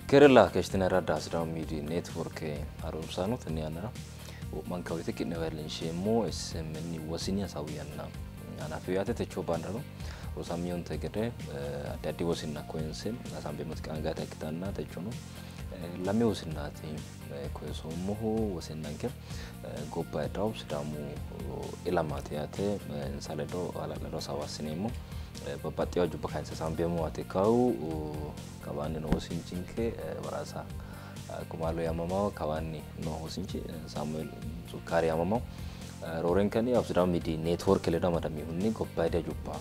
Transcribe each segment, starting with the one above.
Kerela keeshshitinara Sidaamu Miidiyu Neetworke harunsaano tenne yannara wo'manka woyte ki'newa iillinsheemmo SMN wosini hasaawu yanna hanafino yaate. Techo baanderano rosamiyonte gede addi addi wosinna koyinse hasaambeemmoti qaangayita ikkitanna techono lame wosinnaati koyisoommohu. Wosinnanke gobba heedhawo Sidaamu ilamaati yaate. Insa ledo hala'lado hasaawa assineemmo. Babbaxxewo hajubba kayinse hasaambeemmo yaate. Kawu kawaanni noo wosinchinke Baraasa Kumaalo yaamamawo, kawaanni noo wosinchi Saamueel Sukkaari yaamamawo. Roorenkanni yaw Sidaamu Miidiyu Neetworke ledo amadaminohunni gobbayidi hajubba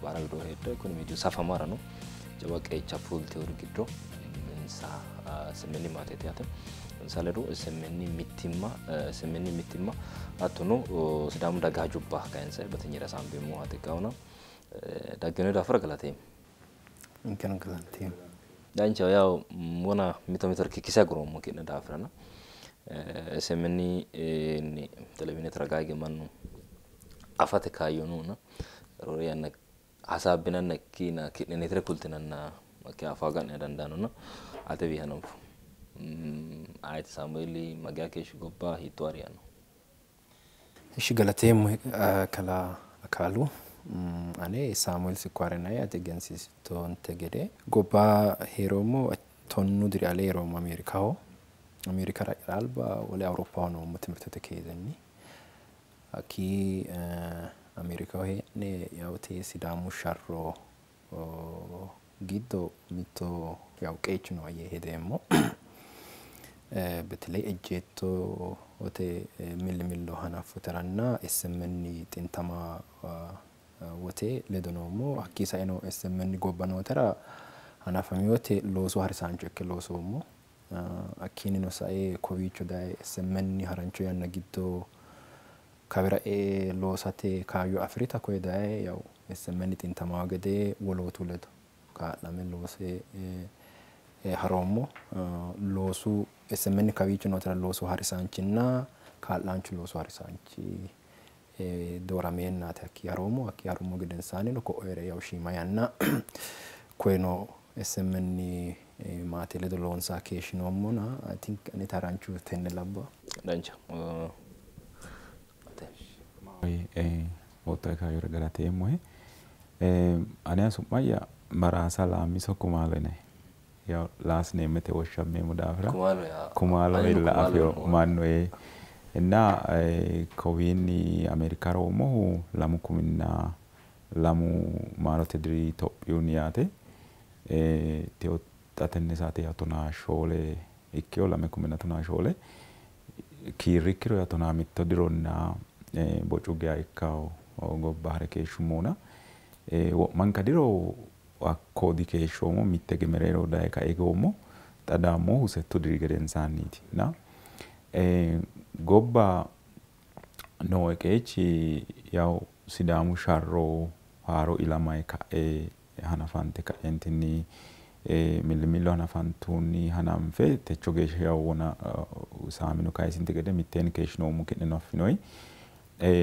baara widoo heedhe kuni miidiyu safamarano jawa qeecha fultewori giddo insa SMN maateeti yaate. Insa ledo SMN mittimma SMN mittimma hattono Sidaamu daga hajubba kayinse batinyere hasaambeemmo yaate. Kawuna daggino daafira galateemmo. Ninkeno galanteemmo. Danchaho yaw wona mito mitore kikkise aguroommo ki'ne daafirana SMN televizhiinete ragaa hige mannu afate kaayyo noona roore yanna hasaabbinanna ikkina ki'neneetire kultinanna afa ga'ne dandaanona atewi hananfo. Ayeti Saamueeli mageya keeshshi gobba hiittoo hari yaanno? Ishi galateemmo kalaa Akaalu. Ane Saamueel Sukkaare nayi ati egensiisittonte gede gobba heeroommo 10 diri ale heeroommo Ameerikaho. Ameerikara alba wole Awuroppaho noommo timirtete keezenni. Hakkii Ameerikaho hee'ne yaw te Sidaamu sharro giddo mitto yaw qeechu nooe yee hedeemmo. በተለይ ejjeettote millimillo hanaffuteranna SMN xintama wote ledo noommo. Hakkii saeno SMN gobba nootera hanafami wote loosu harisaancho ikke loosoommo. Hakkiinnino sae kowiicho daye SMN harancho yanna giddo kawira ee loosate kaayyo afirita koye daye yaw SMN xintamawo gede wolootu ledo kaa'lame loose haroommo. Loosu SMN kawiicho nootera loosu harisaanchinna kaa'laanchu loosu harisaanchi doorameennaati hakkii haroommo. Hakkii harummo gedensaannino ko'o yaw shiima yanna koyeno SMN maate ledo loonsaa keeshshinoommona I think ane haranchu tenne labba. Dancha. Oottoe kaayyora galateemmohe. Ane su'ma'ya Baraasa Laammiso Kumaalo yinayi. Yaw laasineemmete woshshammeemmo daafira Kumaalo illa afewo mannu እና kowiinni Ameerika roommohu 2002 maarote diri Itophiyunni yaate. Xa tenne saate yaw 14 ikkewo 2014 kiirrikkiro yaw 11 dironna bocu geya ikkawo gobba hare keeshshummona. Wo'manka diro hakko dikeeshshoommo mitte hige mereero daye kae higoommo. Xa daammohu 6 diri gedensaanniiti. Na gobba nooe qeechi yaw Sidaamu sharro haaro ilamayi ka'e hanafante ka'entinni millimillo hanafantuunni hananfe techo geeshsha yaw wona Saamino kayisinte gede mitteenni keeshshinoommo ki'neno affinoyi.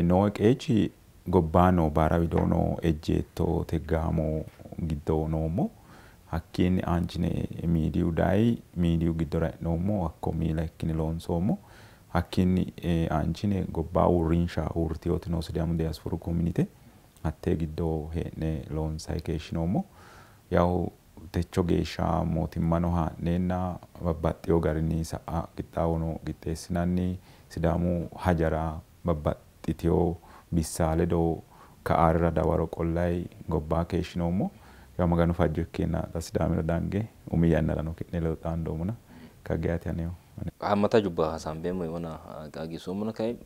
Nooe qeechi gobbaa noo baara widoo noo ejjeettote gaamo giddo noommo. Hakkiinni aanchine miidiyu dayi miidiyu giddora e'noommo hakko miila ikkine loonsoommo. Hakkiinni aanchine gobbaa uurrinsha uurriteyooti noo Sidaamu Diyaasipooru Komunite hattee giddo hee'ne loonsayi keeshshinoommo. Yaw techo geeshsha mootimmano haa'neenna babbaxxeyo garinni sa'a qixxaawono qixxeessinanni Sidaamu hajara babbaxxiteyo bissa ledo ka'aarira dawaro qollayi gobbaa keeshshinoommo. Yaw Maganu fajjo ikkeenna xa Sidaamira dange umi yannarano ki'ne ledo xaandoommona kageyaati aneho. Haammata hajubba hasaambeemmo wona qaagiissoommona kayi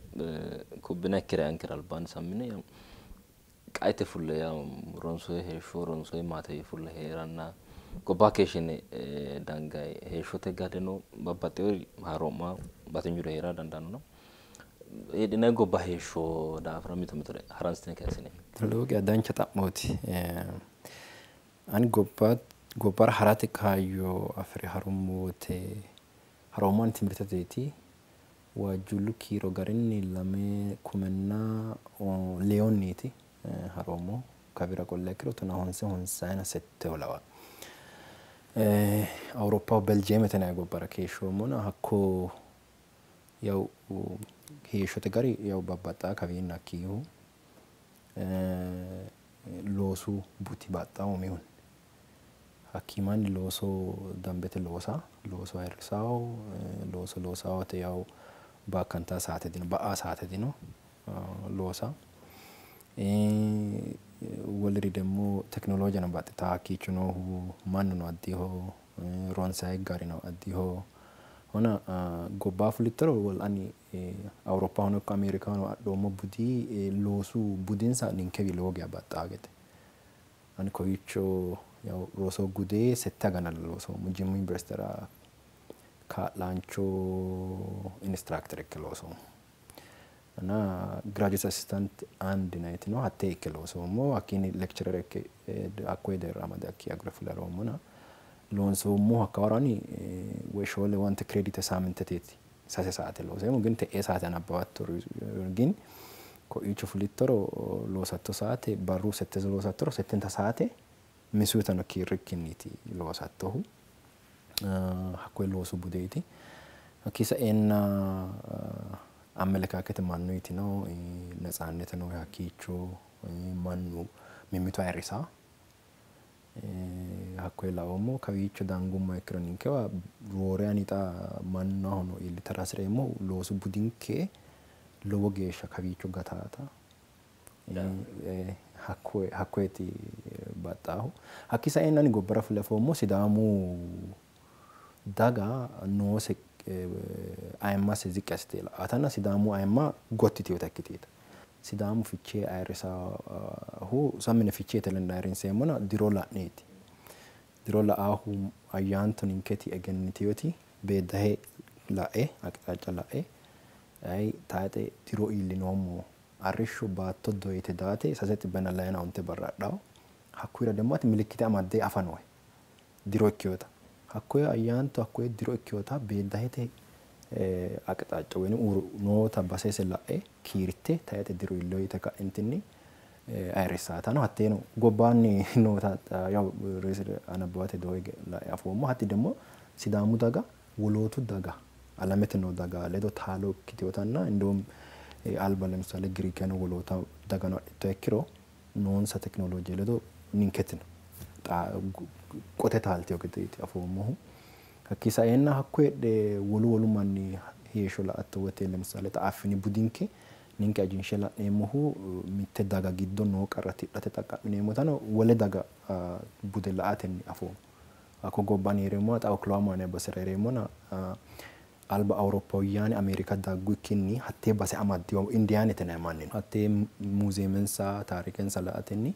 kubbina ikkira yankera albaanni sammine qaete fulle yaw ronsoyi heeshsho ronsoyi maate fulle heeranna gobbaa keeshshine dangayi heeshshote gadeno babbaxxewori haaroo'ma batinyuri heera dandaannona heedhinayi gobba heeshsho daafira mito mitore haransitine kayissine. Lowo geya dancha xa'mooti. Ani gobbara harate kaayyo afire harummo wote haroommo ani timirteteeti. Waajjuullu kiiro garinni 2005nniiti haroommo. Kawira qolle ikkiro 15 56 lawa. Awuroppaho Beljeemete yinanni gobbara keeshshoommona hakko yaw heeshshote gari yaw babbaxxaa kawiinna hakkiihu loosu budi baxxaa umihunni. Hakkii manni looso dambete loosa looso ayirrisawo looso loosaa wote yaw baakkantaa saate dino ba'aa saate dino loosa. Woliri demmo tekinoloojeno baxxitaa hakkiicho noohu mannuno addiho ronsayi garino addiho. Hona gobbaa fulittoro ani Awuroppahono ikko Ameerikahono adhoommo budi loosu budinsa ninkewi lowo geya baxxaa gede. Ani kowiicho yaw roso gude 6 agana loosoommo Jimmu Yuniversitera kaa'laancho instructor ikke loosoommo. እና graduate assistant አንድ ናይት ነው hattee ikke loosoommo hakkiinni lecturer ikke hakkoye deerra amade hakkii agure fule haroommona loonsoommohu hakka ani woyi 4 onte credit saaminteteeti 3 saate looseemmo ግን te'ee saate anabbawatto ግን ko'iicho fulittoro loosatto saate barru sette loosattoro settenta saate misuutano kiirrikkinniiti loosattohu hakkoye loosu budeeti. Hakkii sa'eenna amelekaakete mannuyiti no netsaannete no hakkiicho mannu mimmito ayirrisaa hakkoye laoommo. Kawiicho dangummo ikkiro ninkewa roore ani xa mannahono iillitara hasireemmohu loosu budinke lowo geeshsha kawiicho gataata hakkoyeeti baxxaahu. Hakkii sa'eenna ani gobbara fule afoommo Sidaamu daga noose ayimmase ziqqi assite la'atanna Sidaamu ayimma gotti yiteewota ikkiteeta. Sidaamu fichee ayirrisaahu sammine ficheete lende ayirrinseemmona diro la'neeti. Diro la'aahu ayyaanto ninketi egenniteewoti beeddahe la'e aqixaaca la'e ayi taayixe diro iillinoommo arrishsho baatto doyite daate 349 barra adhawo hakkuyira demmo ati milikkite amadde afa noohe diro ikkeyoota. Hakkoye ayyaanto hakkoye diro ikkeyoota beeddahete aqixaaca woyim noota basese la'e kiirte taayixe diro iilleyo yite ka'entinni ayirrissaatano hatteeno gobbaanni noota yaw anabbawate dooyige la'e afoommo. Hatti demmo Sidaamu daga wolootu daga alamete noo daga ledo taalo ikkiteyotanna indewum alba ለምሳሌ ግሪክeno woloota dagano adhittoha ikkiro noonsa tekinolooje ledo ninketino qote taalteyo gedeeti afoommohu. Hakkii sa'eenna hakko heedhe wolu wolu manni heeshsho la'atto wote ለምሳሌ xa affini budinke ninke ajinshe la'neemmohu mitte daga giddo noo qarra tidhate xaqqa'mineemmotano wole daga bude la'atenni afoommo. Hakko gobbanni heereemmoha xa Oklahoma yinanni basera heereemmona alba Awuroppawiyyaani Ameerika daggu ikkinni hattee base amaddiyo Indiyaanete yinanni manni no. Hattee muuziyeemensa taarikensa la'atenni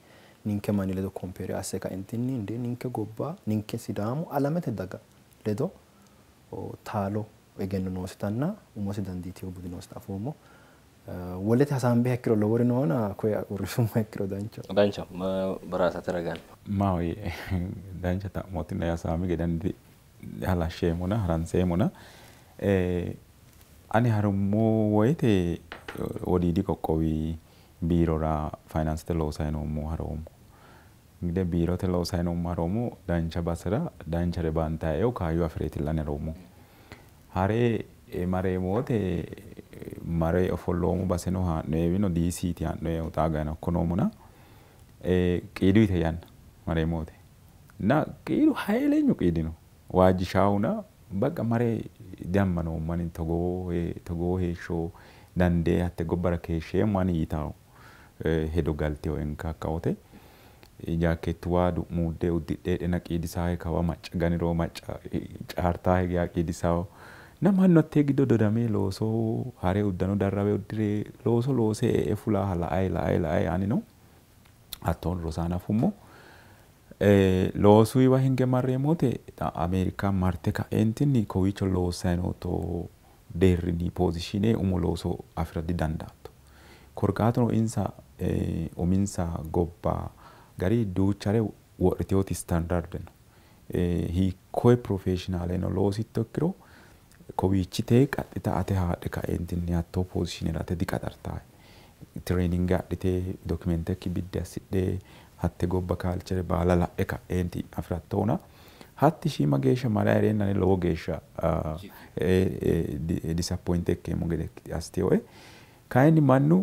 ninke manni ledo compare asse kaentinni inde ninke gobba ninke Sidaamu alamete daga ledo taalo egenno noositanna umosi dandiiteyo budi noosita afoommo. Wolete hasaambiha ikkiro lowori noona koye uurrisummoha ikkiro danchaho. Dancha baraasate ragaan. Maahoyye dancha xa'mootina hasaami gede halashsheemmona haranseemmona. Ani harummo woyite wodiidi qoqqowi biirora fayinaansete loosayi noommo haroommo. Ingide biirote loosayi noommo haroommo dancha basera danchare bantayi kaayyo afireetilla ani haroommo. Hare mareemmo wote mare ofolloommo baseno haa'noeewino diisiiti haa'noeehu xaa geya hakko noommona qiidu yite yanna mareemmo wote እና qiidu hayilenyu qiidi no waajjishaahuna baqa mare diammanoommo ani togoo heeshsho dandee hatte gobbara keeshsheemmo ani yitawo hedo galteyoenka hakka wote jaakkeettuwa du'muudde uddidhe heedheenna qiidisaahe kawa macca ganiro macca caartaahe geya qiidisawo እና mannu hattee giddo dodame looso hare uddano darrawe uddire looso loose e'e fulaaha la'ayi la'ayi la'ayi anino hattoon rosa hanafummo. Loosuyiwa hinge marreemmo wote Ameerika marte ka'eentinni kowiicho loossayi nootto deerrinni poozishiine umo looso afira didandaatto. Korkaatuno insa uminsa gobba gari duuchare wodhiteyooti standarde no. Hiikkoye profeshinaaleno loositto ikkiro kowiichite qaxxita ate haadhe ka'eentinni hattoo poozishiinera ate diqaxartaahe. Tireeninge adhite dokumentekki biddi assidhe hatte gobba kaalchere baala la'e ka'eenti afirattohuna Hatti shiima geeshsha mare hee'reennani lowo geeshsha disappoint ikkeemmo gede assiteyoe. Kayinni mannu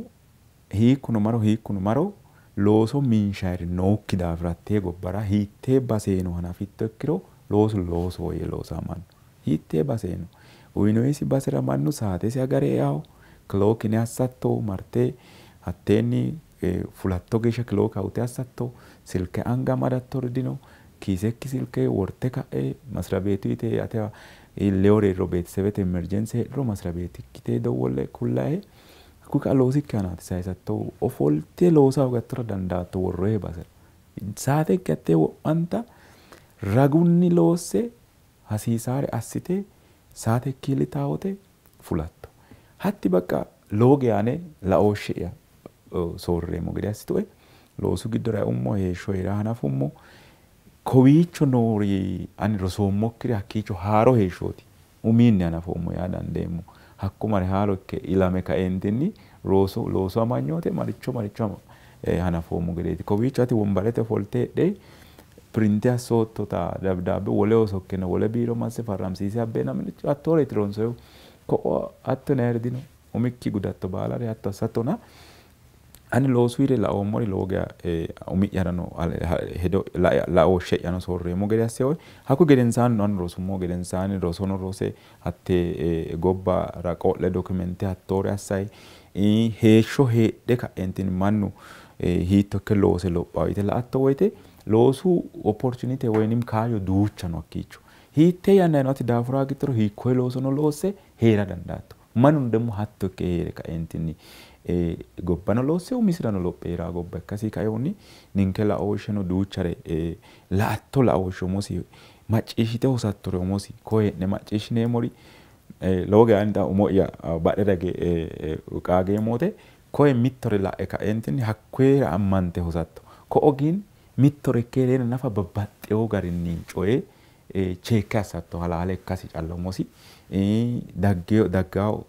hiikkuno maro hiikkuno maro looso minshayiri nookki daafira hattee gobbara hiittee baseeno hanafitto ikkiro loosu loosoho yee loosaa mannu. Hiittee baseeno uyinoyisi basera mannu saatesi agare eao, clock in assatto marte hatteenni fulatto geeshsha clock out assatto, silke anga amadattori dino, kiisekki silke worte ka'e masira beetu yite atewa iilleyorero beetesebete emergency heedhuro masira beetikkite dowwolle kullahe hakkuyi ka'a loosikki aanaati sayisattohu ofolte loosa hoogattora dandaatto worrohe basera. Saatekki hattee wo'manta ragunni loosse hasiisaare assite saatekki iillita wote fulatto. Hatti baqa lowo geya ane laooshshe'ya soorreemmo gede assitue. Loosu giddora eummo, heeshsho heera hanafummo. Kowiicho noori ani rosoommokkiri hakkiicho haaro heeshshooti. Umiinni hanafoommo yaa dandeemmo. Hakko mare haaro ikke ilame kaeentinni loosu amanyoote maricho maricho hanafoommo gedeeti. Kowiicho ati wombarete ofolte heedhe printe assoottota dabdaabbe woleho sokkena wole biiro masse farramsiise abbeenna hattooreeti ronsoyihu. Ko'o hatto yinayiri dino. Umikki gudatto baalare hatto assattona. Ani loosuyire laoommori lowo geya umi'yarano hedo laooshshe'yano soorreemmo gede asseyoe. Hakkuyi gedensaannino ani rosummo gedensaanni rosono rose hatte gobbara qo'le documente hattoore assayi heeshsho heedhe ka'entinni mannu hiitto ikke loose lophawo yite la"atto woyite loosu opportunity woyinim kaayyo duucha no hakkiicho. Hiittee yannarano ati daafura hoogittoro hiikkoye loosono loosse heera dandaatto. Mannuno ደግሞ hatto ikke heere kaentinni gobbano loosse umisirano lophe heeraa gobba ikkasi kaehunni ninke laooshsheno duuchare la"atto laooshshe umosi macciishshite hosattore umosi koye hee'ne macciishshineemmori lowo geya ani xa umo'ya badhera hige qaageemmo wote koye mittore la'e kaentinni hakkoyera ammante hosatto. Ko'o gin mittore ikke hee'reenna nafa babbaxxewo garinni coye check assatto halaale ikkasi calla umosi daggawo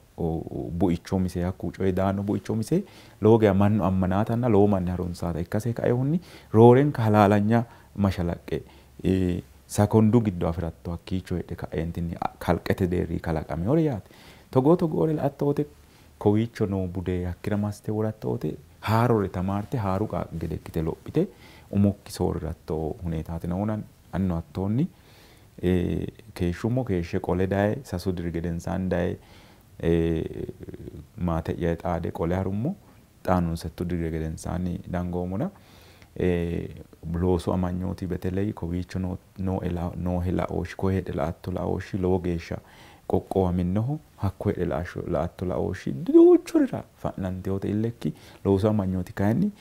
buicho umise hakku coyi daanno buicho umise lowo geya mannu ammanaatanna lowo manni harunsaata ikkase kaehunni roorenka halaalanya mashalaqqe sekondu giddo afiratto hakkiicho heedhe ka'eentinni kalqete deerri kalaqamewore yaate. Togoo togoore la"atto wote kowiicho noo bude hakkira massite woratto wote haarore tamaarte haaru qaaqqi gede ikkite lophite umokki soorriratto huneetaati noona anino hattoonni keeshshummo keeshshe qole daye 3 diri gedensaanni daye maate'ya xaade qole harummo xaano 6 diri gedensaanni dangoommona loosu amanyooti beteley kowiicho noohe laooshshi koye heedhe la"atto laooshshi lowo geeshsha qoqqowaminnoho hakko heedhe la"atto laooshshi duuchurira fa'nanteyote illekki loosu amanyooti kayinni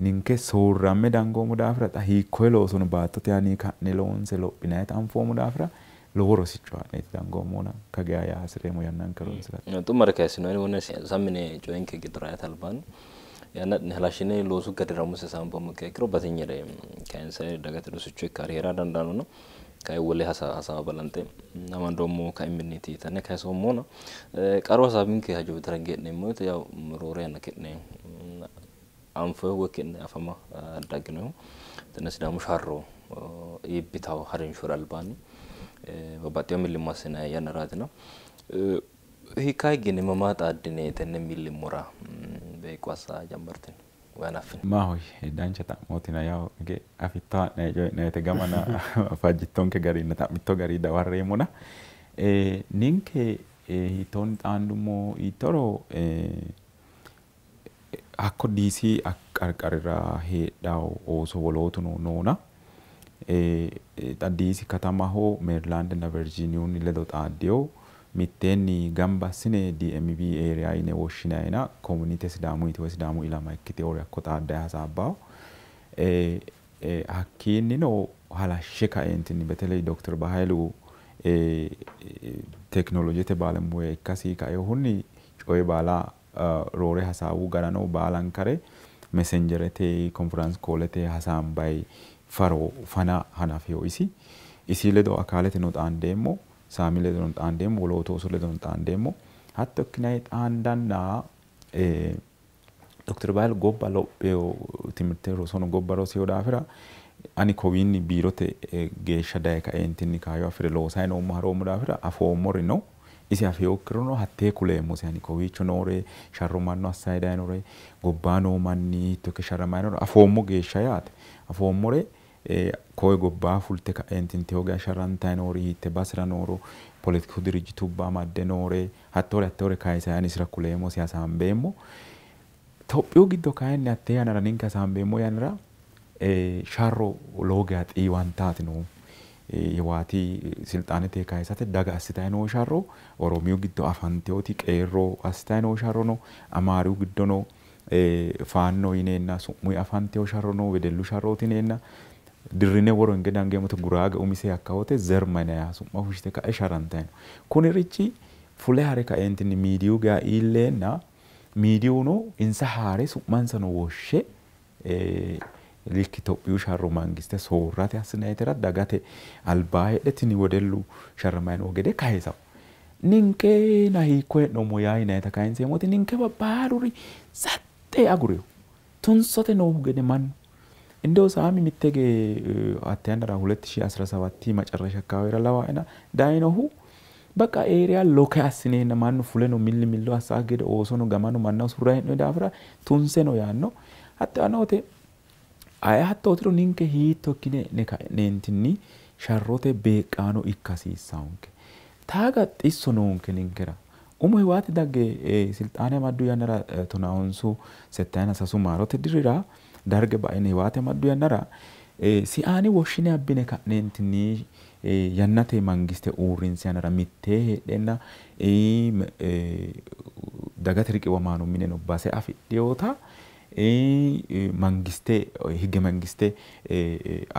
ninke soorramme dangoommo daafira xa hiikkoye loosono baattote aani ka'ne loonse lophinayita anfoommo daafira lowo rosicho haa'neeti dangoommona kageya yaa hasireemmo yannanke horonsirate. Xumare kayissinoonni wone sammine coyinke giddora eate albaanni yanna'ne halashshine loosu gadira umose saamboommo ikkiro batinyere kayinse dagate rosicho ikkari heera dandaanno kayi wole hasaawa balanxe amandoommo kaiminniiti yitanne kayisoommona qaru hasaawinke hajo widira gee'neemmo woyte yaw roore yanna ki'ne anfoyihu woyi ki'ne afama dagginohu tenne Sidaamu sharro iibbitawo harinshora albaanni babbaxxewo millimmo assinanni yannaraatina hiikka higgine mamaa xaaddine tenne millimmora beeqqo assa jammartini woyi hanaffini? Maahoyye dancha xa'mootina yaw hige afitto ha'nayi coyi'nayite gamana fajjittonke garinna xa'mitto gari dawarreemmona. Ninke hiittoonni xaandummo yiittoro hakko DC qarqarira heedhawo ooso wolootuno noona xa DC katamaho Meerilaandinna Virgiiniyunni ledo xaaddeyo mitteenni gamba assine DMV area yine woshshinayina community Sidaamuyiti woyi Sidaamu ilama ikkitewori hakko xaaddayi hasaabbawo. Hakkiinnino halashshe kaeentinni beteley Dr. Bahaylu tekinolojete baalemuya ikkasi kaehunni coye baala roore hasaawu garano baalankare messengerete conference callete hasaambayi faro fana hanafeyo isi. Isi ledo akaaleteno xaandeemmo, Saami ledono xaandeemmo, wolootu ooso ledono xaandeemmo. Hatto ikkinayi xaandanna Dr. Bahaylu gobba lopheyo timirte rosono gobba roseyo daafira Ani kowiinni biirote geeshsha daye kaeentinni kaayyo afire loosayi noommo haroommo daafira afoommori no. Isi afeewokkirono hattee kuleemmosi ani kowiicho noore sharro mannu assayi dayinore gobbaa noo manni hiitto ikke sharramayi nooro afoommo geeshsha yaate. Afoommore koye gobbaa fulte ka'eentinni tewo geeshsha sharrantayi noori hiitte basera nooro poletiku dirijjitubba amadde noore hattoore hattoore kayisayi ani isira kuleemmosi hasaambeemmo. Tophiyu giddo kayinni hattee yannara ninke hasaambeemmo yannara sharro lowo geeshsha xiiwantaati noohu. Hiwaati silxaanete kayisate daga assitayi noo sharro Oromiyu giddo afanteyooti qeerroo assitayi noo sharro no, Amaariyu giddono faanno yineenna su'muyi afanteyo sharro no, wedellu sharrooti yineenna dirrine woro hinge dangeemmote Guraage umise hakkawote Zerma yinayiha su'ma fushshite ka'e sharrantayi no. Kunirichi fule hare kaeentinni miidiyu geya iilleenna miidiyuno insa haare su'mansano woshshe likki Tophiyu sharro mangiste soorrate assinayitera dagate albaa heedhe tini wedellu sharramayi noo gede kayisawo. Ninke na hiikko hee'noommo yaa yinayita kayinseemmoti ninke baaluri saxxe agureyo tunsote noohu gede mannu እንደው ሳሚ ሚቴጌ hatte yannara 2017 መጨረሻ አካባቢ lawaena dayinohu በቃ ኤሪያ loke assineenna mannu fule no milli millo assa gede oosono gamano mannaho surra hee'noyi daafira tunse no yaanno. Hatte anote aye hattootiro ninke hiitto ikkine hee'ne ka'neentinni sharrote beeqqaano ikka hasiissaanke. Taaga xisso noonke ninkera. Umo Hiwaati dagge silxaane amaddu yannara 1963 maarote dirira darge baine Hiwaati amaddu yannara siaani woshshine abbine ka'neentinni yannate mangiste uurrinsi yannara mittee heedheenna dagate riqiwamaano mineno base afidheyota mangiste hige mangiste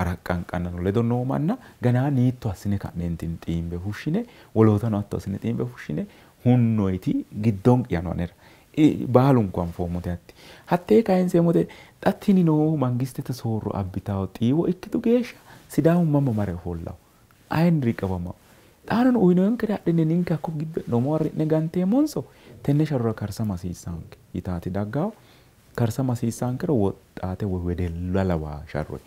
araqqanqannano ledo noo manna ganaa niitto assine ka'neentinni xiimbe fushshine wolootano hatto assine xiimbe fushshine hunnoyti giddonqiyano anera baalunku anfoommote hatti. Hattee kayinseemmote xa tini noo mangistete soorro abbitawo xiiwo ikkitu geeshsha Sidaamu mama mare ofollawo ayinni riqiwamawo. Xaanono uyinoyinkere adhine ninke hakko giddo hee'noommo arri'ne ganteemmonso tenne sharrora karsama hasiissaanke yitaati daggawo. Karsama hasiissaankero woxxaate woy wedella lawaa sharroy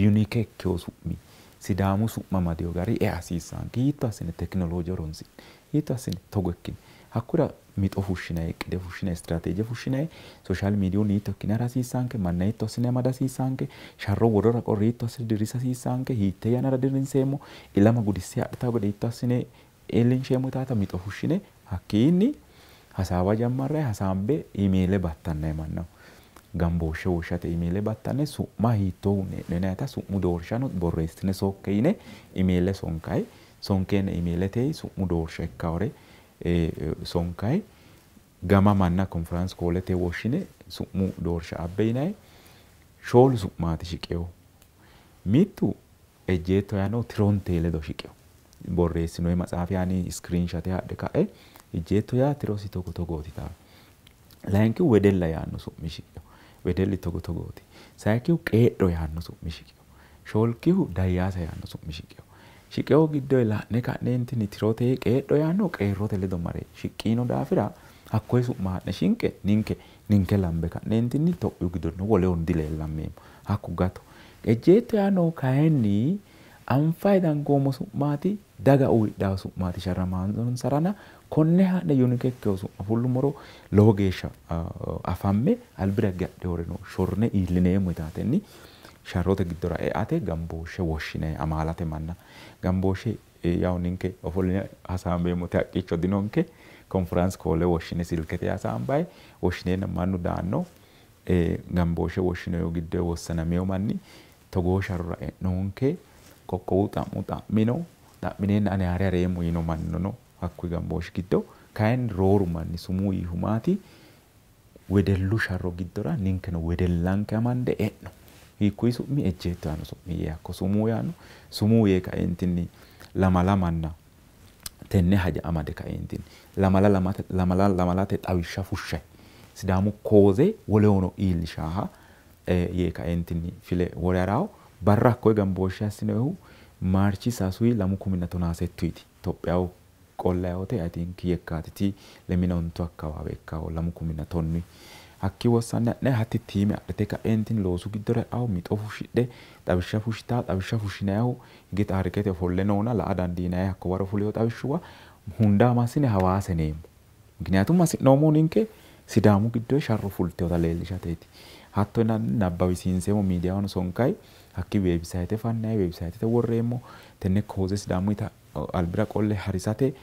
yunike ikkewo su'mi Sidaamu su'ma amadeyo gari ea hasiissaanke. Hiitto assine tekinolooje horonsi'ne hiitto assine togo ikkine hakkura mixo fushshinayi iqqide fushshinayi istiraateeje fushshinayi sooshaal miidiyuun hiitto ikkine hara hasiissaanke manna hiitto assine amada hasiissaanke sharro worora qorre hiitto assine dirrisa hasiissaanke hiittee yannara dirrinseemmo ilama gudisse adhitawo gede hiitto assine iillinsheemmo yitaata mixo fushshine hakkiinni hasaawa jammarrayi hasaambe imeele battannayi mannaho. Gambooshshe woshshate imeele battanne su'ma hiittoohunni hee'no yinayita su'mu doorshano borreessine sokke yine imeele sonkayi sonkeenna imeelete su'mu doorsha ikkawore sonkayi gama manna konferansi koolete woshshine su'mu doorsha abbe yinayi 4 su'maati shiqewo. Mittu ejjeetto yaanno tironte ledo shiqewo. Borreessinoyi matsaafi yaani iskiriinshate haadhe ka'e ejjeetto yaa tirosi togo togooti taa. Layinkihu wedella yaanno su'mi shiqewo. Wedelli togo togooti. Sayikkihu qeedho yaanno su'mi shiqewo. Shoolkihu dayyaasa yaanno su'mi shiqewo. Shiqewo giddo la'ne ka'neentinni tirote qeedho yaanno qeerrote ledo mare shiqqino daafira hakkoye su'ma haa'ne shinqe ninke ninke lambe ka'neentinni Tophiyu giddo woleho dileellammeemmo. Hakku gato. Ejjeetto yaanno kayinni anfayi dangoommo su'maati daga uyidhawo su'maati sharramaanonsarana konne haa'ne yunike ikkewo su'ma fullummoro lowo geeshsha afamme albira higge adhewore no shorne iillineemmo yitaatenni sharrote giddora eate gambooshshe woshshinayi amaalate manna. Gambooshshe yawu ninke ofolline hasaambeemmote haqqicho dinonke konferansi koole woshshine silkete hasaambayi woshshineenna mannu daanno gambooshshe woshshinoyihu giddo wossanameyo manni togoo sharrora e'noonke qoqqowu xa'mo xa'mino xa'mineenna ani haare hareemmo yiino mannino no hakkuyi gambooshshi giddo. Kayinni rooru manni sumuu yiihu maati wedellu sharro giddora ninkeno wedellanke amande e'no. Hiikkuyi su'mi ejjeetto yaanno su'mi yee hakko sumuu yaanno sumuu yee kaeentinni lamala manna tenne haja amade kaeentinni lamala lamala lamalate xawishsha fushshayi Sidaamu kooze wolehono iillishaaha yee kaeentinni file wore harawo. Barra hakkoye gambooshshe assinoyihu Maarchi 3 2017 Tophiyaho qollayote I think yekkaatiti 12 akkawaawe ikkawo 2010 Hakki wossanne ha'ne hatti tiime adhite ka'eentinni loosu giddora e'awo mixo fushshidhe xawishsha fushshitaa xawishsha fushshinayihu hige taarikete ofolle noona la'a dandiinayi hakko waro fuleyo xawishshuwa hunda massine Hawaasa yineemmo. Mikniyaatum hasi'noommohu ninke Sidaamu giddo sharro fultewota leellishateeti. Hatto yinanni nabbawisiinseemmo miidiyahono sonkayi hakki weebisayite fannayi weebisayitete worreemmo tenne kooze Sidaamuyita albira qolle harisate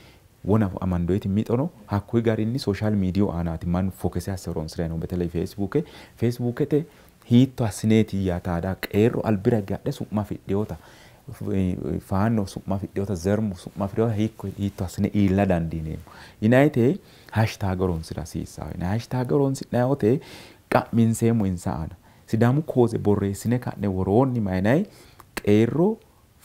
wona amandoyiti mixo no hakkuyi garinni sooshaal miidiyu aanaati mannu fokese asse horonsi'rayi no beteley feesibuuke feesibuukete hiitto assineeti yaa taada qeerro albira higge hadhe su'ma afidhewota faanno su'ma afidhewota zermu su'ma afidhewota hiikko hiitto assine iilla dandiineemmo yinayite hashtag horonsira hasiissawo yinayi hashtag horonsi'nayi wote qa'minseemmo insa aana Sidaamu kooze borreessine ka'ne woroonni mayinayi qeerro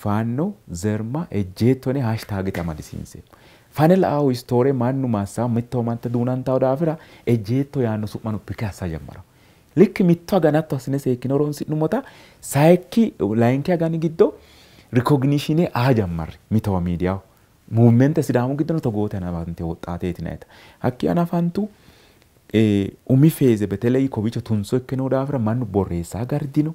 faanno zerma ejjeetto yine hashtagete amadisiinseemmo. Fane la'ahu istoore mannu massawo mittowa marte duunantawo daafira ejjeetto yaanno su'mano pike assa jammarawo. Likki mitto agana hatto assine seekkine horonsi'nummota sayikki layinki agani giddo rikognishiine aa jammarri mitowa miidiyaho. Muumente Sidaamu giddono togoote hanafante woxxaateeti yinayita. Hakki hanafantu umi feeze beteley kowiicho tunso ikke noo daafira mannu borreessa gari dino.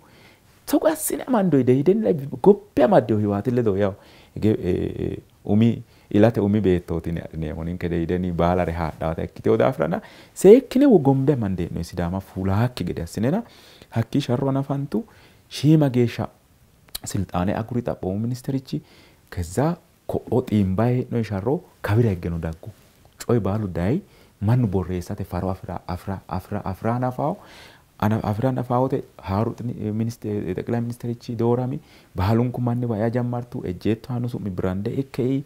Togo assine amandoyi Dehiden gobbe amaddeyo Hiwaati ledo yawo hige umi ilate umi beettooti yine adhineemmo ninke Dehideni baalare haadhaata ikkiteyo daafirana seekkine gombe amande hee'noyi Sidaama fulaakki gede assinena hakkii sharro hanafantu shiima geeshsha silxaane aguri xaphoomu ministerichi kezza ko'o xiimbayi hee'noyi sharro kawira higgeno daggu. Coyi baalu dayi mannu borreessate faro afira afira afira afira hanafawo afira hanafawote haaru xeqilay ministerichi doorami baalunku manniwa ea jammartu ejjeetto yaanno su'mi birande ikkei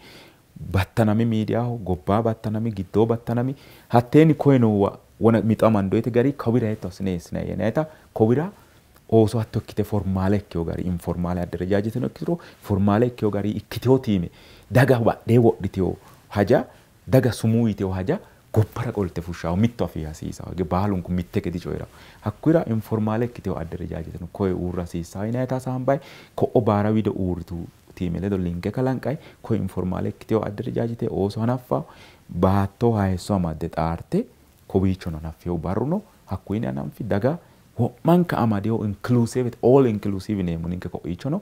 battanami miidiyaho gobbaa battanami giddoo battanami hatteenni koye noowa wona mixo amandoyite gari kawira hiitto assine eessinayi yinayita kowira ooso hatto ikkite formaale ikkeyo gari informaale adderejajeteno ikkituro formaale ikkeyo gari ikkiteyo tiime daga badhee wodhiteyo haja daga sumuu yiteyo haja gobbara qolte fushshawo mittu afii hasiisawo hige baalunku mitte gede coyirawo hakkuyira informaale ikkiteyo adderejajeteno koye uurra hasiissawo yinayita hasaambayi ko'o baara wido uurritu tiime ledo linke kalanqayi koye informaale ikkiteyo adderejajete ooso hanaffawo baatto hayisso amadde xaarte kowiichono hanaffeyo barruno hakkuyini hananfi daga wo'manka amadeyo inclusive all inclusive yineemmo ninke kowiichono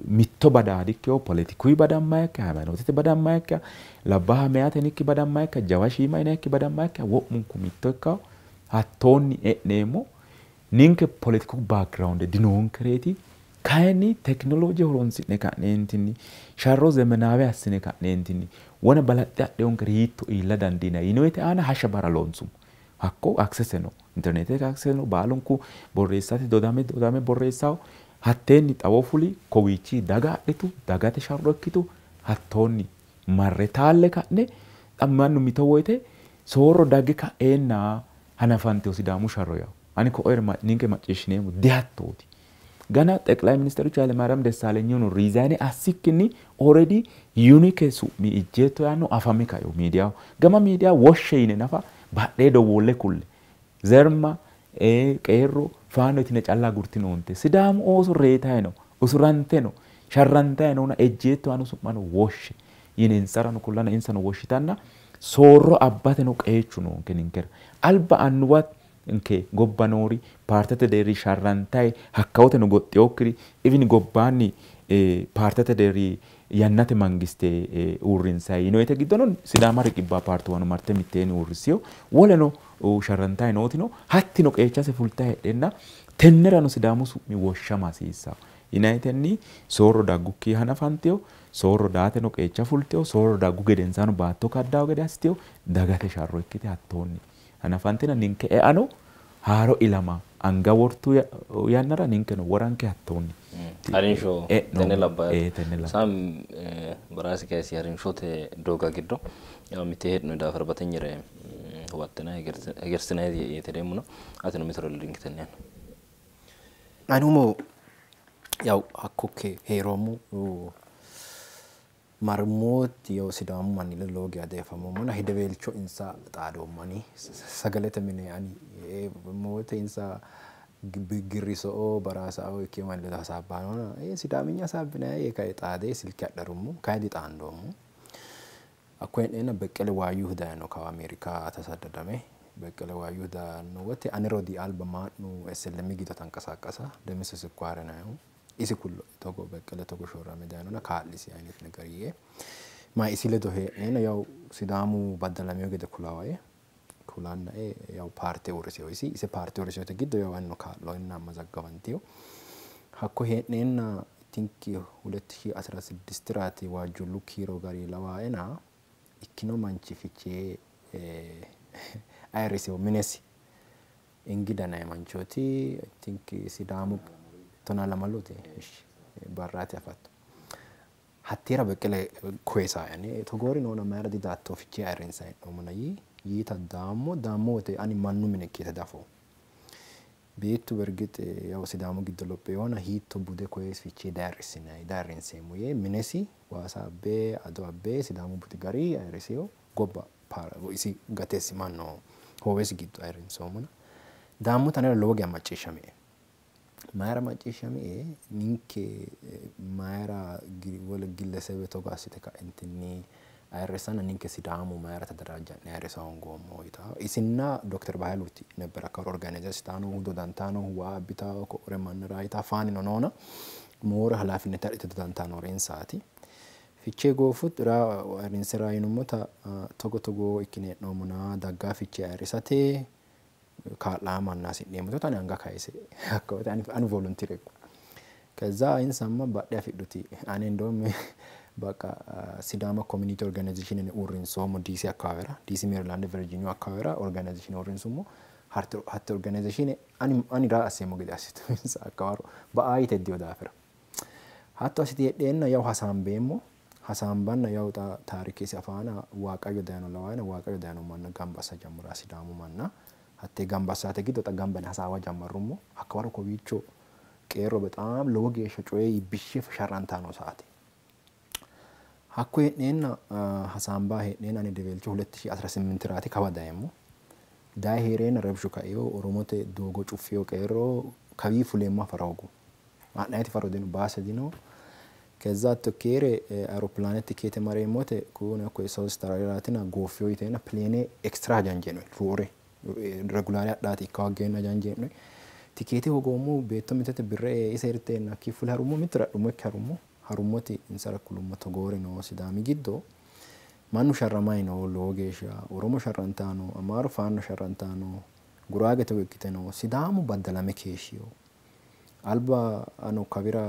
mitto badaa dikkeyo politikuyi badammayikka hayimaanootete badammayikka labbaha meyatenikki badammayikka jawa shiima yinayikki badammayikka wo'munku mitto ikkawo hattoonni e'neemmo ninke politiku background dinoonkereeti kayinni tekinolooje horonsi'ne ka'neentinni sharro zemenaawe assine ka'neentinni wona balaxxe adheyonkere hiitto iilla dandiinayi yinoyite aana hashsha barra loonsummo. Hakko aksese no internetete aksese no baalunku borreessate dodame dodame borreessawo hatteenni xawo fuli kowiichi daga adhitu dagate sharro ikkitu hattoonni marre taalle ka'ne xa mannu mito woyite soorro dagge ka'eenna hanafanteyo Sidaamu sharro yawo ani ko'oere ninke macciishshineemmo dihattooti. Gana xeqilay ministerichu Hayilemaariyam Dessaalenyihuno riizayine assikkinni already unike su'mi ejjeetto yaanno afame kaeyo miidiyaho. Gama miidiya woshshe yine nafa badhee dowwolle kulle zerma qeerro faano yitine calla agurtinoonte Sidaamu ooso reetayi no usurante no sharrantayi noona ejjeetto yaanno su'mano woshshe yine insarano kullana insano woshshitanna soorro abbateno qeechu noonke ninkera. Alba annuwa nke gobba noori paartete deerri sharrantayi hakkawoteno goxxeyokkiri even gobbaanni paartete deerri yannate mangiste uurrinsayi yinoyite giddono Sidaama riqibbaa paartuwano marte mitteenni uurrissiyo woleno sharrantayi nootino hattino qeechase fultayi heedheenna tennerano Sidaamu su'mi woshshama hasiissawo yinayitenni soorro daggukki hanafanteyo soorro daateno qeecha fulteyo soorro daggu gedensaano baatto kaddawo gede assiteyo dagate sharro ikkite hattoonni hanafantina ninke eano haaro ilama anga wortu yannara ninkeno woranke hattoonni Harinsho tenne labba tenne labba Saam baraasi kayisi harinshote dooga giddo yaw mitte hee'noyi daafira batinyere huwattinayi hegersinayi yete deemmono atino mitore ledinke tenne yanna. Ani umo yaw hakkokke heeroommo marmooti yaw Sidaamu manni ledo lowo geya deefamommona hedeweelcho insa xaadoommani sagalete mine ani moote insa girriso'o baraasa'o ikkeyo manni ledo hasaabbanona Sidaaminya hasaabbinayi yee kae xaade silke adharummo kayi dixaandoommo. Hakko hee'neenna Beqqele Waayyuhu dayino kawa Ameerika tasaddadame Beqqele Waayyu daanno wote ane rodii alba maa'nu SLM giddo tanqasaqqasa Demise Sukkaare yinannihu isi kulloe togo Beqqele togo shorrame dayinona kaa'lisi አይነት ነገር yee ma isi ledo hee'neenna yaw Sidaamu baddalamiyo gede kulawae kulannae yaw paarte uurriseyo isi ise paarte uurriseyote giddo yaw anino kaa'loenna mazaggawanteyo hakko hee'neenna tinki 2016 raati waajjullu kiiro gari lawaena ikkino manchi Fichee ayirriseyo minesi ingida nayi manchooti tinki Sidaamu 12 barraati afatto hatteera Beqqele koyisaayani togoori noona mayira didaatto Fichee ayirrinsayi hee'noommona yii yiita daammo daammo wote ani mannu mine ikkite dafo beettu bergix yaw Sidaamu giddo lopheyona hiitto bude koye Fichee diayirrisinayi diayirrinseemmo yee minesi waasa abbe ado abbe Sidaamu budi gari ayirriseyo gobba isi gatesi manno hoowesi giddo ayirrinsoommona daammota anera lowo geya macciishshamie mayira macciishshamie ninke mayira wole gillesebe togo assite ka'entinni ayirrisanna ninke Sidaamu mayira tadaraajja'ne ayirrisa hoongoommo yitawo isinna Dr. Bahiluti ነበር አካባቢ ኦርጋናይዘር ስታኖ dodantaano waa abbitawo ko'ore mannira yitaa faanino noona moora ኃላፊነት adhite dodantaano insaati Fichee goofut ayirrinsira yinummota togo togo ikkine hee'noommona daggaa Fichee ayirrisate kaa'laa manna hasi'neemmota ani anga kayise hakka wote ani volunteer ikko ከዛ insamma badhe afidhuti ane እንደውም በቃ ሲዳማ ኮሚኒቲ ኦርጋናይዜሽን uurrinsoommo ዲሲ አካባቢራ ዲሲ ሜሪላንድ ቨርጂኒያ አካባቢራ ኦርጋናይዜሽን uurrinsummo hatte organization ani raa asseemmo gede assitu insa akkawaro ba'a yite diyo daafira hatto assite heedheenna yaw hasaambeemmo hasaambanna yaw xa taarikesi afaana Waaqayyo dayino lawaayina Waaqayyo dayino manna gamba assa jammara Sidaamu manna hattee gamba assate giddo xa gamba yine hasaawa jammarrummo hakkawaro kowiicho qeerro በጣም lowo geeshsha coye iibbishshe sharrantaa noo saate hakko hee'neenna hasaambaa hee'neenna ani debeelcho 2018 raati kawa dayemmo daye heereenna rabshu kaeyo Oromote doogo cuffeyo qeerro kawii fuleemmo afara hoogu ha'nayiti faro dino baase dino ከዛ tokkeere aeropilaanete keete mareemmote kuni hakko South Star-raatina gooffeyo yiteenna pileene extra hajanjeenoe roore regulaare adhaati ikka hoggeenna hajanjeenoe tikeete hogoommo beetto mitete birre ise hirteenna hakkii fule harummo mitore adhummo ikke harummo harummoti insara kulummo togoori noo Sidaami giddo mannu sharramayi no lowo geeshsha Oromo sharrantaa no Amaaru faanno sharrantaa no Guraage togo ikkite no Sidaamu baddalame keeshshiyo alba ano kawira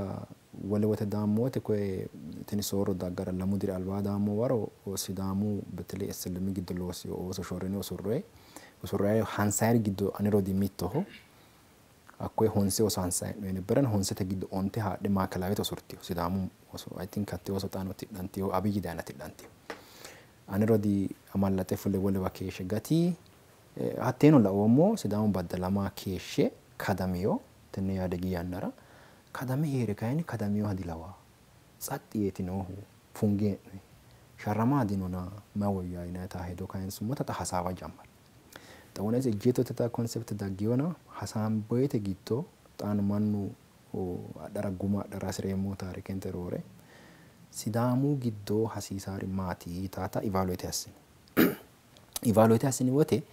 wole wote daammo wote koye tini soorro daggara lamu diri albaa daammo waro Sidaamu betele SLM giddo loosiyo ooso shorrine usurroye usurroye hansayiri giddo ane rodii mittoho hakkoye honse ooso hansayi hee'noyi nebberenna honsete giddo onte haadhe maakelaawete usurtiyo Sidaamu ooso I think hatte ooso xaano tidhantiyo Abiyyi dayina tidhantiyo ane rodii amallaxe fule wolewa keeshshe gati hatteeno laoommo Sidaamu baddalama keeshshe kadamiyo tenne Yaadegi yannara kadame heere kayinni kadamiyoha dilawa tsaxxi yeeti noohu funge hee'noyi sharramaa dinona mayi woyyaa yinayita hedo kayinsummota xa hasaawa jammari xa wona ise ejjeettote ta concept daggeyona hasaamboyete giddo xaano mannu adhara guma adhara hasireemmo taarikente roore Sidaamu giddo hasiisaari maati yitaata evaluate assini evaluate assini wote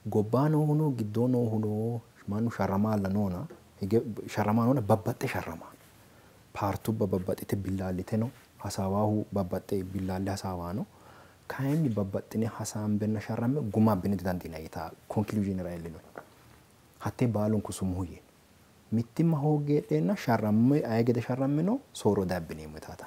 gobbaa noohuno giddoo noohuno mannu sharramaalla noona hige sharramaa noona babbaxxe sharramaa paartubba babbaxxite billaallite no hasaawaahu babbaxxe billaalle hasaawaano kayinni babbaxxine hasaambenna sharramme guma abbine didandiinanni yitaa conclusionira iillinoyi hattee baalunku sumuu yiino mittimma hoogge heedheenna sharramme aye gede sharrammeno soorro diabbineemmo yitaata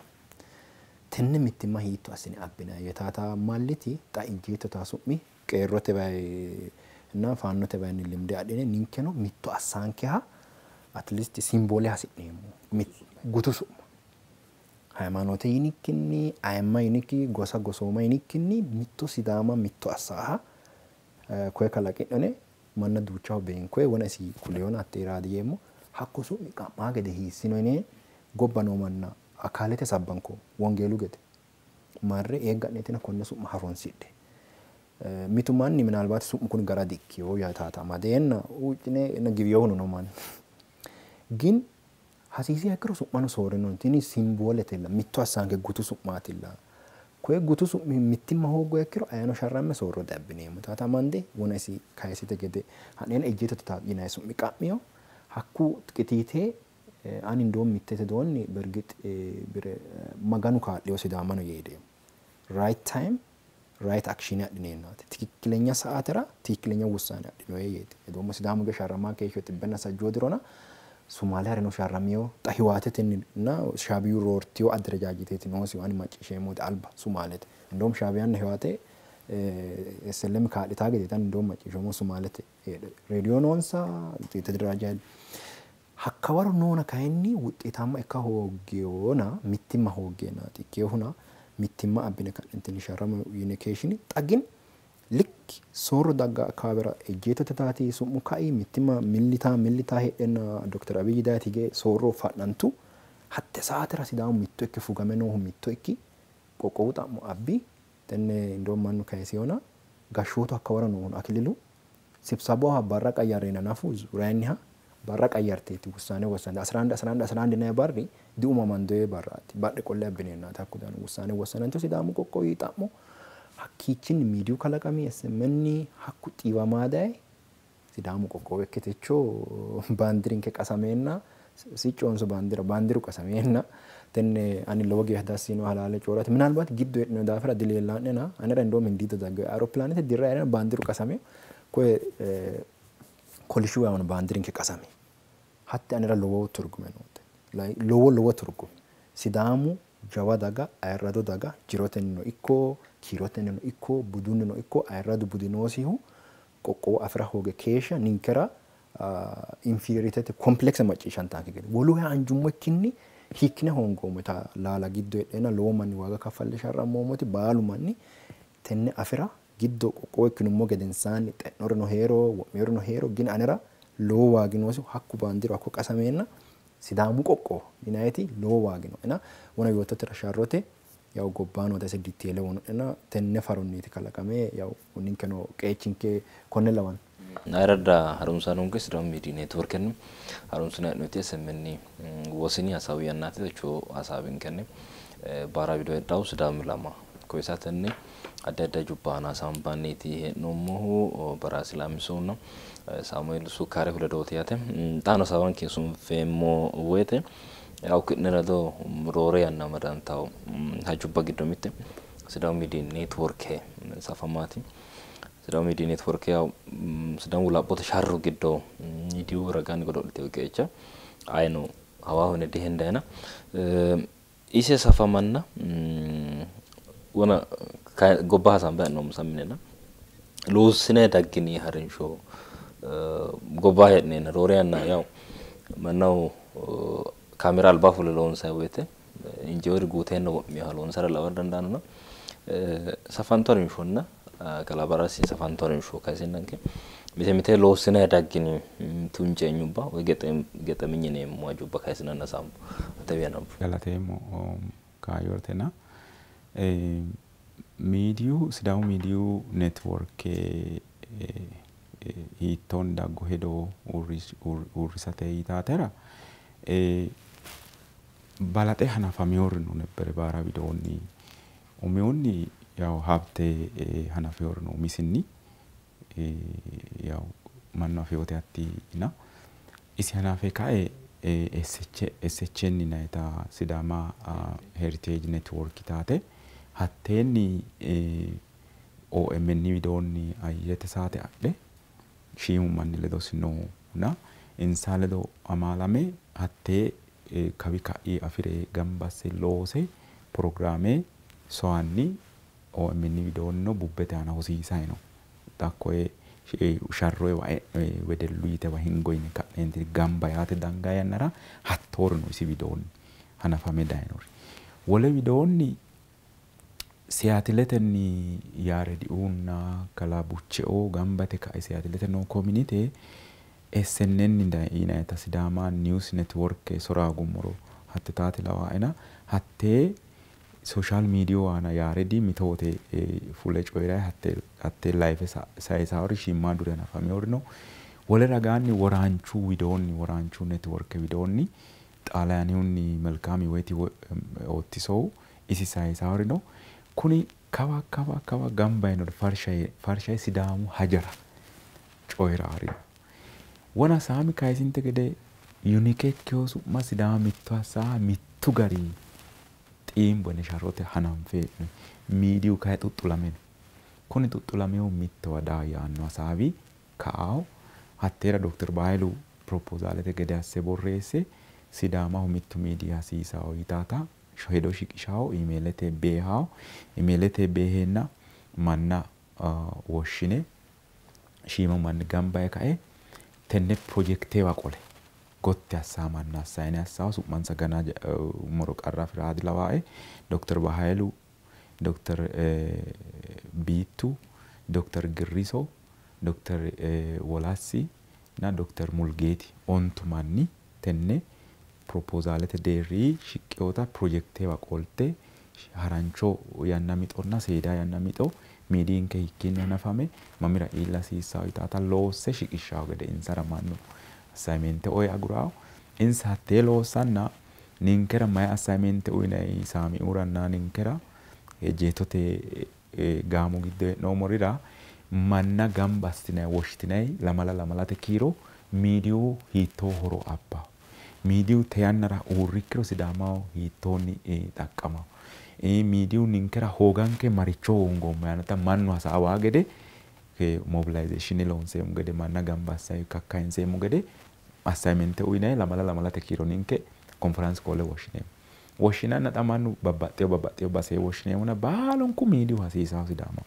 tenne mittimma hiitto assine abbinayi yitaata malliti xa ejjeetto taa su'mi qeerrote bayinna faannote bayinni limde adhine ninkeno mitto assaankeha at least simboole hasi'neemmo gutu su'ma ሃይማኖte yinikkinni ayimma yinikki gosa gosooma yinikkinni mitto Sidaama mitto assaaha koye kalaqi'none manna duuchaho beenkoye wona isi kuleyona hatte raadi yeemmo hakko su'mi qa'maa gede hiissino yine gobba noo manna akaalete sabbanko wongeelu gede marre eegga'neetina konne su'ma haronsidhe mitu manni minalbaati su'mu kun gara dikkiyo yaataata amadeenna huuccine giwiyohuno no manni gin hasiisiha ikkiro su'mano soorrino tini simboletella mitto assaanke gutu su'maatilla Koye gutu su'mi mittimma hooggo ikkiro ayino sharramme soorro dabbineemmo taata amande wona isi kayisite gede ha'neen ejjeetote taat yinanni su'mi qa'miyo hakku qitiite ani እንደውም mittete doonni በእርግጥ maganu kaa'liyo sidaamano yeedeemmo right time right action adhineennaati ትክክለኛ ሰዓትራ ትክክለኛ ውሳኔ adhino yeeti edoommo sidaamu ge sharramaa keeshsho xibbenna sajjoo dirona ሱማሌ harino sharramiyo xa hiwaatetenna shaabiyu roortiyo አደረጃጀቴቲ noosi ani macciishsheemmoti alba sumaalete እንደውም shaabiyanna hiwaate SLM kaa'litaa gede tan እንደውም macciishshoommo sumaalete reediyo noonsa ተደራጃ hakkawaro noona kayinni wuxxeetaamma ikka hooggeyoona mittimma hooggeenaati ikkeehuna mittimma abbine ka'nentinni sharrama yine keeshshini xagin lik soorro dagga akawaawera ejjeetote taati su'mu kai mittimma millitaa millitaa heedhenna Dr. Abiy dayti hige soorro fa'nantu hatte saatera sidaamu mitto ikke fugame noohu mitto ikki qoqqowu xa'mo abbi tenne እንደውም mannu kayiseyona gashshootu hakkawara noohu akililu sibsabaha barra qayyarreena nafu zurayanniha barra qayyarteeti ውሳኔ ወሰነ 11 11 11 ናይ barri diumamandoye barraati badhe qolle abbineennaati hakku dano ውሳኔ ወሰነንቱ sidaamu qoqqowi xa'mo hakkiichinni miidiyu kalaqami SMN hakku xiiwamaa daye sidaamu qoqqowo ikke techo baandirinke qasameenna siccoonso baandira baandiru qasameenna tenne ani lowo geeshsha dassino halaale coorate ምናልባት giddo heedhino daafira dileellaa'nena anera እንደውም hindiiddo dagge aeropilaanete dirra hee'rena baandiru qasame koye kolishshu yaano baandirinke qasame hatte anera lowo turgume noote lowo lowo turgume sidaamu jawa daga ayirrado daga jirotennino ikko kiirotennino ikko budunnino ikko ayirradu budi noosihu qoqqowo afira hooge keeshsha ninkera inferiority complex macciishshantaanke gede wolu anjummo ikkinni hiikkine hoongoommota laala giddo heedheenna lowo manni waaga kaffalle sharrammoommoti baalu manni tenne afira giddo qoqqowo ikkinummo gedensaanni xe'norino heero wo'miyorino heero gin anera lowo waagi noosihu hakku baandiru hakko qasameenna sidaamu qoqqowo yinayiti lowo waagi no ina wona yoottotera sharrote yaw gobbaano tase ditteele wono'nena tenne faronniiti kalaqame yaw ninkeno qeechinke konne lawanno. Ayirradda harunsaanonke Sidaamu Miidiyu Neetworkenni harunsina hee'noyti SMN wosini hasaawu yannaati techo hasaawinkenni baara wido heedhahu Sidaamu ilama koyisatenni addi addi hajubba aana hasaambanniiti hee'noommohu Baraasi Laamisonna Saamueel Sukaarehu ledooti yaate. Xaano hasaawanke sunfeemmo woyte yaw ki'ne ledo roore yanna amadantawo hajubba giddo mitte Sidaamu Miidiyu Neetworke safamaati. Sidaamu Miidiyu Neetworke yaw Sidaamu wolaphote sharro giddo miidiyu ragaanni godo'liteyo qeecha ayino hawaahu yine dihendayina ise safamanna wona gobba hasaambayi hee'noommo samminena loossinayi daggini harinsho gobba hee'neenna roore yanna yaw mannaho kaamera albaa fule loonsayi woyte injeewori guuteenna wo'miha loonsara lawara dandaannona safantu harinshonna kalaa Baraasi safantu harinsho kayiseennanke mite mite loossinayi daggini tunceenyubba woy gexeminye yineemmo hajubba kayisinanna hasaambo atewi hananfo. Galateemmo kaayyortena miidiyu Sidaamu miidiyu neetworke hiittoonni daggu hedo uurrisate yitaatera balaxe hanafamewori no nebbere baara widoonni umihunni yaw habte hanafewori no umisinni yaw mannu afewote hatti ina isi hanafe kae SHN yinayita Sidaama Heritage Network taate hatteenni OMN widoonni ayyete saate adhe shiimu manni ledosi noona insa ledo amaalame hattee kawi ka'i afire gamba asse loose pirogiraame soyanni OMN widoonnino bubbete aana hosiisayi no. Hakkoye sharroewa e'ne wedellu yitewa hingo yine ka'neenti gamba yaate danga yannara hattoori no isi widoonni hanafame dayinori. Wole widoonni Siyaatiletenni Yaaredi'unna kalaa Buche'o gamba yite ka'e Siyaatilete noo kominite SNN yinayita Sidaama News Network soraagummoro hatte taate lawaa'ena hattee sooshaal miidiyu aana Yaaredi mito wote fule coyiray hatte live sayisaawori shiimmaaduri hanafamewori no. Wole ragaanni woraanchu widoonni woraanchu network widoonni xaalayaanihunni Melkaami Weeti oottisohu isi sayisaawori no. Kuni kawa kawa kawa gamba yinori farshaye Sidaamu hajara coyiraari. Wona Saami kayisinte gede unike ikkewo su'ma Sidaama mitto assaa mittu gari xiimbo yine sharrote hananfe hee'noyi. Miidiyu kayi xuxxulame no. Kuni xuxxulamehu mittowa daa yaanno hasaawi ka'aho. Hatteera Dr. Bahilu propozaalete gede asse borreesse Sidaamaho mittu miidiyi hasiisaho yitaata hedo shiqishaho imeelete beehaho. Imeelete beeheenna manna woshshine shiima manni gamba yee kae tenne projektewa qole gotti assaa manna assayine assaho su'mansa gana moro qarra afiraa dilawaae. Dr. Bahilu, Dr. Biittu, Dr. Girriso, Dr. Wolassi na Dr. Mulgeeti ontu manni tenne propozaalete deerri shiqqeota projektewa qolte harancho yanna mixonna seeda yanna mixo miidiyinke hiikkiinni hanafame mamira iilla hasiissawo yitaata loosse shiqishshawo gede insara mannu assaymente oye agurawo. Insa hattee loossanna ninkera mayi assaymente uyinayi saamiuranna ninkera ejjeettote gaamo giddo hee'noommorira manna gamba assinayi woshshitinayi lamala lamalate kiiro miidiyu hiittoo horo abbawo. Miidiyu te yannara uurrikkiro Sidaamaho hiittoonni xaqqamawo. Miidiyu ninkera hooganke maricho hoongoommo yaannota mannu hasaawaa gede mobilization loonseemmo gede manna gamba assayi kakkayinseemmo gede assaymente uyinayi lamala lamalate kiiro ninke konferansi koole woshshineemmo. Woshshinanna xa mannu babbaxxeyo babbaxxeyo base woshshineemmona baalunku miidiyu hasiisawo Sidaamaho.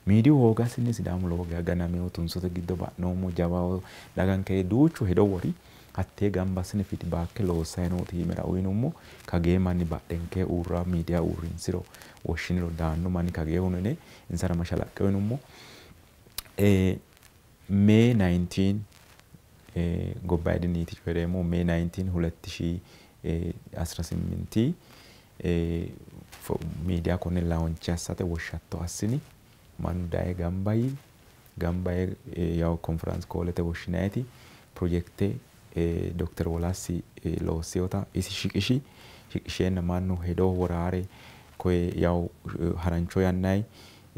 Miidiyu hoogasinni Sidaamu lowo geya ganameyo tunsote giddo ba'noommo jawaho daganke duuchu hedo wori hattee gamba assine feedback loossayi noo tiimera uyinummo kagee manni badhenke uurra miidiya uurrinsiro woshshiniro daanno manni kageehuno yine insara mashalaqqe uyinummo. May 19 gobbayidinniiti coyireemmo May 19 2018 miidiya konne launch assate woshshatto assini mannu daye gamba yii gamba yee yaw konferansi koolete woshshinayiti projekte Dr. Wolassi loosseyota isi shiqishi shiqisheenna mannu hedo woraare koye yaw harancho yannayi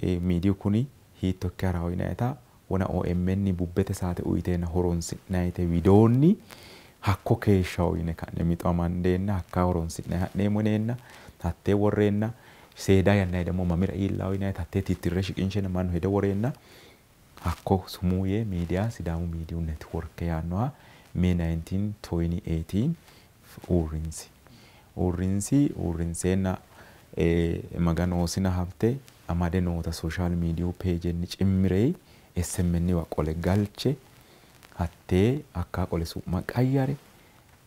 miidiyu kuni hiitto ikke harawo yinayita wona OMN bubbete saate uyiteenna horonsi'nayite widoonni hakko keeshshawo yine ka'ne mixo amandeenna hakka horonsi'nayi ha'neemmo yineenna hattee worreenna seeda yannayi ደግሞ mamira iillawo yinayita hattee tittirre shiqinshenna mannu hedo woreenna hakko sumuu yee miidiya Sidaamu miidiyu networke yaannoha May 19 2018 uurrinsi. Uurrinsi uurrinseenna Maganu oosina habte amade noota social media peejenni cimmirei SMN wa qole galche hattee hakka qole su'ma qayyare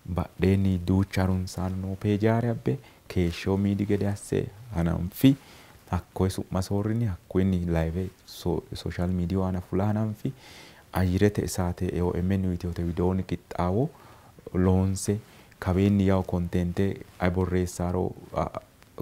badheenni duucha harunsaano noo peejaare abbe keeshsho miidi gede asse hananfi hakkoye su'ma soorrini hakkoyinni live social media aana fula hananfi ayyirete saate OMN uyiteyote widoonni qixxaawo loonse kaweenni yaw kontente ay borreessaaro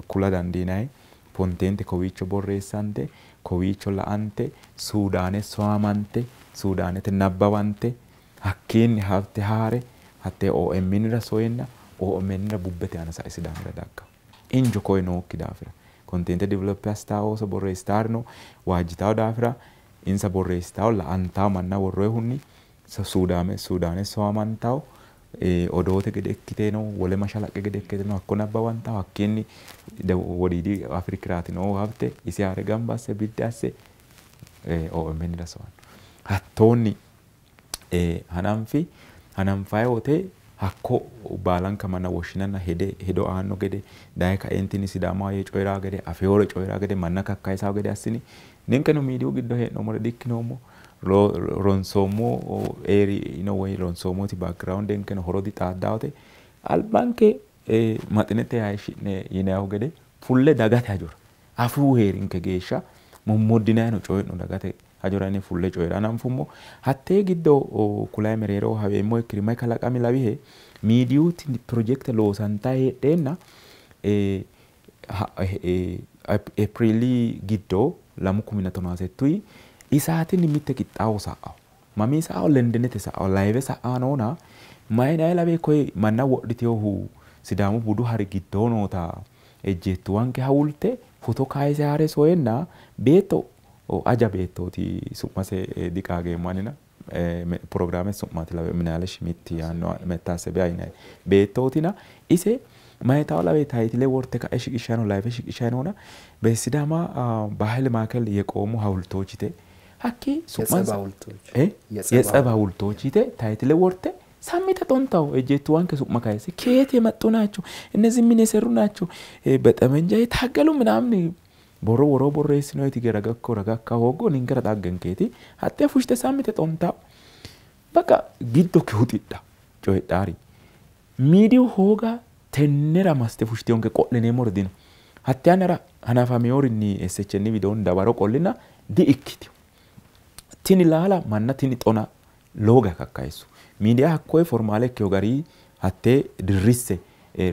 kula dandiinayi kontente kowiicho borreessante kowiicho la'ante Suudaane soamante Suudaanete nabbawante hakkiinni habte haare hattee OMN ra soyenna OMN ra bubbete aana sae Sidaamira daggawo. Injo koye nookki daafira kontente develop assitawo ooso borreessitaarino waajjitawo daafira insa borreessitawo la'antawo manna worroyihunni Suudaame Suudaane soamantawo odoote gede ikkiteno wole mashalaqqe gede ikkiteno hakko nabbawantawo hakkiinni wodiidi Afrikiraati noo habte isi haare gamba asse biddi asse OMN ra soanno. Hattoonni hananfi hananfayi wote hakko baalanka manna woshshinanna hedo aanno gede daye kaeentinni Sidaamaho yee coyiraa gede afeyoore coyiraa gede manna kakkayisawo gede assini ninkeno miidiyu giddo hee'noommore dikkinoommo ronsoommo eerino woyi ronsoommoti background inkeno horo dixaaddawote albanke maxinete hayishshi'ne yinayihu gede fulle dagate hajora afuu heerinke geeshsha mommoddinayino coyi'no dagate hajora yine fulle coyi'ra hananfummo. Hattee giddo kulayi mereero haweemmo ikkiri mayi kalaqami lawihe miidiyu projekte loosantayi heedheenna Aprili giddo 2017 isaatinni mitte qixxaawo sa'awo. Mamii sa'awo Lendenete sa'awo live sa'aa noona mayinayi lawe koye manna wodhiteyohu Sidaamu budu hari giddoo noota ejjeettuwanke hawulte Foto kayise haare soyenna beetto aja beettooti su'mase diqaageemmo anina pirogiraame su'maati lawe Minaale Shimitti yaanno mettaasebiya yinanni beettootina ise mayitawo lawe title worte ka'e shiqishshanni no live shiqishshanni noona በሲዳማ ባህል ማዕከል የቆሙ ሐውልቶች ይቴ ሀኪ የጸብ ሐውልቶች የጸብ ሐውልቶች ይቴ title worte ሳሚተ ጦንታው ኤጄቱዋን ከሱቅማ ካይሴ ከየት የመጡ ናቸው? እነዚህ ምን የሰሩ ናቸው? በጠመንጃ የታገሉ ምናምን ቦሮ ወሮ ቦሬሲኖይቲ ረገኮ ረጋካ ሆጎ ኒንከረ ጣገንኬቲ ሀጤ ፉሽተ ሳሚተ ጦንታው በቃ ጊዶኪ ሁጢዳ coyidhaari miidiyu hooga tennera maste fushiteyonke qo'lineemmori dino hatte yannara hanafamewoorinni SHN widoonni dawaro qollina di''ikkitino tini laala manna tini xona lowo geya kakkayissu miidiya hakkoye formaale ikkeyo gari hatte dirrisse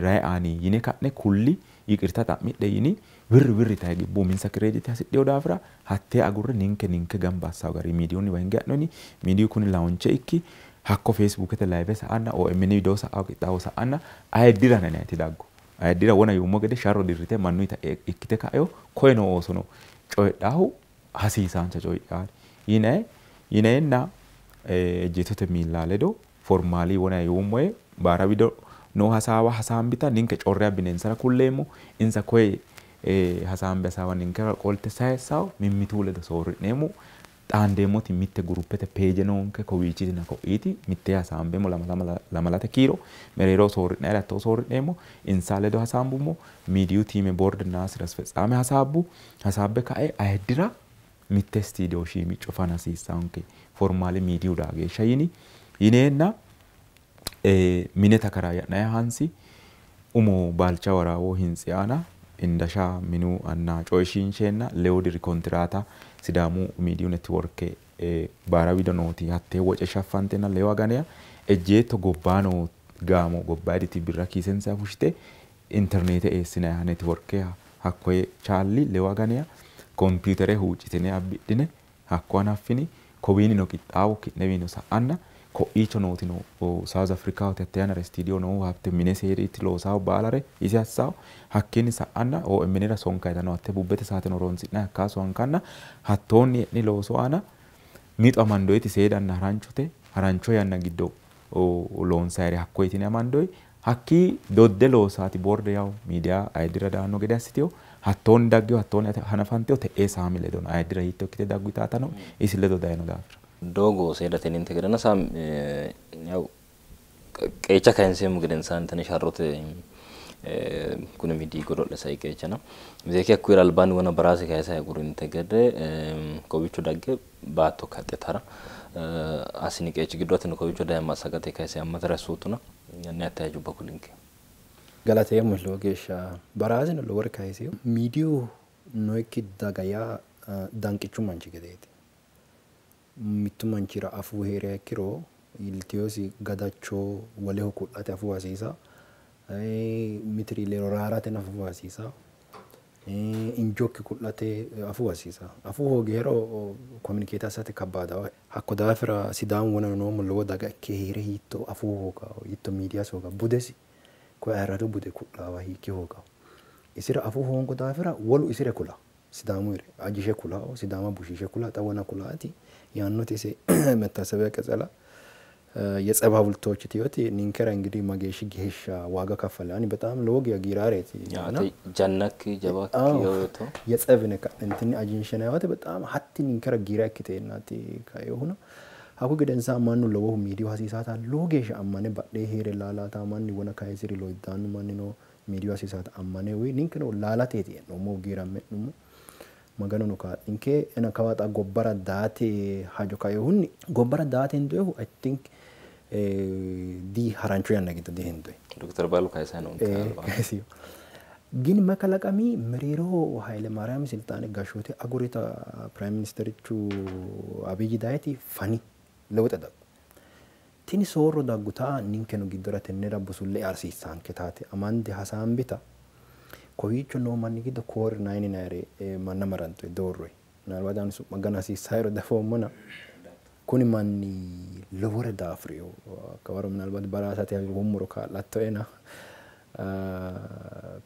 rayi aani yine ka'ne kulli yiqirta xa'midhe yini wirri wirri tayi gibbu uminsa kireedite hasidheyo daafira hattee agurre ninke ninke gamba assawo gari miidiyunniwa hinge ha'noni miidiyu kuni launche ikki hakko feesbuukete live sa'anna OMN widoo sa'awo qixxaawo sa'anna ayiddira nanayti daggu ayiddira wona yuummo gede sharro dirrite mannuyita ikkite ka'eyo koyeno oosono coyidhaahu hasiisaancha coyidhaari yinayi yineenna ejjeetote miilla ledo formaalii wona yuummoye baara wido noo hasaawa hasaambita ninke corre abbinensara kulleemmo insa koye hasaambe hasaawa ninkera qolte sayissawo mimmituu ledo soorri'neemmo xaandeemmoti mitte guruppete peeje noonke kowiichitina ko'iiti mitte hasaambeemmo lamalate kiiro mereero soorri'nayire hattoo soorri'neemmo insa ledo hasaambummo miidiyu tiime boordinna sira asfetsaame hasaabbu hasaabbe ka'e ayiddira mitte stiidiyo shiimicco fana hasiissaanke formaale miidiyu daa geeshsha yini yineenna mine takaraaya'nayi hansi umo baalcha waraawo hintsi aana indasha minu anna coyishiinsheenna lewu diri kontiraata Sidaamu miidiyu networke baara wido nooti hattee woce shaffantenna lewu aganeya ejjeetto gobbaa noo gaamo gobbaayiditi birra kiisensa fushite interneete eessinayiha networke hakkoye chaalli lewu aganeya kompiitere huuccitine abbidhine hakko hanaffini kowiinino qixxaawo ki'newiino sa'anna ko'iicho nootino South Africahote hatte yannara studio noohu hatte minesi heeritti loosawo baalare isi assawo hakkiinni sa'anna OMNira sonkayitano hatte bubbete saateno horonsi'nayi hakkaa sonkanna hattoonni e'ni loosu aana mixo amandoyiti seedanna haranchote harancho yanna giddo loonsayire hakko yitine amandoyi hakkii dodde loosaati boorde yawu miidiya ayiddira daanno gede assiteyo hattoonni daggeyo hattoonni hanafanteyo te'ee saami ledo no ayiddira hiitto ikkite daggu yitaatano isi ledo dayino daafira doogo seedateninte gedena saam ያው qeecha kayinseemmo gedensaanni tene sharrote kuni miidii godo'le sai qeechana miteekke hakkuyira albaanni wona baraase kayisa agurinte gede kowiicho dagge baatto kaxxitara assini qeechi giddo atino kowiicho daye massagate kayise ammatara assootuna yanne hatte hajubba kulinke. Galateemmo lowo geeshsha baraasino lowore kayiseyo miidiyu nookki daga yaa danqichu manchi gedeeti. Mittu manchira afuu heeriha ikkiro iilteyosi gadacho woleho ku'late afuu hasiisa mitiri ledo raarate afuu hasiisa injokki ku'late afuu hasiisa afuu hoogihero communicate assate kabbaadawo hakko daafira Sidaamu wona noommo lowo daga ikke heere hiitto afuu hoogawo hiitto miidiyasi hoogawo budesi koye ayirrado bude ku'laawa hiikki hoogawo isira afuu hoongo daafira wolu isire kula Sidaamuyire ajishe kulawo Sidaama bushiishe kula xa wona kulaati ያኑት ise መታሰቢያ ቀጸላ የጸብ ሐውልቶች ትዮቲ ኒንከራ እንግዲህ ማጌሺ ጌሻ ዋጋ ከፈለ አኒ በጣም ሎግ ያጊራሬቲ ጃናክ ጀባክ yoto የጸብ ነካ እንትን አጂንሸና ያወተ በጣም ሀቲ ኒንከራ ጊራ ክቴናቲ ካየሁና ሀኩ gedensa mannu lowohu miidiyu hasiisaata lowo geeshsha ammane badhee heere laalaata manni wona kayisiri loyiddaannu mannino miidiyu hasiisaata ammane woyi ninkeno laalateeti e'noommohu giiramme e'nummo Maganu kaa'linke ena kawa xa gobbara daate hajo kainohunni gobbara daate hendoyihu I think di harancho yanna giddo dihendoyi. Dokiter Baalu kayisayi noonke albaanni. Kayisiyo. ግን መከለቀሚ mereeroho Haile Maariyaami silxaane gashshoote agurita prime ministerichu Abiy dayiti fani lewxe daggu. Tini soorro dagguta ninkeno giddora tennera busulle hasiissanke taate amande hasaambita kowiicho noo manni giddo koor nayini nayire manna marantoyi doorroyi ምናልባት አሁን su'ma gana hasiissahero dafoommona kuni manni lowore daafuriyo hakkawaro ምናልባት baraasate hummuro kaa'lattoena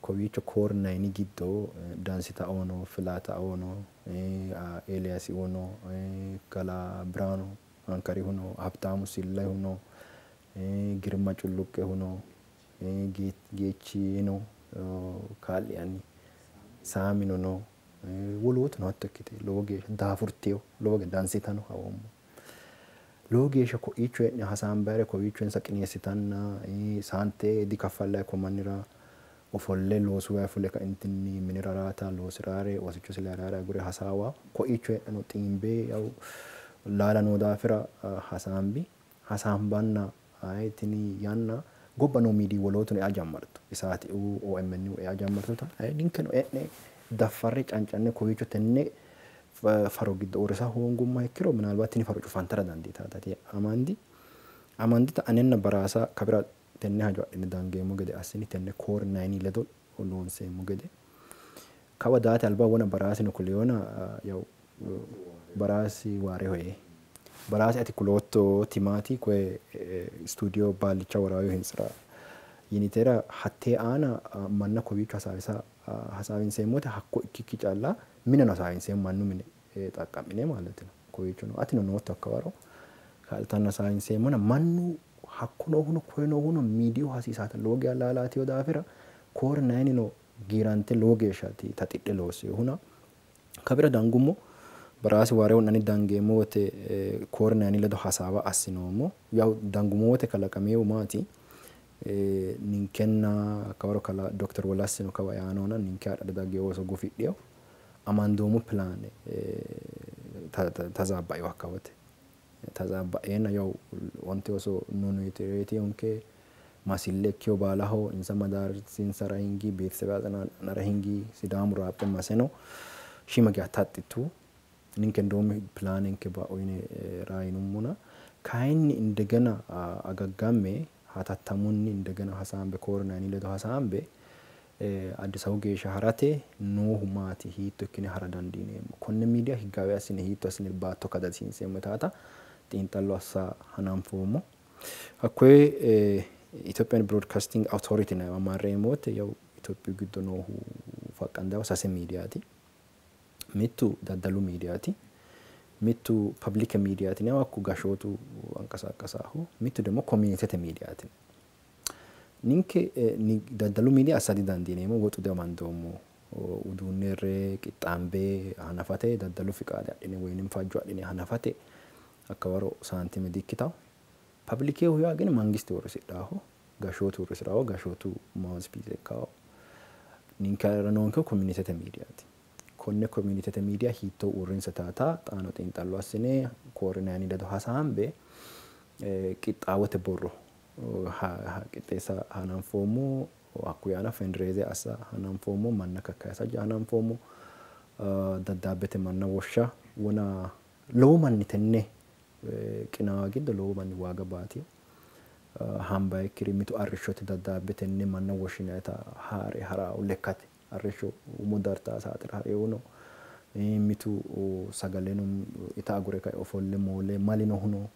Kowiicho Core 9 giddo Dansitao no, Filatao no, Eeliyaasioo no, Kalaa Biraanu Ankarihu no, Habtaamu Sillahu no, Girma Culluqqehu no, Geechino kaa'li Saamino no, wolootuno hatto ikkite lowo geeshsha daafurteyo, lowo geeshsha dansitano hawoommo. Lowo geeshsha ko'iicho hee'ne hasaambayire kowiicho insa qineessitanna saante dikaffallayi ko mannira ofolle loosuwayi fule kaentinni minira raata loosiraare oosichosi layiiraare agure hasaawa ko'iicho heedheno xiimbe yawu laala noo daafira hasaambi hasaambanna ayi tini yanna gobba noo miidii wolootuno ea jammartu isaatiu OMN ea jammartuta ayi ninkeno e'ne daffarre cancanne kowiicho tenne faro giddo uurrisa hoongumma ikkiro minalbaat tini faro cufantara dandiitaata amandi amandita anenna Baraasa kabira tenne hajo adhine dangeemmo gede assini tenne Core 9 ledo loonseemmo gede kawa daate alba wona Baraasino kuleyoona yawu Baraasi waareho yee Baraasi ati kulootto timaati koye studio baallicha waraayo hintsira yinitera hattee aana manna kowiicho hasaawisa hasaawinseemmote hakko ikkikki calla mineno hasaawinseemmo mannu mine xaqqa'mine ማለት ነው kowiicho no atino nootto hakkawaro kaa'litanna hasaawinseemmona mannu hakko noohuno koye noohuno miidiyu hasiisaata lowo geeshsha laalaatiyo daafira Core 9 no giirante lowo geeshshaati taxidhe loossinohuna kabira dangummo Baraasi waareho ani dangeemmo wote Core 9 ledo hasaawa assinoommo yawu dangummo wote kalaqameewu maati ninkenna kawaro kala Dr. Wolassino kawa yaanona ninke hadhara dagge ooso gufidheyo amandoomo pilaane tazaabbaeyo hakka wote tazaabbaeenna yawu onte ooso nunuyitireetiyonke masille ikkiyo baalaho insa madaarsinsara hingi beetesebe atsanara hingi Sidaamu raaphe maseno shiima geya taxxitu ninke ndoomi pilaanenke ba'o yine raayinummona kayinni indegena agaggamme hatattamunni indegena hasaambe Core 9 ledo hasaambe Addis Ababu geeshsha harate noohu maati hiitto ikkine hara dandiineemmo konne miidiya higgaawe assine hiitto assine baatto kadasiinseemmo taata xiinxallo assa hananfoommo hakkoye Ethiopian Broadcasting Authority nayiwa marreemmo wote yawu Itophiyu giddo noohu faqqandayo sase miidiyaati mittu daddalu miidiyaati mittu public miidiyaati nayiwa hakku gashootu anqasaaqasaahu mittu ደግሞ communitete miidiyaati ninke daddalu miidiya assa didandiineemmo woxu diamandoommo uduunnerre qixxaambe hanafate daddalu fiqaade adhine woyinim fajjo adhine hanafate hakkawaro saantime dikkitawo publikehu yaa ግን mangiste uurrisidhaaho gashootu uurrisiraaho gashootu mouthpiece ikkawo ninkera noonkehu communitete miidiyaati konne communitete miidiya hiittoo uurrinsa taata xaano xiinxallo assine Core 9 ledo hasaambe qixxaawote borro qixxeessa hananfoommo hakkuyi aana fundraise assa hananfoommo manna kakkayisa hananfoommo daddaabbete manna woshsha wona lowo manni tenne qinaawa giddo lowo manni waaga baatiyo hambayikkiri mitu arrishshote daddaabbetenne manna woshshinayita haare haraawu lekkate arrishsho umo dartaa saatira hareewuno mitu sagaleno ita agure kae ofolle moole malinohuno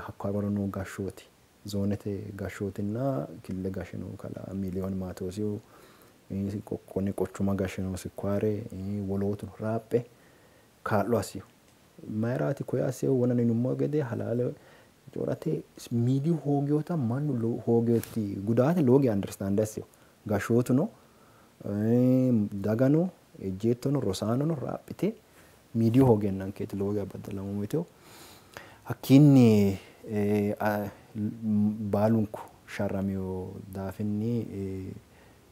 hakko waro noo gashshooti zoonete gashshootinna killile gashshe noo kalaa Miiliyoon Maatoosihu konne quchuma gashshe noo Sikwaare wolootuno raaphe kaa'lo assiyo mayiraati koye assiyo wona yinummo gede halaale coorate miidiyu hoogeyota mannu hoogeyoti gudaate lowo geya understand assiyo gashshootuno dagano ejjeettono rosaanono raaphite miidiyu hoogennankeeti lowo geya baddalammo yiteyo hakkiinni baalunku sharramiyo daafinni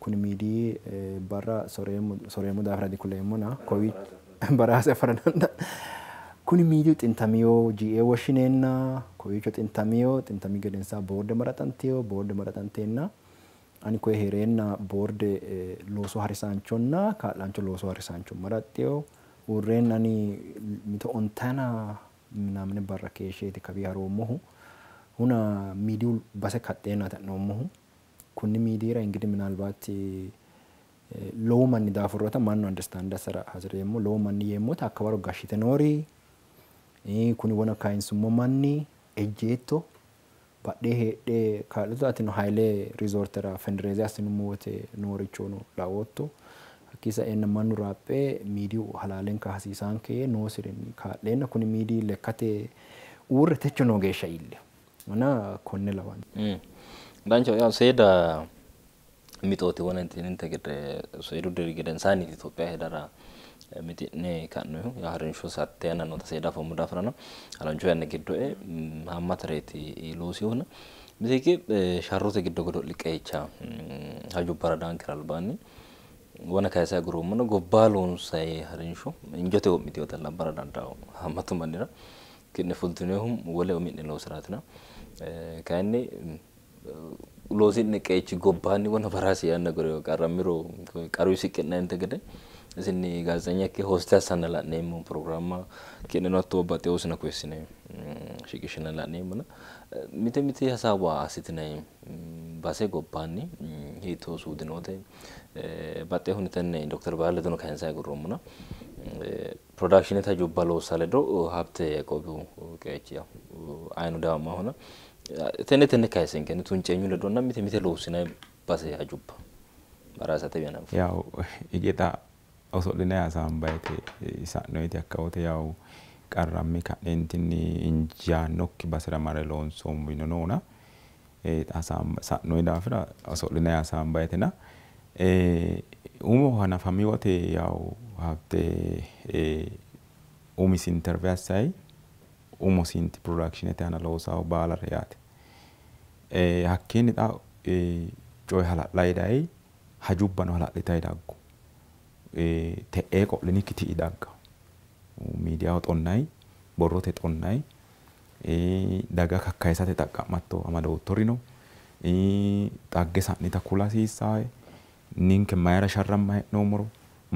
kuni miidii barra soreemmo daafira dikuleemmona kowi Baraase afara dandaanno kuni miidiyu xintamiyo GA woshshineenna kowiicho xintamiyo xintami gedensaa boorde maraxanteyo boorde maraxanteenna ani koye heereenna boorde loosu harisaanchonna kaa'laancho loosu harisaancho maraxxeyo uurreenna ani mito ontana ምናምን barra keeshsheeti kawi haroommohu huna miidiyu base kaxxeennaati ha'noommohu kunni miidiyira inግዲህ ምናልባት lowo manni daafurrota mannu understand assara hasireemmo lowo manni yeemmota hakkawaro gashshite noori kuni wona kayinsummo manni ejjeetto Badhee heedhe kaa'litu atino Haile Rizoortera fundraise assinummo wote noorichono laootto. Hakkii saeenna mannu raaphe miidiyu halaalenka hasiisaanke yee noosirinni kaa'leenna kuni miidiyi lekkate uurre techo noo geeshsha iillino. Ona konne lawanno. Danchaho yaw seeda mixooti wonantininte gede seedu diri gedensaanniiti Itophiya hedara mixi'ne ka'nohu harinsho hatte yanna noota seeda afoommo daafirano harancho yanna giddoe haammatareeti loosihuna miteekke sharrote giddo godo'li qeecha hajubbara daankera albaanni wona kayise aguroommona gobba loonsayi harinsho injote wo'miteewota labbara dandaao haammatu mannira ki'ne fultinohu wole umi'ne loosiraatina kayinni loosi'ne qeechi gobbaanni wona baraasi yanna gore qarrammiro qaru siqqi'nayinte gede isinni gaazexeenya ikke hoste assanna la'neemmo pirogiraamma ki'neno hatto babbaxxewo sina koyissine shiqishshina la'neemmona mite mite hasaawa assitinayi base gobbaanni hiittoo suudi noote baxxeehunni tenne Dr. Baale ledono kayinsayi agurroommona production hajubba loossa ledo Habte Yaqoobihu qeechi yaw ayino dawammahona tenne tenne kayissenkenni tunceenyu ledonna mite mite loossinayi base hajubba baraasate yanafo. Yaw hige xa oso'linayi hasaambayete sa'noyiti hakka wote yaw qarramme ka'neentinni injaannokki basera marre loonsoommo yino noona sa'noyi daafira oso'linayi hasaambayetena umo hanafami wote yaw Habte umisi interview assayi umosinti productionete aana loosawo baalare yaate. Hakkiinni xa coyi hala'layi dayi hajubbano hala'litayi daggu. Te'ee qo'linikki ti'i dagga. Miidiyaho xonnayi, borrote xonnayi, daga kakkayisate xaqqa'matto amadoottori no. Xagge sa'nita kula hasiissaawe, ninke mayira sharramma hee'noommoro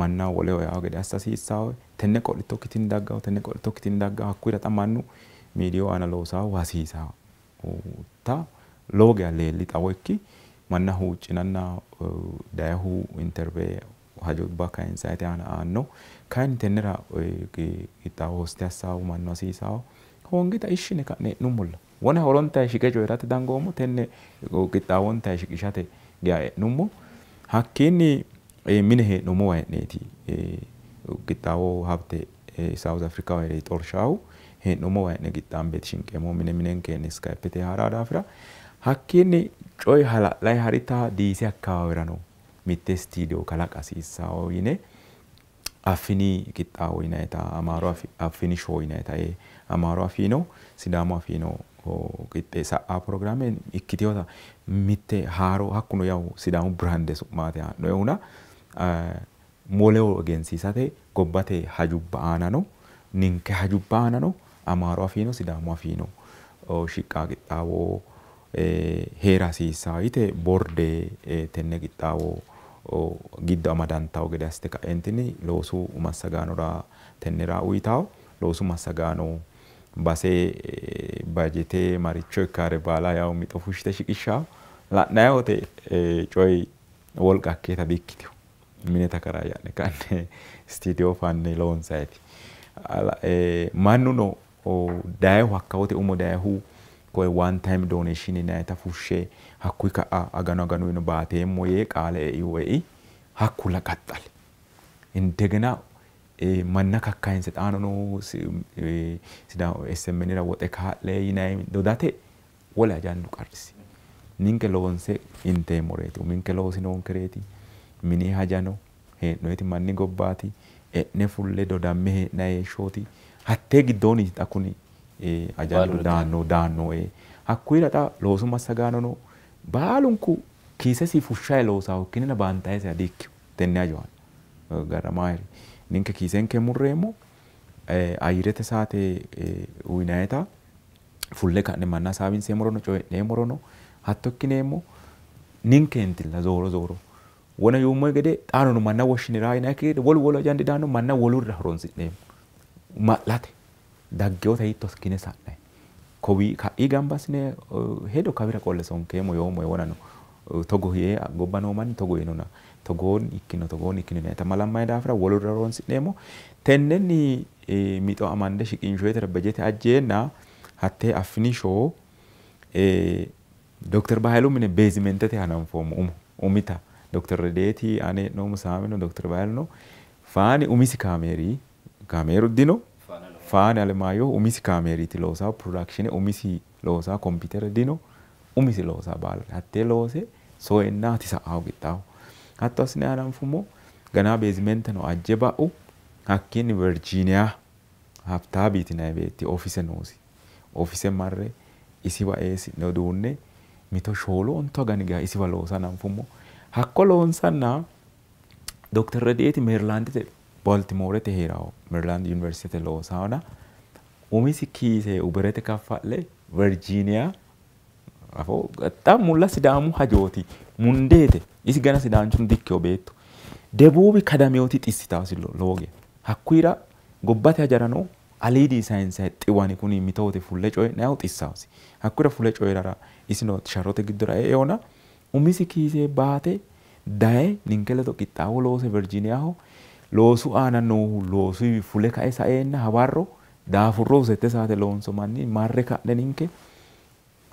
mannaho woleho yawo gede assa hasiissaawe. Tenne qo'littokki tini daggawo, tenne qo'littokki tini daggawo. Hakkuyira xa mannu miidiyu aana loosaahu hasiisaawo. Ta lowo geya leelli xawo ikki manna huuccinanna dayihu interview hajubba kayinsayite aana aanno. Kayinni tennera qixxaawo hoste assaahu mannu hasiisaawo. Hoongita ishine ka'ne e'nummolla. Wona horontayi shiqe coyi'rate dangoommo, tenne qixxaawontayi shiqishate geya e'nummo. Hakkiinni mine hee'noommowa hee'neeti qixxaawo Habte South Africa hee're xorshaahu hee'noommowa hee'ne qixxaambeeti shinqeemmo mine minenke hee'ne Skypete haaraa daafira. Hakkiinni coyi hala'layi harita Diise akkawaawirano mitte studio kalaqa hasiissawo yine Affini qixxaawo yinayita Amaaru Affini show yinayita Amaaru afiino Sidaamu afiino qixxee sa'a pirogiraame ikkitewota mitte haaro hakkuno yaw Sidaamu brande su'maate haa'noyihuna woleho egensiisate gobbate hajubba aanano ninke hajubba aanano Amaaru afiino Sidaamu afiino shiqqa qixxaawo heera hasiissawo yite borde tenne qixxaawo giddo amadantawo gede assite ka'eentinni loosu massagaanora tennera uyitawo. Loosu massagaano base bajete maricho ikkaare baala yaw mixo fushshite shiqishshawo. La'nayi wote coyi wolqa akkeeta di''ikkitewo. Mine takarayya'ne ka'ne studio fanne loonsayiti. Mannuno dayihu hakka wote umo dayihu koye one time donation yinayita fushshe hakkuyi ka'a aganu aganuyino baateemmo yee qaale eihu ei hakkulla qaxxali. Indegena manna kakkayinse xaano no Sidaamu SMNira woxe kaa'le yinayi dodate wole ajandu qarrisi. Ninke loonse inteemmoreeti, uminke loosi noonkereeti, mini hajano hee'noyiti manni gobbaati, e'ne fulle dodamme hee'nayi heeshshooti. Hattee giddooniiti xa kuni ajandu daanno daanno. Hakkuyira xa loosu massagaanono baalunku kiisesi fushshayi loosaahu ikkinnina baantayisiha di''ikkino. Tenne hajo aana garramaayiri. Ninke kiisenke murreemmo, ayyirete saate uyinayita fulle ka'ne manna hasaawinseemmorono coyi'neemmorono hatto ikkineemmo. Ninkeentilla zooro zooro. Wona yuummo gede xaanono manna woshshiniraa yinayikki gede wolu wolu ajandi daanno manna wolurira horonsi'neemmo. Ma'late daggewota hiitto ikkine sa'nayi. Kowi ka'i gamba assine hedo kawira qolle sonkeemmo yoommo wonano. Togo yee gobba noo manni togo yiinona togoonni ikkino togoonni ikkino yinayita malammayi daafira wolurira horonsi'neemmo. Tennenni mixo amande shiqinshoyitera bejete ajjeenna hattee Affini show Dr. Bahailu mine basementete hananfoommo umo umita Dr. Redeti ane hee'noommo Saamino Dr. Bahailu no Faani umisi kaameeri kaameeru dino Faani Alemaayyehu umisi kaameeriiti loosaa production umisi loosaa kompiitere dino umisi loosaa baalare hattee loose soyennaati sa'aahu qixxaawu hatto assine hananfummo ganaa beezimenteno ajje ba'u hakkiinni Virginia Habtaabiiti yinanni beetti ofise noosi ofise marre isiwa eessi'ne uduunne mito 4 ontu agani geya isiwa loosa hananfummo hakko loonsanna Dr. Redieti Marylandete Baltimoorete heerawo Maryland University loosaona umisi kiise Uberete kaffa'le Virginia afo xa mulla Sidaamu hajooti mundeete isi gana sidaanchuno dikkeyo beettu Debuubi kadameoti xissitaasi lowo geya hakkuyira gobbate hajarano aliidi sayinse xiwani kuni mitote fulle coyi'nayihu xissaasi hakkuyira fule coyi'rara isino sharrote giddora eona umisi kiise baate daye ninke ledo qixxaawo loose Virginiaho loosu aana noohu loosu fule kae saeenna hawarro daafurro 7 saate loonso manni marre ka'ne ninke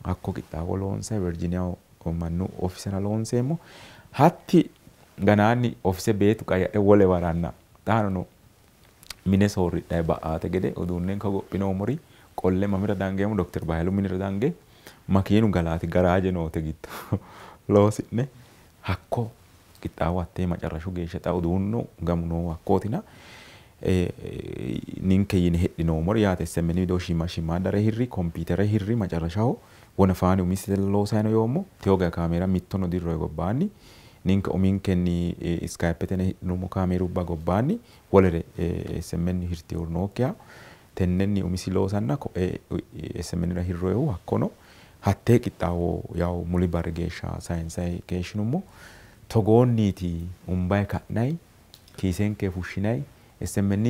hakko qixxaawo loonse Virginiaho mannu ofisera loonseemmo hatti ganaanni ofise beetu qayyadhe wole waranna xaano no mine soorridhayi ba'aate gede uduunnenka gophinoommori qolle mamira dangeemmo Dr. Bahailu minira dange makiinu galaati garaaje noote giddo loosi'ne hakko qixxaawo hattee macarrashu geeshsha xa uduunnu gamu noohu hakkootina ninke yine hedhinoommori yaate SMN widoo shiima shiimaaddare hirri kompiitere hirri macarrashaho wona Faani umisi loosayi no yoommo teyo kaameera mittono dirroyi gobbaanni ninke uminkenni Skypetene hidhinummo kaameerubba gobbaanni wolere SMN hirtewori nookkiha tennenni umisi loosanna koe SMNra hirroyihu hakkono hattee qixxaawo yawu muli barri geeshsha sayinsayi keeshshinummo togoonniiti umbayi ka'nayi kiisenke fushshinayi SMN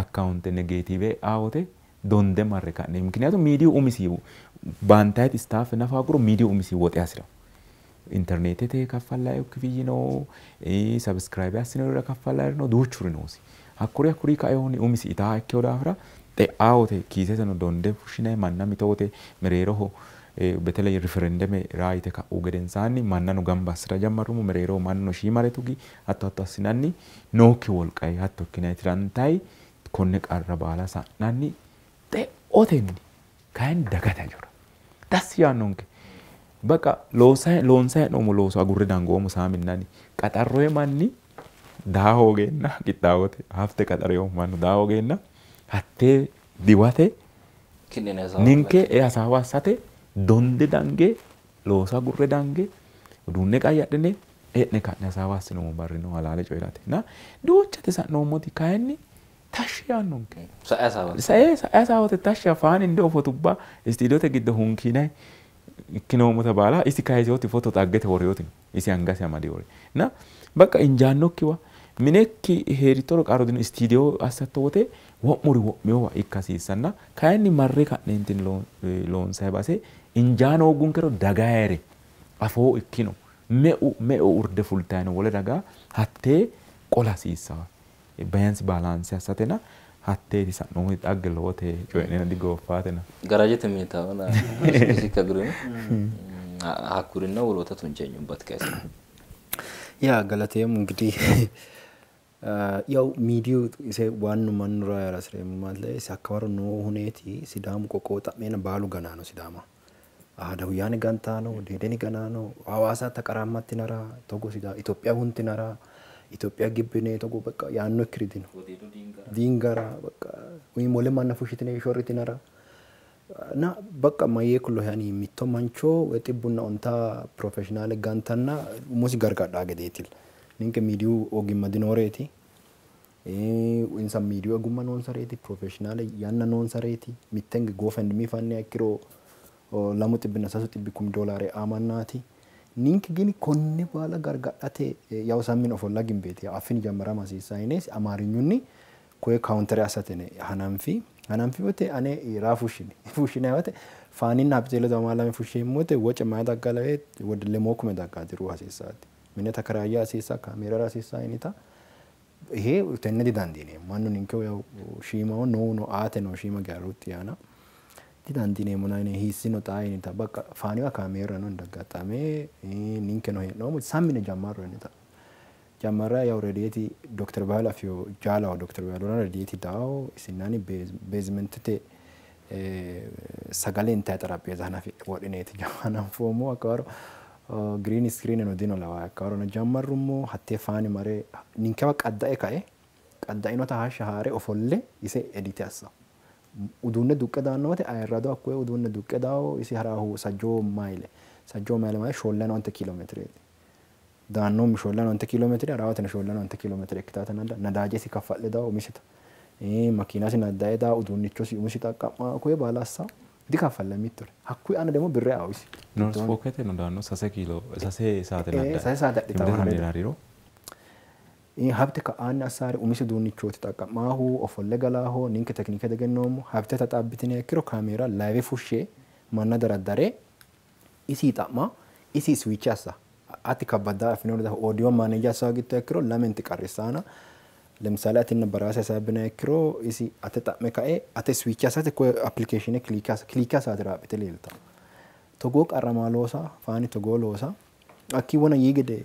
akkaawunte negeetiive aawote donde marre ka'ne mikiniyaatu miidiyu umisi baantayiti staafe nafa aguro miidiyu umisi woxe hasira internetete kaffallayi kifiyyi no subscribe assinore kaffallayi no duuchuri noosi hakkuri hakkuri kaehunni umisi itaa ikkeyo daafira xe'aawote kiiseteno donde fushshinayi manna mitowote mereeroho በተለይ ሪፈረንደም ራይተ ka'u gedensaanni mannano gamba assira jammarrummo mereeroho mannuno shiimare tugi hatto hatto assinanni nookki wolqayi hatto ikkinayi tirantayi konne qarra baala sa'nanni xe'otenni kayinni dagate hajora dassi yaannonke በቃ loonsayi hee'noommo looso agurre dangoommo saaminanni qaxarroye manni daa hoogeenna qixxaawote hafte qaxareyo mannu daa hoogeenna hattee diwate ninke hasaawa assate donde dange looso agurre dange uduunne qayyadhine e'ne ka'ne hasaawa assinoommo barri no halaale coyi'rate na duuchate sa'noommoti kayinni tashshi yaannonke sa'e hasaawate tashshi afaani inde fotubba istiidiote giddo hunkiinayi ikkinoommota baala isi kayiseoti foto xaggete woreyoti isi angasi amadi wore na bakka injaannokkiwa minekki heerittoro qarru dino istiidiyo assatto wote wo'muri wo'miyowa ikka hasiissanna kayinni marre ka'neentinni loonsayi base injaano hooggunkero dagayere afoo ikkino meu meu urde fultayi no wole daga hattee qola hasiissawa bayansi baalaanse assatena hatteeti sa'noommoti xagge lowote coyi'nena digooffaatena Garajete minitaona isikka girino hakkurinna woloota tunceenyubbate kayisino ያ ገለቴም እንግዲህ ያው ሚዲዩ ise waannu mannu raasreemmo maale sakkawaro noo huneeti Sidaamu qoqqowo xa'meena baalu ganaano Sidaama Ahadawuyaani gantaano Deedeni ganaano Hawaasa taqaraammattinara togo Itoophiya huntinara Itoophiya gibbine togo በቃ yaannokkiri dino diingara በቃ ወይም wole manna fushshitine shorritinara እና በቃ mayyee kullo yani mitto mancho xibbunna onta professionaale gantanna umosi gargadhaa gedeetil ninke miidiyu ogimma dinooreeti insa miidiyu ogimma noonsareeti professionaale yanna noonsareeti mittenge GoFundMe fanniha ikkiro 203,000 doolaare aamannaati ninke gini konne baala gargadhate yaw sammin ofolla gimbeeti affini jammarama hasiissaa yine amaarinyunni koye kaawuntere assatene hananfi hananfi wote ane raa fushshini fushshinayi wote faaninna habite ledo amaalame fushsheemmo wote woce mayi dagga lawe wode lemoo kume daggaati ruu hasiissaati mine takaraayya hasiissa kaameerara hasiissa yinita ይሄ tenne didandiineemmo mannu ninke yaw shiimaho noohuno aate no shiima geya ruxxi yaana Didandiineemmo nayine hiissino xaa yinita bakka faaniwa kaameerano indaggaxame ninkeno hee'noommo sammine jammarro yinita jammarra yaw redieti Dr. Bahil afiyo jaalaho Dr. Bahilura redieti daawo isinani beezimentete sagale intayi xarapheeza hanafi wodhineeti hananfoommo hakkawaro green screen no dino lawa hakkawaro jammarrummo hattee faani mare ninkewa qadda'e kae qadda'inota hashsha haare ofolle ise edite assa uduunne duqqe daanno wote ayirrado hakkoye uduunne duqqe daawo isi haraahu sajjoo maayile maye 45 kiiloomeetireeti daannoom 45 kiiloomeetire haraawateno 45 kiiloomeetire ikkitaate nadaajesi kaffa'le daawo umisita makiinasi nadda'e daa uduunnichosi umisi xaqqa'ma koye baala assa dikaffalla mittore hakkuyi aana ደግሞ birre aawo isi North no daanno 6 saate nadda 6 saate adhitawo hariro habte ka'aanni assaare umisi uduunnichooti xaqqa'maahu ofolle galaaho ninke tekniike egennoommo habte taxaabbitine ikkiro kaameera live fushshe manna daraddare isii xa'ma isii switch assa ati kabbadda afinori audio manage assa gitto ikkiro lamenti qarrissaana ለምሳሌ atinna በራሴ hasaabina ikkiro isi ate xa'me kae ate switch assate koye application click assaate raaphite leelta togoo qarramaa loosa faani togoo loosa akki wona yii gede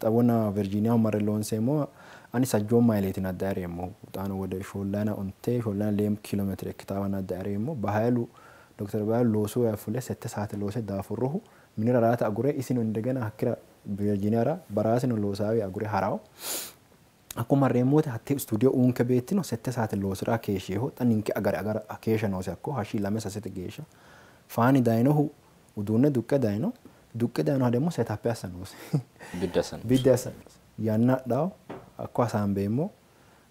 xawona Virginia marre loonseemmo ani sajjoo maayileeti nadda ereemmo xaano ወደ 45 42 kiiloomeetire ikkitaawa nadda ereemmo Bahaylu Dr. Bahaylu loosu fule 7 saate loose daafurrohu minira raata agure isino indegena hakkira Virginiara baraasino loosaawi agure harawo hakko marreemmo wote hatte studio uunke beettino 7 saate loosira keeshsheeho xa ninke agare agara keeshsha noose hakko hashshi 2 3 geeshsha faani dayinohu uduunne duqqe dayino duqqe dayinoha ደግሞ setup assa noose biddi assa noose yanna adhawo hakko hasaambeemmo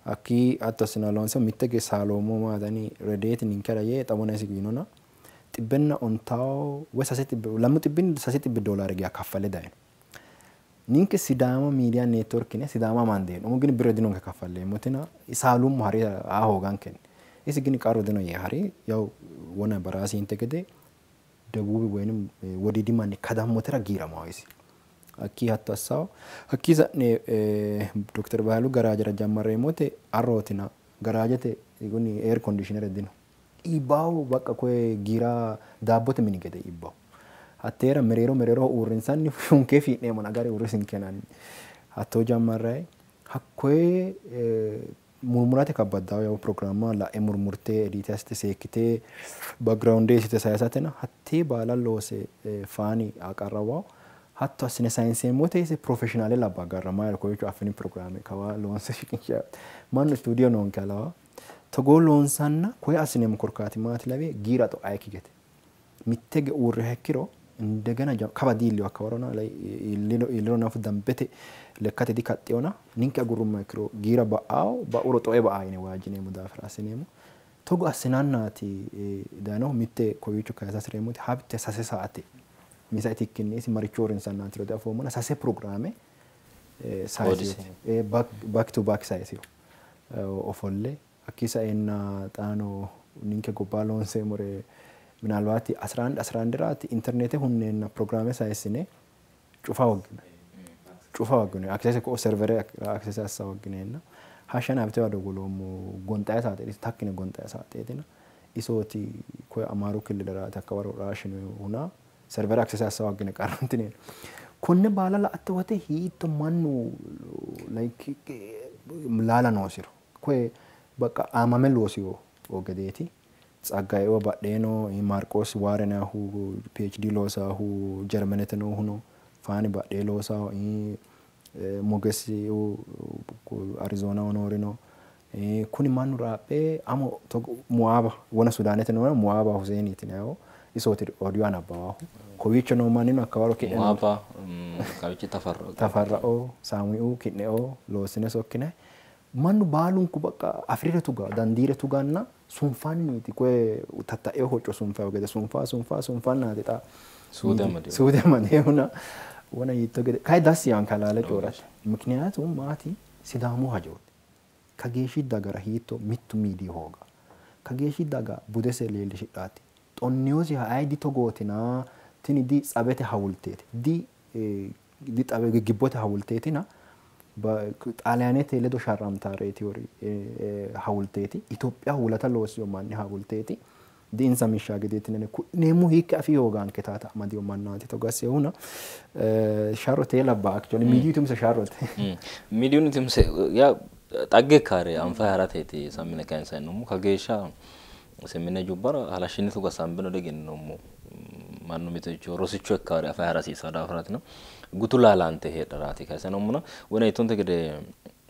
hakki hatto assina loonse mitte ge saaloommo maatani redeeti ninkera yee xawona isi yiinona 150 ወይ 200 $200 geya kaffale dayino ninke Sidaama miidiya neetworkine Sidaama mandeeno umo gini birre dinonke kaffalleemmotina saalummo hari aa hoogankenni isi gini qarru dino yee hari yaw wona baraasiinte gede ደቡብ ወይንም ወዲዲ manni kadammotera giiramawo isi hakkii hatto assawo hakkii sa'ne Dr. Bahalu garaajera jammarreemmote arrootina garaajete kuni air conditioner dino iibbawo bakka koye giira daabbote mini gede iibbawo hatteera mereero mereeroho uurrinsanni shunkee fii'neemmona agare uurrisinkenanni hattoo jammarrayi hakkoye murmurate kabbaddawo yaw programma la'e murmurte edite assite seekkite background isite sayisatena hattee baala loose faani aqarrawawo hatto assine sayinseemmote ise professionaale labba garrama koyicho affini programme kawa loonse shiqinsha mannu studio noonke alawa togoo loonsanna koye assineemmo korkaati maati lawe giira xo'ayikki gede mitte ge uurriha ikkiro እንደገና kaba diilliyo hakkawarona iilliro nafu dambete lekkate dikaxxeyona ninke agurrumma ikkiro giira ba'awo ba'uro xoe ba'a yine waajjineemmo daafira assineemmo togo assinannaati dayinohu mitte kowiicho kayisa hasireemmoti habte 3 saate misa itikkinni isi maricho uurrinsannaatiro diafoommona 3 programme sayisiyooti back to back sayisiyo ofolle hakkii sa'eenna xaano ninke gobbaa loonseemmore ምናልባት 11 11 ራት ኢንተርኔት ሁኔና ፕሮግራም ሳይስኔ ጩፋ ወግነ ጩፋ ወግነ አክሰስ ኮ ሰርቨር አክሰስ አሳ ወግነና ሀሸን አብቴ ወደጎሎሞ ጎንጣያ ሳጤ ታክነ ጎንጣያ ሳጤትና ኢሶቲ ኮ አማሩ ክልል ራት አከባሮ ራሽን ሁና ሰርቨር አክሰስ አሳ ወግነ ቀርንትኔ ኮነ ባላ ላአተ ወቴ ሂቶ ማኑ ላይክ ላላ ነው ሲሮ ኮ በቃ አማመ ሎሲዮ ወገዴቲ ጸጋዬ badheeno Maarqoos Waarenaahu PhD loosaahu Jarmanete noohuno Faani badhee loosaahu Moges Arizoonaho noorino kuni mannu raaphe amo Muaaba wona Sudaanete noona Muaaba Huseeniiti nayo isooti audio anabbawaahu kowiicho noo mannino hakkawaro Muaaba kawichi Tafarra'o Saamu'u ki'ne'o loossine sokkine mannu baalunku bakka afirire tuga dandiire tuganna sunfanniiti koye tatta'eo hocco sunfayo gede sunfa sunfa sunfannaati xa suude amadeehuna wona yiitto gede kayi dassi yaanke halaale coorate ምክንያቱም maati Sidaamu hajooti kageeshshi dagara hiitto mittu miidiyi hooga kageeshshi daga budese leellishidhaati xonniyoosiha ayi di togootina tini di tsabete hawulteeti di di xabe gibbote hawulteetina xaaliyaanete ledo sharramtaareeti wori hawulteeti Itoophiya hulata loosiyo manni hawulteeti Diinsa mishsha gedeeti nene ku'neemmo hiikke afii hoogaanke taata amadiyo mannaati togo assehuna sharrote labbaa actually miidiyu tumse sharrote. Miidiyuun tumse yaa xagge kaare anfayi harateeti sammine kayinsanni kageeshsha semmine jubbara halashshini tuga sambino digennoommo mannu miticho rosicho ikkaare afay harasiisa daafiraatino gutu laalante heedharaati kayisanommona wona ittonte gede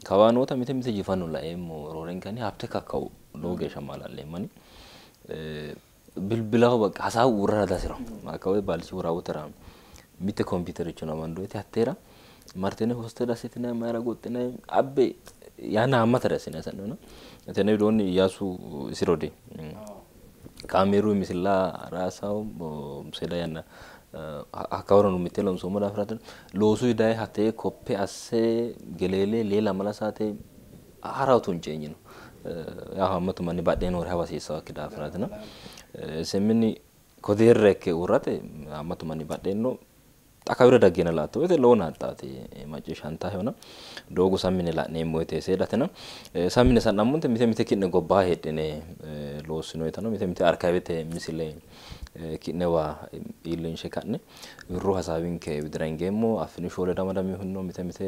kawaa noota mite mite jifanno laeemmo roorenkanni habte kakkau lowo geeshsha maala'leemmani bilbilaho በቃ hasaawu uurrara dasiro akkawe baalichi wuraawutera mitte kompiitericho namandoete hatteera martine hoste dassitinay mayra goxxinay abbe yanna hammatare assinay sa'nona tenne widoonni Iyyaasu isirodi kaameeru misilla raasawu seeda yanna hakka mitte loonsoommo daafiraati loosu daye hattee koppe asse geleele lee lamala saate harawu tunceeñino yaa hammatu manni badhee noore hawa hasiissawakki daafiraatina semminni kodeerra ikke uurrate hammatu manni badheenno xa kawira daggina laatto woyte lowo naaxxaati macciishshantaa heona doogo sammine la'neemmo woyte seedatina sammine sa'nammonte mite mite ki'ne gobbaa heedhine loossinoytano mite mite arkayivete misile ki'newa iillinshe ka'ne wirro hasaawinke widira hingeemmo affini shoole damadamihunno mite mite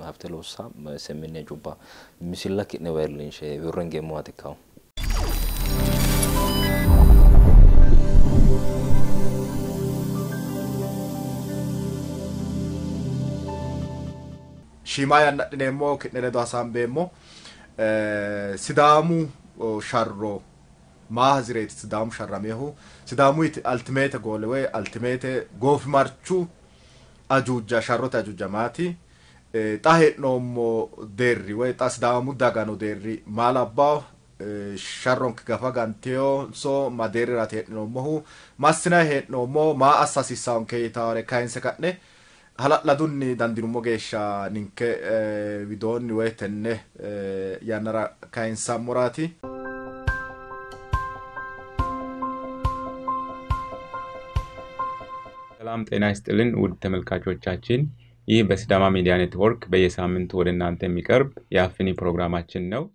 hafte loossa semminne jubba misilla ki'newa iillinshe wirro hingeemmowaati ikkawo. Shiima yanna adhineemmo ki'ne ledo hasaambeemmo Sidaamu sharro maa hasireeti Sidaamu sharrameehu Sidaamuyiti altimeete goole woy altimeete goofimarchu ajuuja sharrote ajuuja maati xa hee'noommo deerri woy xa Sidaamu dagano deerri maa labbawo sharronke gafa ganteyonso ma deerriraati hee'noommohu massinayi hee'noommo maa assa hasiissaanke yitaare kayinse ka'ne hala'ladunni dandiinummo geeshsha ninke widoonni woy tenne yannara kayinsammoraati. ሰላም ጤና ይስጥልን ውድ ተመልካቾቻችን፣ ይህ በሲዳማ ሚዲያ ኔትወርክ በየሳምንቱ ወደ እናንተ የሚቀርብ የአፍኒ ፕሮግራማችን ነው።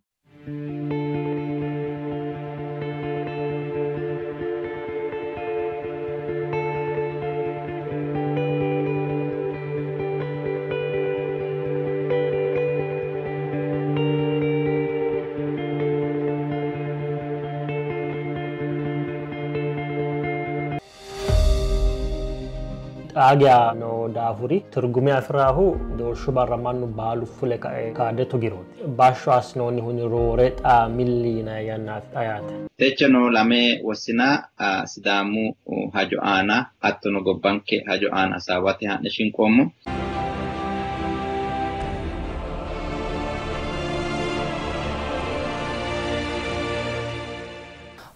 Xaagiya noo daafuri tirgume afiraahu doorshu barra mannu baalu fule kae kaade tugirooti. Bashsho assinoonnihunni roore xa milli yinanni yannaati xa yaate. Techono lame wosina Sidaamu hajo aana hattono gobbanke hajo aana hasaawate ha'ne shinqoommo.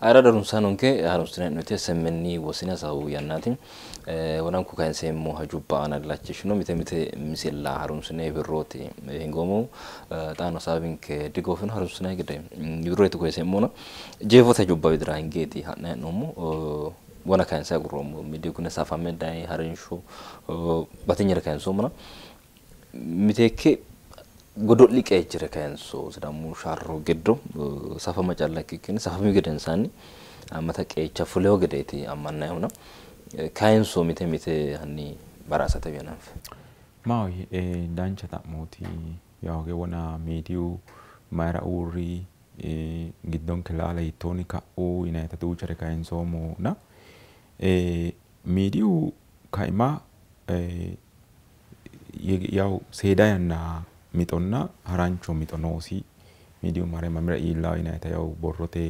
Ayirrado harunsaanonke harunsinanni SMN wosina hasaawu yannaati. Wonanku kayinseemmo hajubba aana illachishino mite mite misilla harunsine birrooti hingoommohu xaano hasaawinke digoofino harunsinanni gede birrooti koyiseemmona jeefote hajubba widira hingeeti ha'nayi hee'noommo wona kayinse agurroommo miidiyu kune safame dayi harinsho batinyere kayinsoommona miteekke godo'li qeechire kayinso Sidaamu sharro giddo safama calla ikkikkinni safami gedensaanni haammata qeecha fulewo gedeeti ammannayihuna kayinso mite mite hanni baraasate hananfe. Maahoyye dancha xa'mooti yawo wona miidiyu mayira uurri giddonke laala hiittoonni ka'u yinayita duuchare kayinsoommona miidiyu kaima yawu seeda yanna mixonna harancho mixo noosi miidiyu mare mamira iillawo yinayita yawu borrote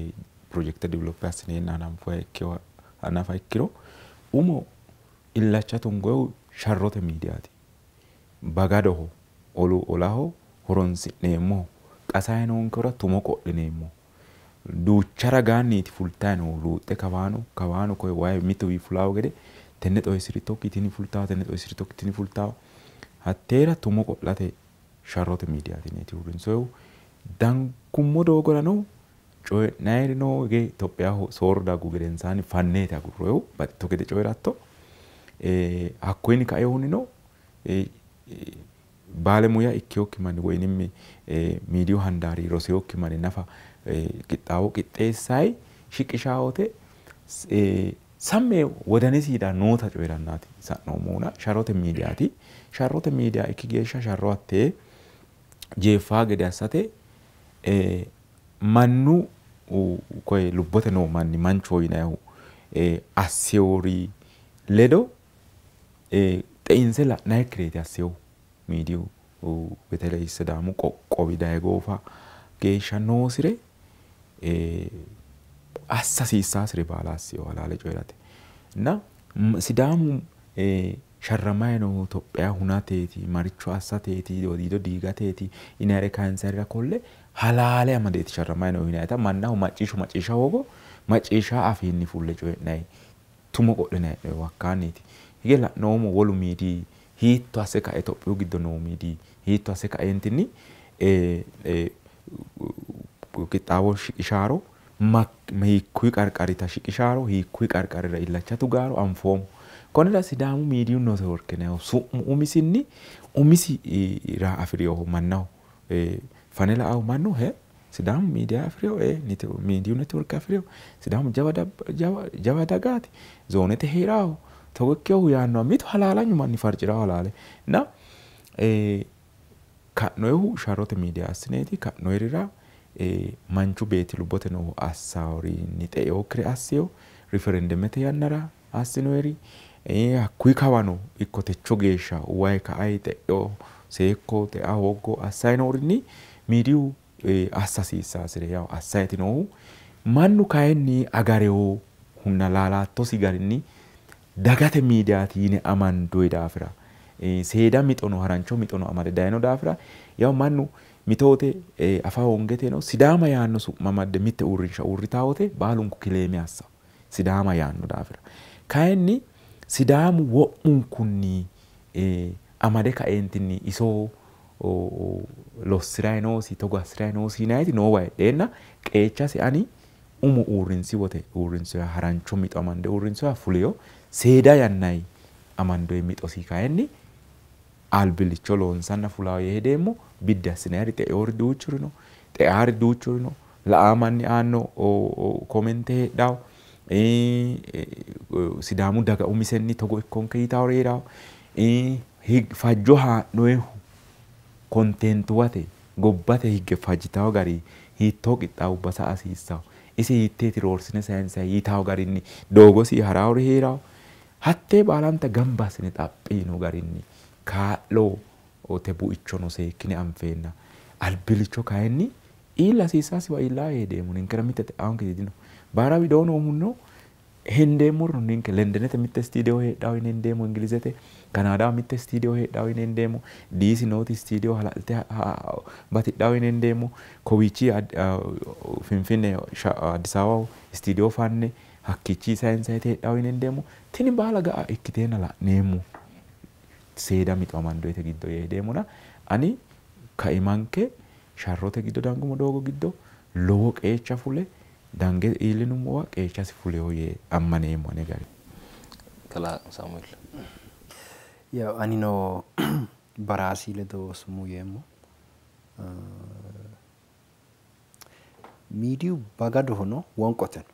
pirojekte develope assineenna hanafa ikkiro umo illacha tungoyehu sharrote miidiyaati. Bagadoho olu olaho horonsi'neemmoho qasayi noonkehura tumo qo'lineemmo duucha ragaanniiti fultayi noohu luuxxe kawaano kawaano koye wayi mituwi fulaawo gede tenne xoyissirittokki tini fultawo tenne xoyissirittokki tini fultawo hatteera tumo qo'late sharrote miidiyaati yineeti uurrinsoyehu dankummo doogorano coyi'nayiri noo hige Itophiyaho soorro daggu gedensaanni fanneeti agurroyehu baxxito gede coyiratto hakkoyinni kaehunnino baalemuya ikkeyokki manni woyinimmi miidiyu handaari roseyokki manni nafa qixxaawo qixxeessayi shiqishawote Samme wodanisiidha noota coyirannaati sa'noommohuna sharrote miidiyaati. Sharrote miidiya ikki geeshsha sharro hattee jeeffaa gede assate mannu koye lubbote noo manni manchoho yinayihu assewori ledo xeinse la'nayikkireeti assehu miidiyu beteley Sidaamu qoqqowi daye goofa geeshsha noosire assa hasiissaasire baala asseyo halaale coyi'rate. Na Sidaamu sharramayi noohu Itophiya hunateeti, maricho assateeti, wodiido diigateeti yinayire kayinsarira kolle halaale amadeeti sharramayi noohu yinayita mannaho macciishsho macciishsha hoogo macciishsha afiinni fulle coyi'nayi tumo qo'linayi hee'noyihu hakkaanniiti. Hige la'noommo wolu miidii hiitto asse kae Itophiyu giddo noo miidii hiitto asse kaeentinni qixxaawo shiqishaaro hiikkuyi qarqarita shiqishaaro hiikkuyi qarqarira illacha tugaaro anfoommo. Konnira Sidaamu miidiyu network yinayihu su'mu umisinni umisira afi'rinoho mannaho fane la'ahu mannu he Sidaamu miidiya afi'rino miidiyu network afi'rino Sidaamu jawa dagaati zoonete heeraaho togo ikkehu yaannoha mitu halaalanyu manni farciraho halaale na ka'noyihu sharrote miidiya assineeti ka'noyirira manchu beetti lubbote noohu assaworinni xe'eyokkire asseyo riferendemete yannara assinoyiri hakkuyi kawano ikko techo geeshsha wayi ka'ayi xe'eo seekko xe'a hooggo assayi noorinni miidiyu assa hasiissaasire yawo assayiti noohu mannu kayinni agarewo hunna laalaattosi garinni dagate miidiyaati yine amandoyi daafira seeda mixono harancho mixono amade dayino daafira yawo mannu mitoote afa hoongeteno Sidaama yaanno su'ma amadde mitte uurrinsha uurritaa wote baalunku kileeme assawo Sidaama yaanno daafira kayinni Sidaamu wo'munkunni amade kaeentinni iso lossirayi noosi togo assirayi noosi yinayiti noowa heedheenna qeechasi ani umo uurrinsi wote uurrinsoyiha harancho mixo amande uurrinsoyiha fuleyo seeda yannayi amandoyi mixosi kayinni albillicho loonsanna fulawo yee hedeemmo biddi assinayiri xe'eori duuchuri no xe'aari duuchuri no la'aa manni aanno komente heedhawo Sidaamu daga umisenni togo ikkonke yitawo heedhawo fajjo haa'noyihu kontentuwate gobbate higge fajjitawo gari hiittoo qixxaawubba sa'a hasiissawo isi hiitteeti roorsine sayinsayi yitawo garinni doogosi haraawori heerawo hattee baalanta gamba assine xaphi yino garinni kaa'lo te buichono seekkine anfeenna albillicho kayinni iilla hasiissaasiwa iillaa heedeemmo ninkera mitte xe'aanketi dino baara widoo noohuno hendeemmorino ninke Lendenete mitte studio heedhawo yine hendeemmo Ingilizete Kanaadaho mitte studio heedhawo yine hendeemmo Diisi nooti studio hala'lite batidhawo yine hendeemmo kowiichi Finfinne Addis Ababaho studio fanne hakkiichi sayinsayite heedhawo yine hendeemmo tini baala ga'a ikkiteenna la'neemmo seeda mixo amandoyite giddo yee hedeemmona ani kaimanke sharrote giddo dangumo doogo giddo lowo qeecha fule dange iillinummowa qeechasi fuleyo yee ammaneemmo ane gari. Kalaa Saamuel. Yaw anino baraasi ledo sumuu yeemmo. Miidiyu bagadohono wonqoteno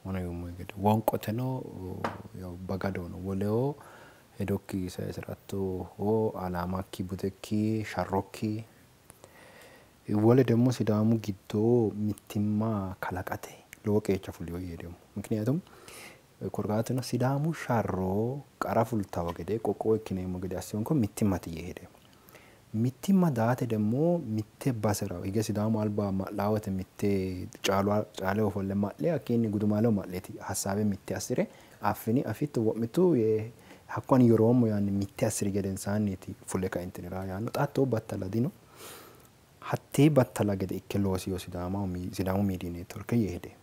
wono yuummo gede wonqoteno yaw bagadohono woleho hedokki sayisiratto alaamakki budekki sharrokki wole ደግሞ Sidaamu giddo mittimma kalaqate lowo qeecha fuliyo yee hedeemmo. ምክንያቱም korkaatuno Sidaamu sharro qara fultawo gede qoqqowo ikkineemmo gede assiyonko mittimmate yee hedeemmo. Mittimma daate ደግሞ mitte basera hige Sidaamu alba ma'laawote mitte caaleho ofolle ma'le hakkiinni gudumaaleho ma'leeti hassaabe mitte assire affini afitto wo'mitu yee hakko ani yoroommo yaanni mitte assiri gedensaanniiti fule kaentinira yaanno xa hattoo battala dino. Hattee battala gede ikke loosiyo Sidaamu miidiyu network yee hedeemmo.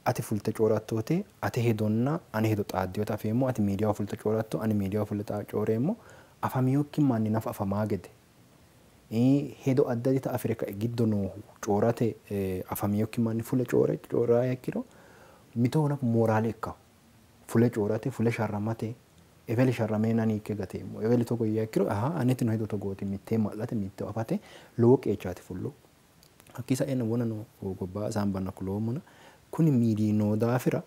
Ati fulte coorattote ate hedonna ane hedo xaaddiyota afeemmo ati miidiyaho fulte cooratto ani miidiyaho fulle cooreemmo afamiyokki manni nafa afamaa gede hedo addi addita afire kae giddo noohu coorate afamiyokki manni fule coore cooraa ikkiro mitoho nafa mooraale ikkawo fule coorate fule sharramate eweli sharrameenani ikke gateemmo eweli togo yiiha ikkiro aha anetino hedo togooti mittee ma'late mittee afate lowo qeechaati fullo hakkii saenna wonano gobba saambanna kuloommona kuni miidiyi noo daafira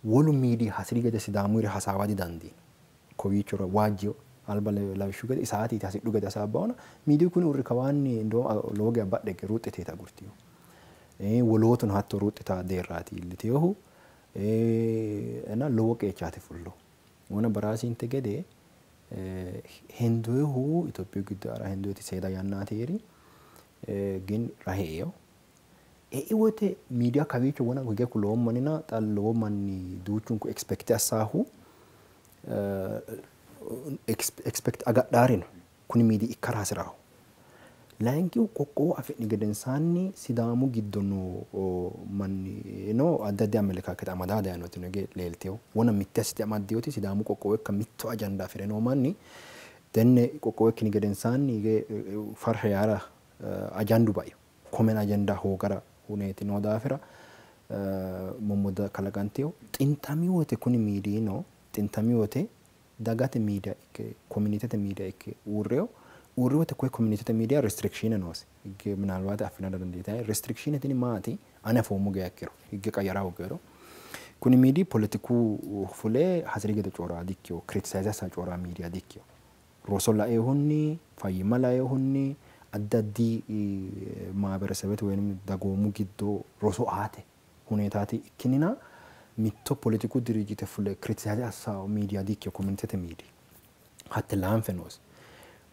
Wolu miidiyi hasiri gede Sidaamuyire hasaawa didandiino. Kowiichora waajjiyo alba lawishshu gede isaatiiti hasidhu gede hasaabbaona miidiyu kuni uurri kawaanni lowo geya badhe higge ruxxiteeti agurtiyo. Wolootuno hatto ruxxita deerraati iilliteyohu እና lowo qeechaati fullo. Wona baraasinte gede hendoyihu Itophiyu giddo ara hendoyiti seeda yannaati heeri gin rahe eeo. Ei wote miidiya kawiicho wona hige kuloommonina xa lowo manni duuchunku expect assaahu expect agadhaari no kuni miidiyi ikkara hasiraahu. Layinkihu qoqqowo afi'ni gedensaanni Sidaamu giddo noo manni no addi addi amelekaakete amadaa dayinoti no hige leelteyo. Wona mitte assite amaddeyoti Sidaamu qoqqowo ikka mitto ajanda afire noo manni tenne qoqqowo ikkini gedensaanni hige farsha yaara ajandu baino. Komen ajanda hoogara huneeti noo daafira mommodda kalaqanteyo. Xintami wote kuni miidiyi no xintami wote dagate miidiya ikke komunitete miidiya ikke uurreyo. Uurri wote koye komunitete miidiya restrikshiine noosi. Higge minaalbaate affinara dandiitanni. Restrikshiine tini maati? Ane afoommo geya ikkiro higge qayyara hoogero. Kuni miidiyi poletiku fule hasiri gede cooraa dikkiyo, kiritисaayize assa cooraa miidiya dikkiyo. Roso laeehunni, fayyimma laeehunni, addi addi maaberesebete woyim dagoomu giddo roso aate huneetaati ikkinina mitto poletiku dirijite fule kiritисaayize assa miidiya dikkiyo komunitete miidiyi. Hatte laanfe noosi.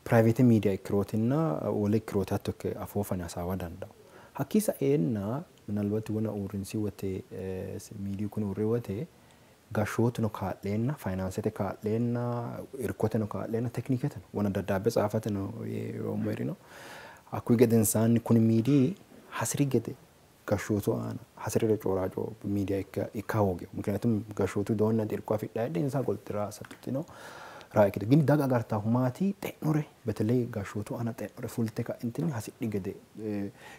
Private media ikkirootinna wole ikkirooti hatto ikke afoo fane hasaawa dandaao. Hakkii sa'eenna minalbati wona uurrinsi wote miidiyu kun uurri wote gashshootuno kaa'leenna fayinaansete kaa'leenna irkoteno kaa'leenna tekniketeno wona daddaabbe tsaafateno yoommo erino. Hakkuyi gedensaanni kuni miidiyi hasiri gede gashshootu aana hasirire cooraa coo miidiya ikka hoogeo. Mikniyaatum gashshootu doonna irko afidhaa hedhe insa qoltira saxxino raa ikkite. Gini daga agartaahu maati xe'nore beteley gashshootu aana xe'nore fulte ka'entinni hasidhi gede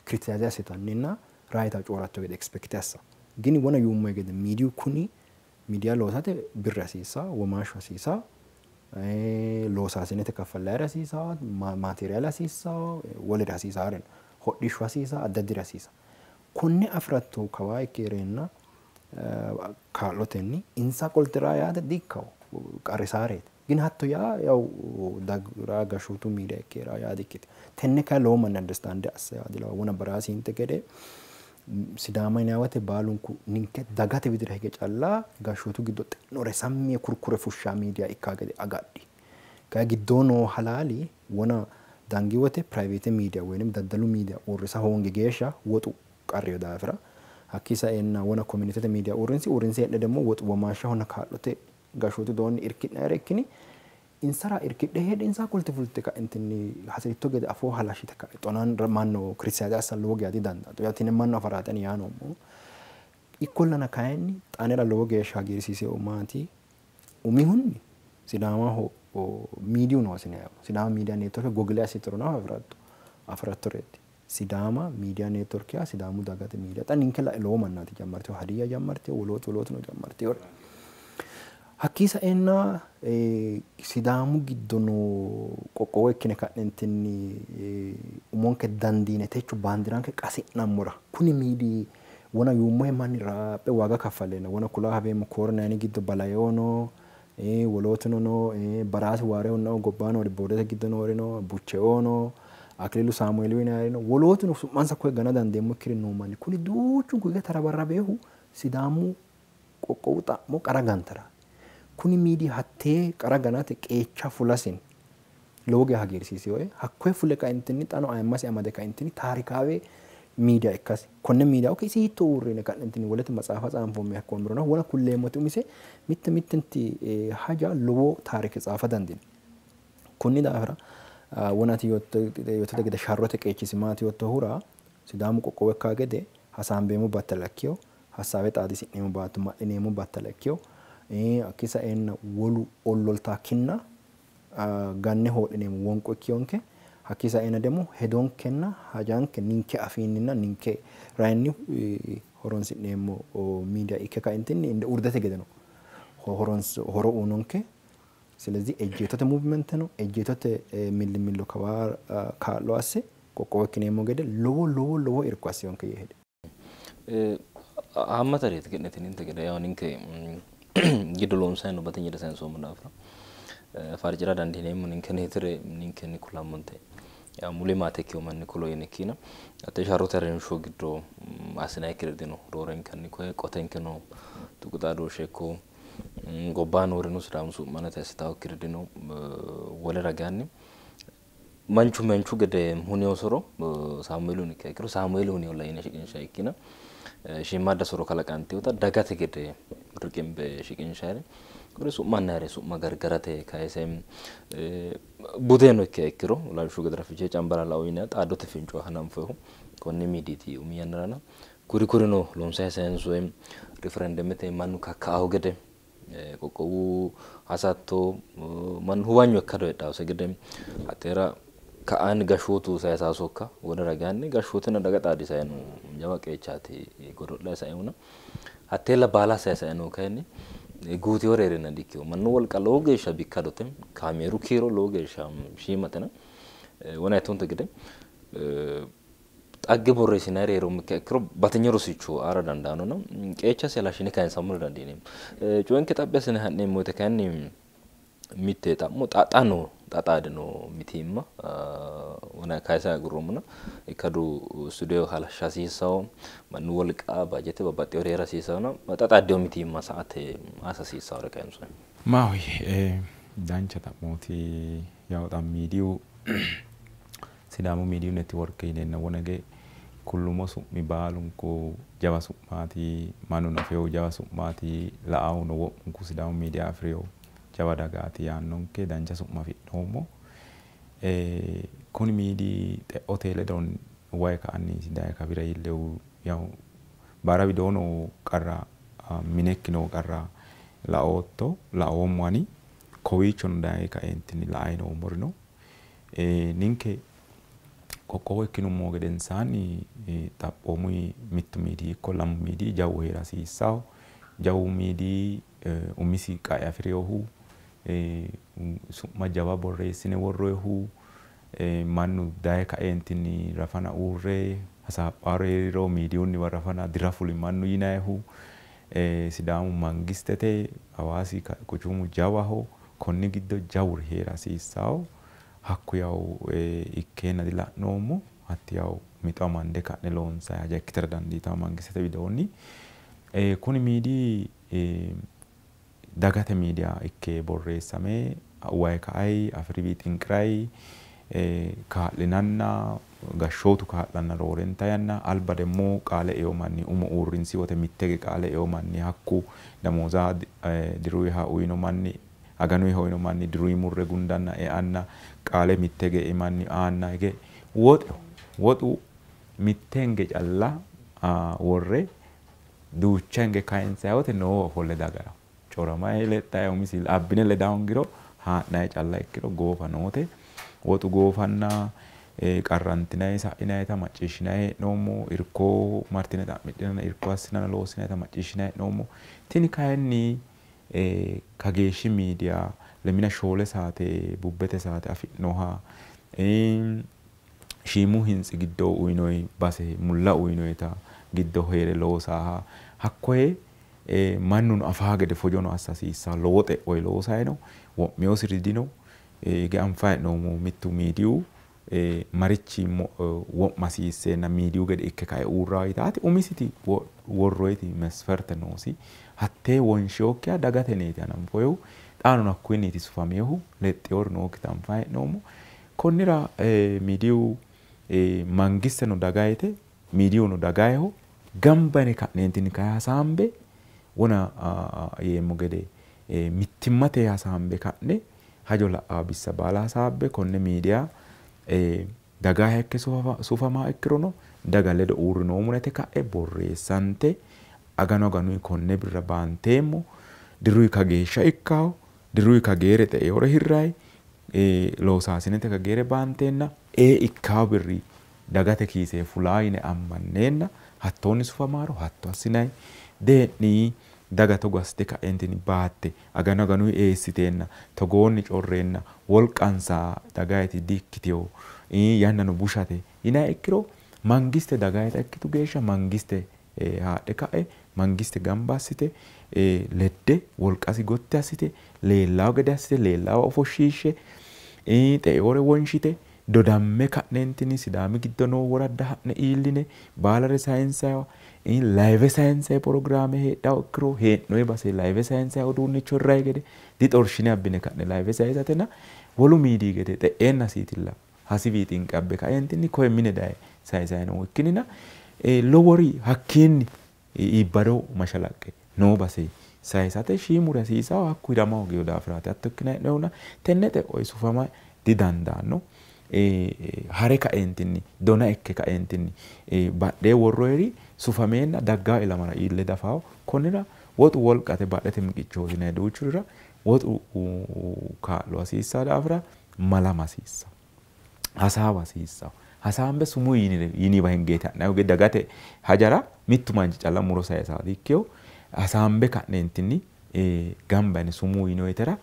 kiritисaayize assitanninna raayitaa cooratto gede expect assa. Gini wona yuummoyi gede miidiyu kuni miidiya loosate birri hasiisaa, womaashshu hasiisaa, loosaasinete kaffallayiri hasiisaa, maateriyaale hasiisaa, wolere hasiisaari no. Hodhishshu hasiisaa, addi addiri hasiisaa. Konne afiratto kawaa ikke heereenna kaa'lotenni insa qolte raa yaate diikkawo qarrisaareeti. Gin hatto yaa yaw dagra gashshootu miidiya ikke raa yaa dikkite. Tenne kayi lowo manni understand assa yaa dilawa. Wona baraasinte gede Sidaama yinanni wote baalunku ninke dagate widira hige calla gashshootu giddo xe'nore sammi kurkure fushshaa miidiya ikkaa gede agadhi. Kayi giddoo noo halaali wona dangi wote private media woynim daddalu miidiya uurrisa hoongi geeshsha woxu qarriyo daafira hakkii sa'eenna wona komunitete miidiya uurrinsi uurrinsi heedhe demmo woxu womaashshahonna kaa'lote gashshootu doonni irki'nayire ikkini insara irkidhe heedhe insa qolte fulte ka'entinni hasiritto gede afoo halashshite ka'e xonaan mannu kiritисaayize assa lowo geya didandaatto. Yaa tini mannu afaraati ani yaa noommohu. Ikkollana kayinni xaanera lowo geeshsha hagiirsiiseehu maati? Umihunni Sidaamaho miidiyu noosi yinayihu. Sidaama miidiya neetworke Google assitiro nafa afirattoreeti. Sidaama miidiya neetworke yaa Sidaamu dagate miidiya. Xa ninke la'e lowo mannaati jammarteyo. Hadiyya jammarteyo, wolootu wolootuno jammarteyo. Hakkii sa'eenna Sidaamu giddo noo qoqqowo ikkine ka'neentinni umonke dandiine techo baandiranke qasi'nammora kuni miidiyi wona yuummohe manni raaphe waaga kaffaleenna wona kulaa habeemmo koornaayini giddo balayoo no wolootuno no baraasi waarehunna gobbaa noori boodete giddo noori no bucheoo no Akililu Saamueeli yinaayiri no wolootuno su'mansa koye gana dandeemmokkiri noo manni kuni duuchunku hige tarabarrabeehu Sidaamu qoqqowu xa'mo qara gantara. Kuni miidiyi hattee qara ganate qeecha fulasin lowo geya hagiirsiiseyoe. Hakkoye fule kaentinni xano ayimmasi amade kaentinni taarikaawe miidiya ikkasi. Konne miidiya okay isi hiitto uurrine ka'neentinni wolete matsaafa tsaanfoommo hakkoommirona wona kulleemmoti umise mitte mittenti haja lowo taarike tsaafa dandiino. Konni daafira wonati yoottote gede sharrote qeechisi maati yoottohura Sidaamu qoqqowo ikkaa gede hasaambeemmo battala ikkiyo, hasaawe xaadisi'neemmo baatto ma'lineemmo battala ikkiyo, hakkii sa'eenna wolu olloltaakkinna ganne hoodhineemmo wonqo ikkiyonke, hakkii sa'eenna demmo hedonkenna hajanke ninke afiinninna ninke rayinni horonsi'neemmo miidiya ikke kaentinni inde urdete gedeno horo uunonke. ስለዚህ ejjeetote movement no ejjeetote millimillo kawaa kaa'lo asse qoqqowo ikkineemmo gede lowo lowo lowo irko assiyonke yee hede. Haammatareeti ki'ne gede yaw ninke giddo loonsanni no batinye sayinsoommo daafira farcira dandiineemmo ninkeneetire ninkenni kullammonte muli maate ikkiyo manni kulo yinikkiina hatte sharrote harinsho giddo assinannikkiri dino roorenkanni koye qotenkeno tuqu xaadooshshe ikko gobbaa noorino Sidaamu su'manate assitaakkiri dino. Wole ragaanni manchu manchu gede huniyo soro Saamueeli hunikkiha ikkiro Saamueeli huniyolla yine shiqinshayi ikkina shiimmaadda soro kalaqantinota dagate gede riqimbe shiqinshayire kuri su'mannayire su'ma gargarate kayise budeno ikkiha ikkiro lawishshu gedera Fichee Cambalaalla yinanni xaaddote finco hananfoyihu konni miidiiti umi yannarana kuri kurino loonsayi sayinsoyi riferendemete mannu kakka'aho gede qoqqowu hasatto mannu huwanyo ikkado heedhawose gede hatteera ka'aanni gashshootu sayisaa sokka wole ragaanni gashshootenna daga xaadisayi no jawa qeechaati godo'layi saihuna hatteella baala sayisayi no kayinni guutewore heerenna dikkiyo mannu wolqa lowo geeshsha bikkadote kaameeru kiiro lowo geeshsha shiimatena wona gede xagge borreessinayiri heerommo ikkiha ikkiro batinye rosicho aara dandaannona qeechasi halashshine kayinsammora dandiineemmo. Coyenke xaphi assine ha'neemmo woyte kayinni mitte xa'mo xa no xa xaade no mitiimma wona kayisa agurroommona ikkadu studio halashsha hasiissawo mannu wolqa bajete babbaxxewore heera hasiissawona xa xaaddewo mitiimma sa'ate assa hasiissawore kayinsoonni. Maahoyye dancha xa'mooti yaw xa miidiyu Sidaamu miidiyu netiworke yineenna wonage kullumo su'mi baalunku jawa su'maati mannuno afewo jawa su'maati la'ahuno wo'munku Sidaamu miidiya afirewo jawa dagaati yaannonke dancha su'ma afi'noommo. Kuni miidii xe'ote ledo wayi ka'anni daye kawira iillehu yaw baara widoo noo qarra minekki noo qarra laootto laoommo ani kowiichono daye kaeentinni la'ayi noommori no. Ninke qoqqowo ikkinummo gedensaanni xaphoomunni mittu miidii ikko lamu miidii jawu heera hasiissawo. Jawu miidii umisi qae afireyohu su'ma jawa borreessine worroyihu mannu daye kaeentinni rafana uurre hasaaphaaro heeriro miidiyunniwa rafana dira fuli mannu yinayihu Sidaamu mangistete Hawaasi quchumu jawaho konni giddo jawuri heera hasiissawo. Hakku yaw ikkeenna dila'noommo hatti yaw mixo amande ka'ne loonsayi haja ikkitara dandiitawo mangistete widoonni. Kuni miidii dagate miidiya ikke borreessame wayi ka'ayi afiriwi xinqirayi kaa'linanna gashshootu kaa'lanna roorenta yanna alba demmo qaale eo manni umo uurrinsi wote mittege qaale eo manni hakku damooza diruyiha uyino manni aganuyiha uyino manni diruyi murre gundanna eanna qaale mittege ei manni aanna hige woxeho woxu mitte hinge calla worre duucha hinge kayinsayi wote noowa ofolle dagara coramayi lexxayi umisi abbine leda hoongiro haa'nayi calla ikkiro goofa noote woxu goofanna qarrantinayi sa'inayita macciishshinayi hee'noommo irko martine xa'midhinanna irko assinanna loossinayita macciishshinayi hee'noommo. Tini kayinni kageeshshi miidiya lemina shoole saate bubbete saate afi'noha shiimu hintsi giddo uyinoyi base mulla uyinoyita giddo heere loosaaha hakkoye mannuno afaa gede fojono assa hasiissawo lowo xe'oyi loosayi no wo'mewosiri dino hige anfayi hee'noommo mittu miidiyu marichi wo'ma hasiisseenna miidiyu gede ikke kae uurrawo yitaati umisiti worroyiti mesferte noosi hattee wonshewokkiha dagateneeti hananfoyihu xaano hakkuyinniiti sufameyohu lexxewori nookkita anfayi hee'noommo. Konnira miidiyu mangisteno dagayite miidiyuno dagayiho gamba yine ka'neentinni kayi hasaambe wona yeemmo gede mittimmate hasaambe ka'ne hajo la'awo bissa baala hasaabbe konne miidiya dagayiha ikke sufamaa ikkirono daga ledo uurrinoommo yite ka'e borreessante aganu aganuyi konne birra baanteemmo diruyi kageeshsha ikkawo diruyi kageere xe'ewore hirrayi loosaasinete kageere baanteenna ee ikkawo birri dagate kiise fulaa yine ammanneenna hattoonni sufamaaro hatto assinayi dee'ni daga togo assite ka'eentinni baatte aganu aganuyi eessiteenna togoonni correenna wolqansa dagayiti dikkitewo yannano bushate yinayi ikkiro mangiste dagayita ikkitu geeshsha mangiste Haadhe ka'e mangiste gamba assite ledde wolqasi gotti assite leellawo gede assite leellawo ofoshshiishshe xe'eore wonshite dodamme ka'neentinni Sidaami giddo noo woradda ha'ne iilline baalare sayinsayiwa live sayinsayi pirogiraame heedhawo ikkiro hee'noyi base live sayinsayi uduunnicho hirrayi gede dixorshine abbine ka'ne live sayisatenna wolu miidii gede xe'eenna siitilla hasibii xinqe abbe ka'eentinni koye mine daye sayisayi noo ikkinina lowori hakkiinni iibbado mashalaqqe noo base sayisate shiimuri hasiisawo hakku hirama hoogiyo daafiraati hatto ikkina hee'noyihuna tenne xe'oyi sufama didandaanno. Hare ka'eentinni dona ikke ka'eentinni badhee worroyiri sufameenna daggaa ilamara iille dafawo konnira woxu wolqate badhete miqichooti yinayi duuchurira woxu kaa'lo hasiissaa daafira malama hasiissawo hasaawa hasiissawo hasaambe sumuu yiniwa hingeeti ha'nayi dagate hajara mittu manchi calla muro sayisaati ikkeyo hasaambe ka'neentinni gamba yine sumuu yinoyitera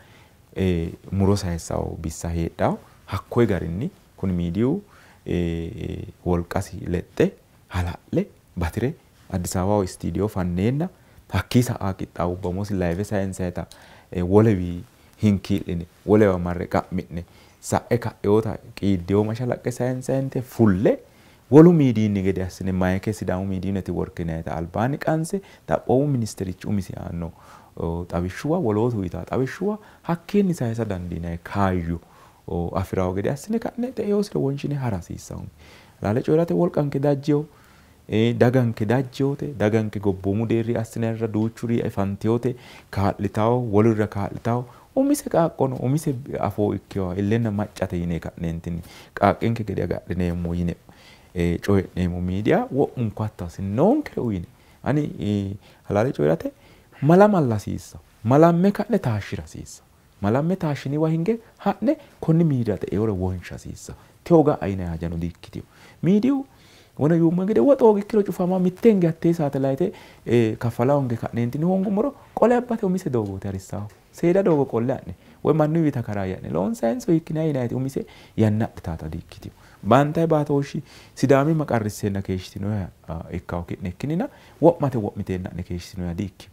muro sayissawo bissa heedhawo hakkoyi garinni kuni miidiyu wolqasi lexxe hala'le batire Addis Ababaho istiidiyo fanneenna hakkii sa'aa qixxaawubbamosi live sayinsayita wolewi hinkii'line wolewa marre qa'mi'ne sa'e ka'eyoota qiiddeyo mashalaqqe sayinsayinte fulle wolu miidiinni gede assine mayike Sidaamu miidiyu netiworke yinayita albaanni qanse xaphoomu ministerichi umisi aanno xawishshuwa wolootu uyitaa xawishshuwa hakkiinni sayisa dandiinayi kaayyo afirawo gede assine ka'ne xe'eyoosire wonshine hara hasiissawonke. Halaale coyi'rate wolqanke dajjeyo daganke dajjeyote daganke gobboomu deerri assinarra duuchuri ifanteyote kaa'litawo wolurira kaa'litawo umise qaaqqono umise afoo ikkeyoha illenna maccate yine ka'neentinni qaaqqinke gede agadhineemmo yine coyi'neemmo miidiya wo'munku hatto assinoonkere uyine ani halaale coyi'rate malamalla hasiissawo malamme ka'ne taashshira hasiissawo malamme taashshiniwa hinge ha'ne konni miidiya xe'eore wonsha hasiissawo tewo ga'a yinayi hajano diikkiteyo miidiyu wona yuummo gede woxu hoogiro cufama mitte hinge hattee saatelayite kaffala honge ka'neentinni hoongummoro qole abbate umise doogooti harissawo seeda doogo qolle ha'ne woy mannuyiwi takaraayye loonsayinso hiikkinayi yinayiti umise yanna adhitaata diikkiteyo baantayi baatooshshi Sidaamimma qarrisseenna keeshshitinoha ikkawo ki'ne ikkinina wo'mate wo'miteenna ha'ne keeshshitinoha diikkiyo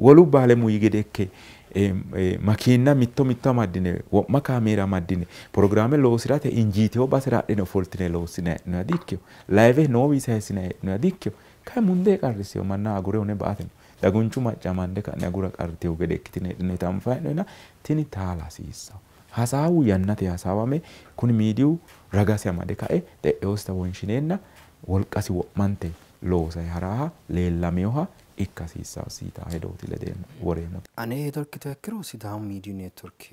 wolu baalemuyi gede ikke makiinna mitto mitto amaddine wo'ma kaameera amaddine pirogiraame loosirate injiiteyo basera adhine ofoltine loossinayi hee'noyiha diikkiyo live noowi sayissinayi hee'noyiha diikkiyo kayi mundee qarrisseyo manna agure hune ba'ate no dagunchu macca amande ka'ne agura qarriteyo gede ikkitine heedhinoyita anfayi hee'noyina tini taala hasiissawo hasaawu yannate hasaawame kuni miidiyu ragasi amade ka'e xe'eyoosita wonshineenna wolqasi wo'mante loosayi haraaha leellameyoha ikka hasiissawo siita hedooti ledeemmo woreemmo. Ane hedo ikkito ikkiro Sidaamu miidiyu network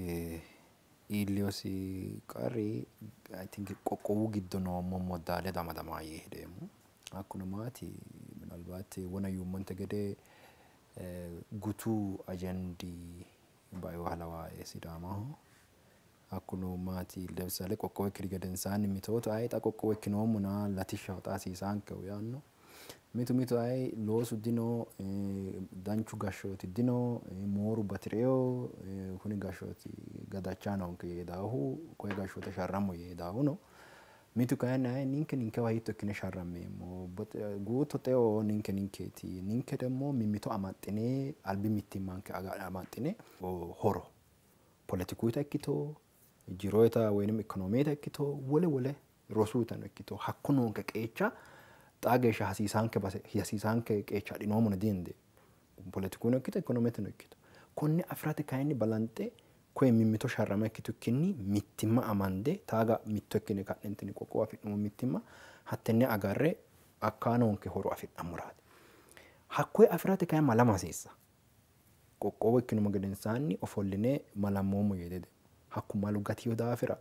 iilleyosi qarri I think qoqqowu giddo noo mommodda ledo amadamaa yee hedeemmo. Hakkuno maati minalbaati wona yuummonte gede gutu ajendi baioha lawaae Sidaamaho. Hakkuno maati ለምሳሌ qoqqowo ikkiri gedensaanni mitootu ayi xa qoqqowo ikkinoommona latishshaho xa hasiisaankeho yaanno. Mitu mitu ayi loosu dino danchu gashshooti dino mooru batireyo kuni gashshooti gadachaa noonke yee daahu koye gashshoote sharrammo yee daahu no. Mitu kayinni ayi ninke ninkewa hiitto ikkine sharrammeemmo guuto xeo ninke ninkeeti ninke ደግሞ mimmito amaxxine albi mittimmanke amaxxine horo politikuyita ikkito jiroyita woynim ikonoomeyita ikkito wole wole rosuuyitano ikkito hakko noonke qeecha xaa geeshsha hasiisaanke base hasiisaanke qeecha adhinoommono diinde politikuno ikkito ikonoometeno ikkito konne afirate kayinni balanxe koye mimmito sharrama ikkitukkinni mittimma amande taaga mitto ikkine ka'neentinni qoqqowo afi'noommo mittimma hattenne agarre hakkaa noonke horo afi'nammoraati. Hakkoye afirate kayinni malama hasiissa. Qoqqowo ikkinummo gedensaanni ofolline malammoommo yee dede hakku malu gatiyo daafira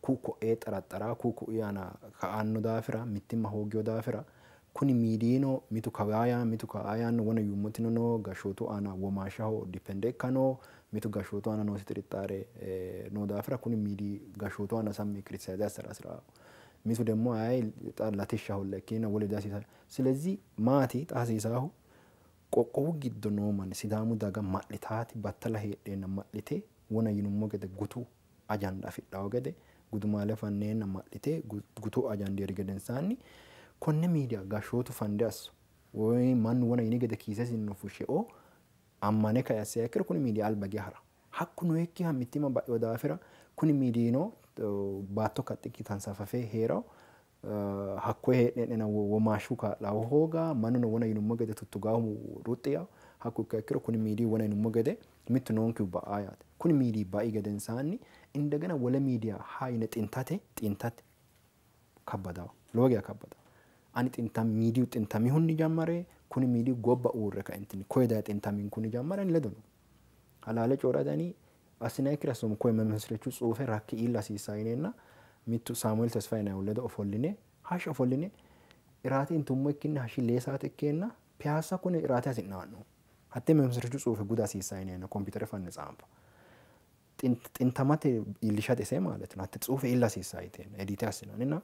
ku ko'ee xaraxxaraa ku ku'ii aana ka'anno daafira mittimma hoogiyo daafira kuni miidiino mitu kawaa yaanno mitu ka'aa yaanno wona yuummotino no gashshootu aana womaashshaho dipende ikkano mitu gashshootu aana noosi xirixxaare noo daafira kuni miidii gashshootu aana sammi kirisaayize assara hasiraa mitu ደግሞ አይ xa latishshaholla ikkinnina wole dihasiisanno. ስለዚህ maati xa hasiisaahu qoqqowu giddo noo manni Sidaamu daga ma'litaati battala heedheenna ma'lite wona yinummo gede gutu ajanda afidhawo gede gudumaale fanneenna ma'lite gutu ajandi heeri gedensaanni konne miidiya gashshootu fande asso Woy mannu wona yini gede kiisesinni fushshe o ammane kae assiha ikkiro kuni miidiyi alba hige hara. Hakku noyikkiha mittimma ba'eyo daafira kuni miidiyino baatto kaxxikki tansafafe heerawo. Hakkoye hee'ne womaashshu kaa'lawo hooga mannuno wona yinummo gede tuttugahu ruxxi yawo. Hakku ikkiha ikkiro kuni miidiyi wona yinummo gede mittu noonkihu ba'a yaate. Kuni miidiyi bai gedensaanni indegena wole miidiya ha yine xintate kabbadawo, lowo geya kabbadawo. Ani miidiyu xintamihunni jammare kuni miidiyu gobba uurre kaentinni koye daye xintaminkunni jammare ani ledo no. Halaale coyi'rate ani assinannikkire assoommo. Koye memesrechu tsuufe rakke iilla hasiissaa yineenna mittu Saamueel Tesfaye yinannihu ledo ofolline hashsha ofolline iraate intummo ikkinni hashshi 2 saate ikkeenna Piyaassa kune iraate hasi'ne ha'noommo. Hattee memesrechu tsuufe guda hasiissaa yineenna kompiitere fanne tsaanfa. Xintamate iillishate ise ማለት ነው. Hatte tsuufe iilla hasiissaa yiteenna ediite assinanninna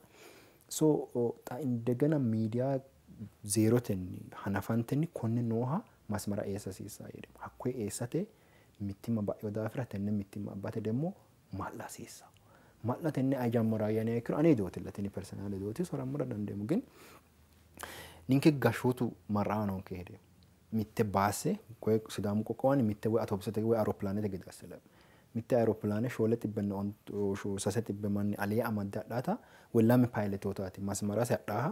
so xa indegena miidiya zeerotenni hanafantenni konne nooha masmara eessa hasiissaa yee hakkoye eessate mittimma ba'eyo daafira tenne mittimma abbate demmo ma'la hasiissaa. Ma'la tenne ayi jammara yiniha ikkiro ane hedootilla tini personal hedooti sorammora dandeemmo ግን ninke gashshootu marra'a noonke hedeemmo. Mitte baase koye Sidaamu qoqqowaanni mitte woy atobisete woy aeropilaanete gede asse lae. Mitte aeropilaane 300 manni alee amadde hadhaata woy 2 paayiletotaati masmarase hadhaaha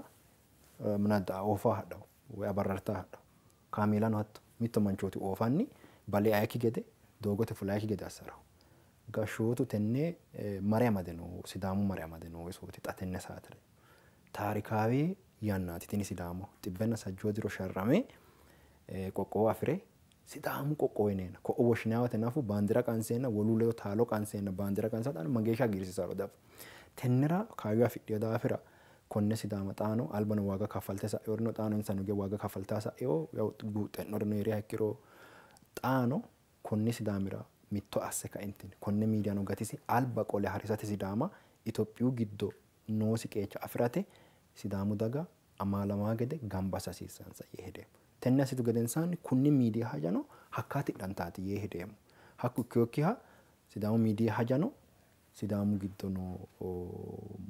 minadda oofaa hadhawu woy abarrartaa hadhawu. Kaameelano hatto mitto manchooti oofanni bale ayikki gede doogote fulaayikki gede assaraho. Gashshootu tenne mare amade no Sidaamu mare amade no isooti xa tenne saatera. Taarikaawe yannaati tini Sidaamaho 160 diro sharrame qoqqowo afire Sidaamu qoqqowo yineenna ko'o woshshinanni woyte nafu baandira qanseenna wolu ledo taalo qanseenna baandira qansa xaano mageeshsha hagiirsiisaro dafa. Tennera kaayyo afidhino daafira konne Sidaama xaano albano waaga kaffalte sa'eyorino xaano insa nuge waaga kaffaltaa sa'eyo guuxxe'norino heeriha ikkiro xaano konni Sidaamira mitto asse kaentinni konne miidiyano gatise alba qole harisate Sidaama Itophiyu giddo noosi qeecha afirate Sidaamu daga amaalamaa gede gamba assa hasiissansa yee hedeemmo. Tenne assitu gedensaanni kunni miidiya hajano hakkaa tidhantaati yee hedeemmo. Hakku ikkeyokkiha Sidaamu miidiya hajano Sidaamu giddo noo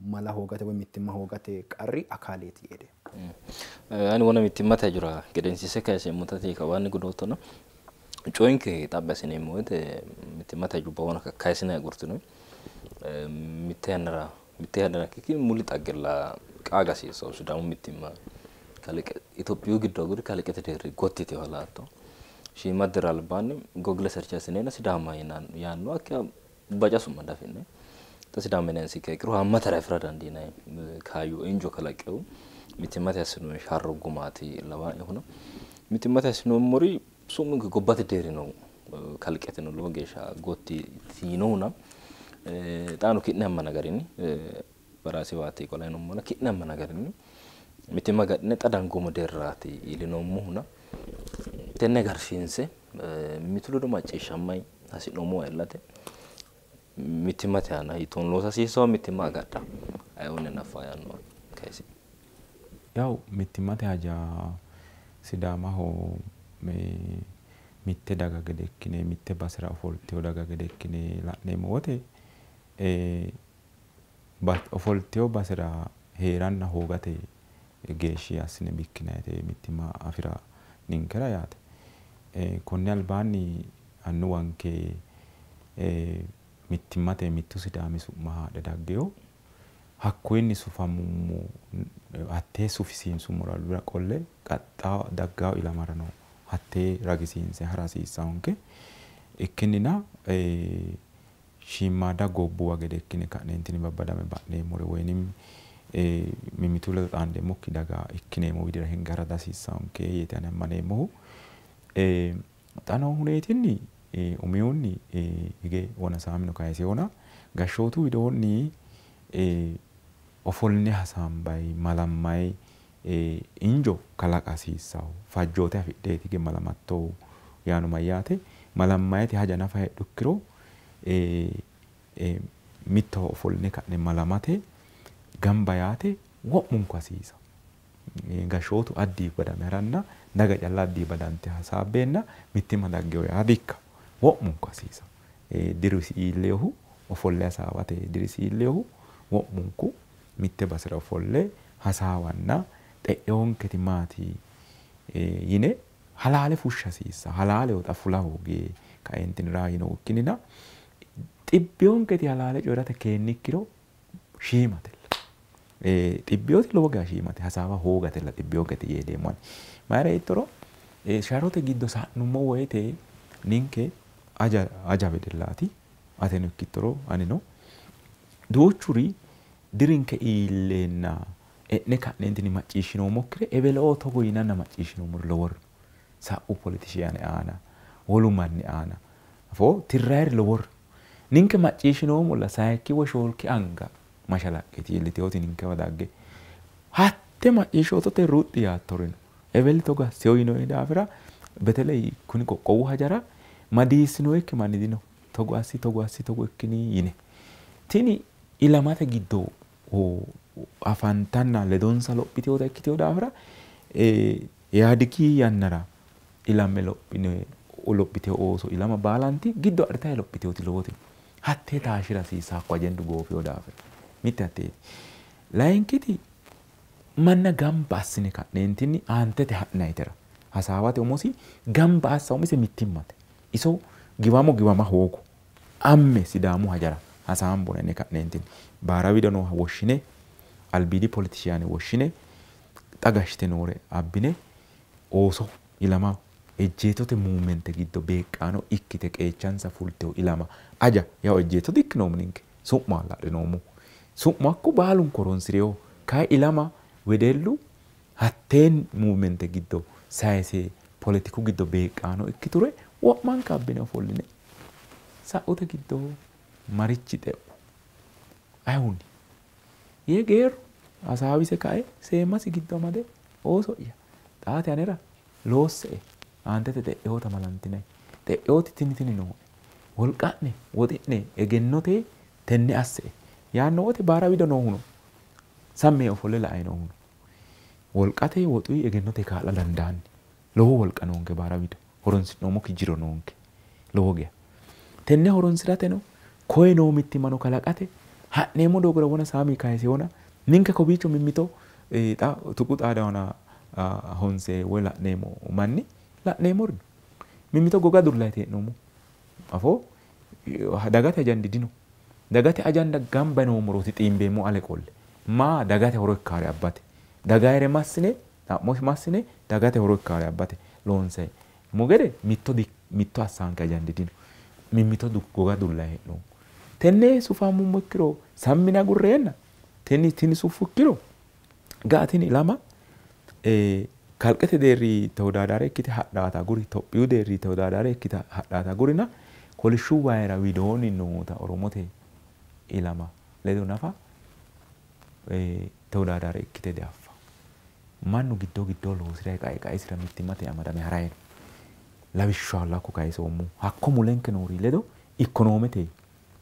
mala hoogate woy mittimma hoogate qarri akaaleeti yee hedeemmo. Ani wona mittimmate hajora gedensiise kayiseemmotate kawaanni gudoottona coyinke xaphi assineemmo woyte mittimmate hajubba wona kakkayisine agurtino mitte yannara ikkikki muli xaggella qaaga hasiissawo Sidaamu mittimma kalqe Itophiyu giddo aguri kalqete deerri gotti yiteyo laatto. Shiima dira albaanni Google search assineenna Sidaama yaanno hakka baca su'ma dafi'ne xa Sidaama yinanni ikkiha ikkiro haammatare afira dandiinanni kaayyo injo kalaqehu mittimmate assinoonni sharro gumaati lawaa'ehuna mittimmate assinoommori su'minke gobbate deerrino kalqeteno lowo geeshsha gotti yiinohuna xaano ki'ne ammana garinni baraasiwaati qola yinummona ki'ne ammana garinni mittimma gadhine xa dangoommo deerraati iillinoommohuna tenne garsiinse mitu ledo macciishshammayi hasi'noommowa iillate mittimmate aana hiittoonni loosa hasiissawo mittimma agadha ayeoonni naffa yaannoha kayisi. Yaw mittimmate haja Sidaamaho mitte daga gede ikkine mitte basera ofolteyo daga gede ikkine la'neemmo wote ofolteyo basera heeranna hoogate geeshshi assine bikkinayite mittimma afira ninkera yaate. Konni albaanni annuwanke mittimmate mittu Sidaami su'ma haadhe daggeyo hakkuyinni sufamummo hattee sufisiinsummora albira qolle qaxxaa daggawo ilamarano hattee ragisiinse hara hasiissawonke. Ikkinnina shiimmaadda gobbuwa gede ikkine ka'neentinni babbadame ba'neemmore woyinim mimmitu ledo xaandeemmokki daga ikkineemmo widira hinge hara dihasiissawonke yeeti ani ammaneemmohu. Xa noo huneetinni umihunni hige wona saamino kayiseyona gashshootu widoonni ofolline hasaambayi malammayi injo kalaqa hasiissawo fajjoote afidheeti hige malamattohu yaano mayyaate malammayete haja nafa heedhu ikkiro mittowa ofolline ka'ne malamate gamba yaate wo'munku hasiisa. Gashshootu addii badame haranna daga calla addii badante hasaabbeenna mittimma daggeyo yaa dikka wo'munku hasiisa. Dirisi iilleyohu ofolle hasaawate dirisi iilleyohu wo'munku mitte basera ofolle hasaawanna xe'eyonketi maati Yine halaale fushsha hasiissa halaaleho xa fula hooge kaeentinni raayino ikkinina xibbiyonketi halaale coyi'rate keennikkiro shiimatella. Xibbiyooti lowo geeshsha shiimate hasaawa hoogatella xibbiyonketi yee hedeemmo ani. Mayira yiittoro sharrote giddo sa'nummo woyite ninke aja wedellaati ateno ikkittoro anino duuchuri dirinke iilleenna e'ne ka'neentinni macciishshinoommokkire eweloo togo yinanna macciishshinoommori lowori no. Sa'u politishiyane aana wolu manni aana afoo tirrayiri lowori no. Ninke macciishshinoommolla sayikki woyi shoolki anga mashalaqqeeti iilliteyooti ninkewa dagge hatte macciishshoottote ruxxi yaattori no. Eweli togo asseyo yinoyi daafira beteley kuni qoqqowu hajara madiissinoyikki manni dino. Togo assi togo assi togo ikkini yine. Tini ilamate giddo afantanna ledonsa lophiteyoota ikkiteyo daafira Yaadigi yannara ilamme lophiteyo ooso ilama baalanti giddo adhitayi lophiteyooti lowote. Hattee taashshira hasiissa hakko ajendu goofeyo daafira. Mitte hatteeti. Layinkiti manna gamba assine ka'neentinni aantete ha'nayitera hasaawate umosi gamba assa umise mittimmate. Iso giwamo giwama hoogo amme Sidaamu hajara hasaambona yine ka'neentinni baara wido nooha woshshine albiidi politishiyane woshshine xa gashshite noore abbine ooso ilama ejjeetote muumente giddo beeqqaano ikkite qeechansa fulteyo ilama aja yawo ejjeeto dikkinoommo ninke su'ma adhinoommo. Su'mu hakku baalunku horonsireyo kayi ilama wedellu hatteen muumente giddo sayise politiku giddo beeqqaano ikkiture wo'manka abbine ofolline sa'ute giddo marichi xe'u ayihunni yee geerru hasaawise kae seemmasi giddo amade ooso'ya xaate anera loosse''e aantete xe'eyoota malantinayi xe'eyooti tini tini nooe wolqa'ne woxi'ne egennote tenne asse''e yaanno wote baara wido noohuno sammi yee ofolle la''ayi noohuno wolqate woxuyi egennote kaa'la dandaanni. Lowo wolqa noonke baara wido horonsi'noommokki jiro noonke lowo geya. Tenne horonsi'rateno koye noo mittimmano kalaqate ha'neemmo doogora wona saami kayiseyona ninke kowiicho mimmito xa tuqu xaadawana honse woyi la'neemmo manni la'neemmori no. Mimmito goga durlayite hee'noommo. Afoo dagate ajandi dino. Dagate ajanda gamba yinoommorooti xiimbeemmo ale qolle. Maa dagate horo ikkaare abbate. Dagayire massine xa'mo massine dagate horo ikkaare abbate loonseemmo gede mitto assaanke ajandi dino. Mimmito goga dullayi hee'noommo. Tenne sufammummo ikkiro sammine agurreenna tini suffu ikkiro ga'a tini ilama kalqete deerri tewodadaare ikkite hadhaata aguri Tophiyu deerri tewodadaare ikkite hadhaata agurina kolishshu wayira widoonni noota Oromote ilama ledo nafa tewodadaare ikkite diaffa. Mannu giddo giddo loosiray qae qaesira mittimmate amadame harayi no. Lawishshaho hakko kayisoommo hakko mulenke noori ledo ikkonoomete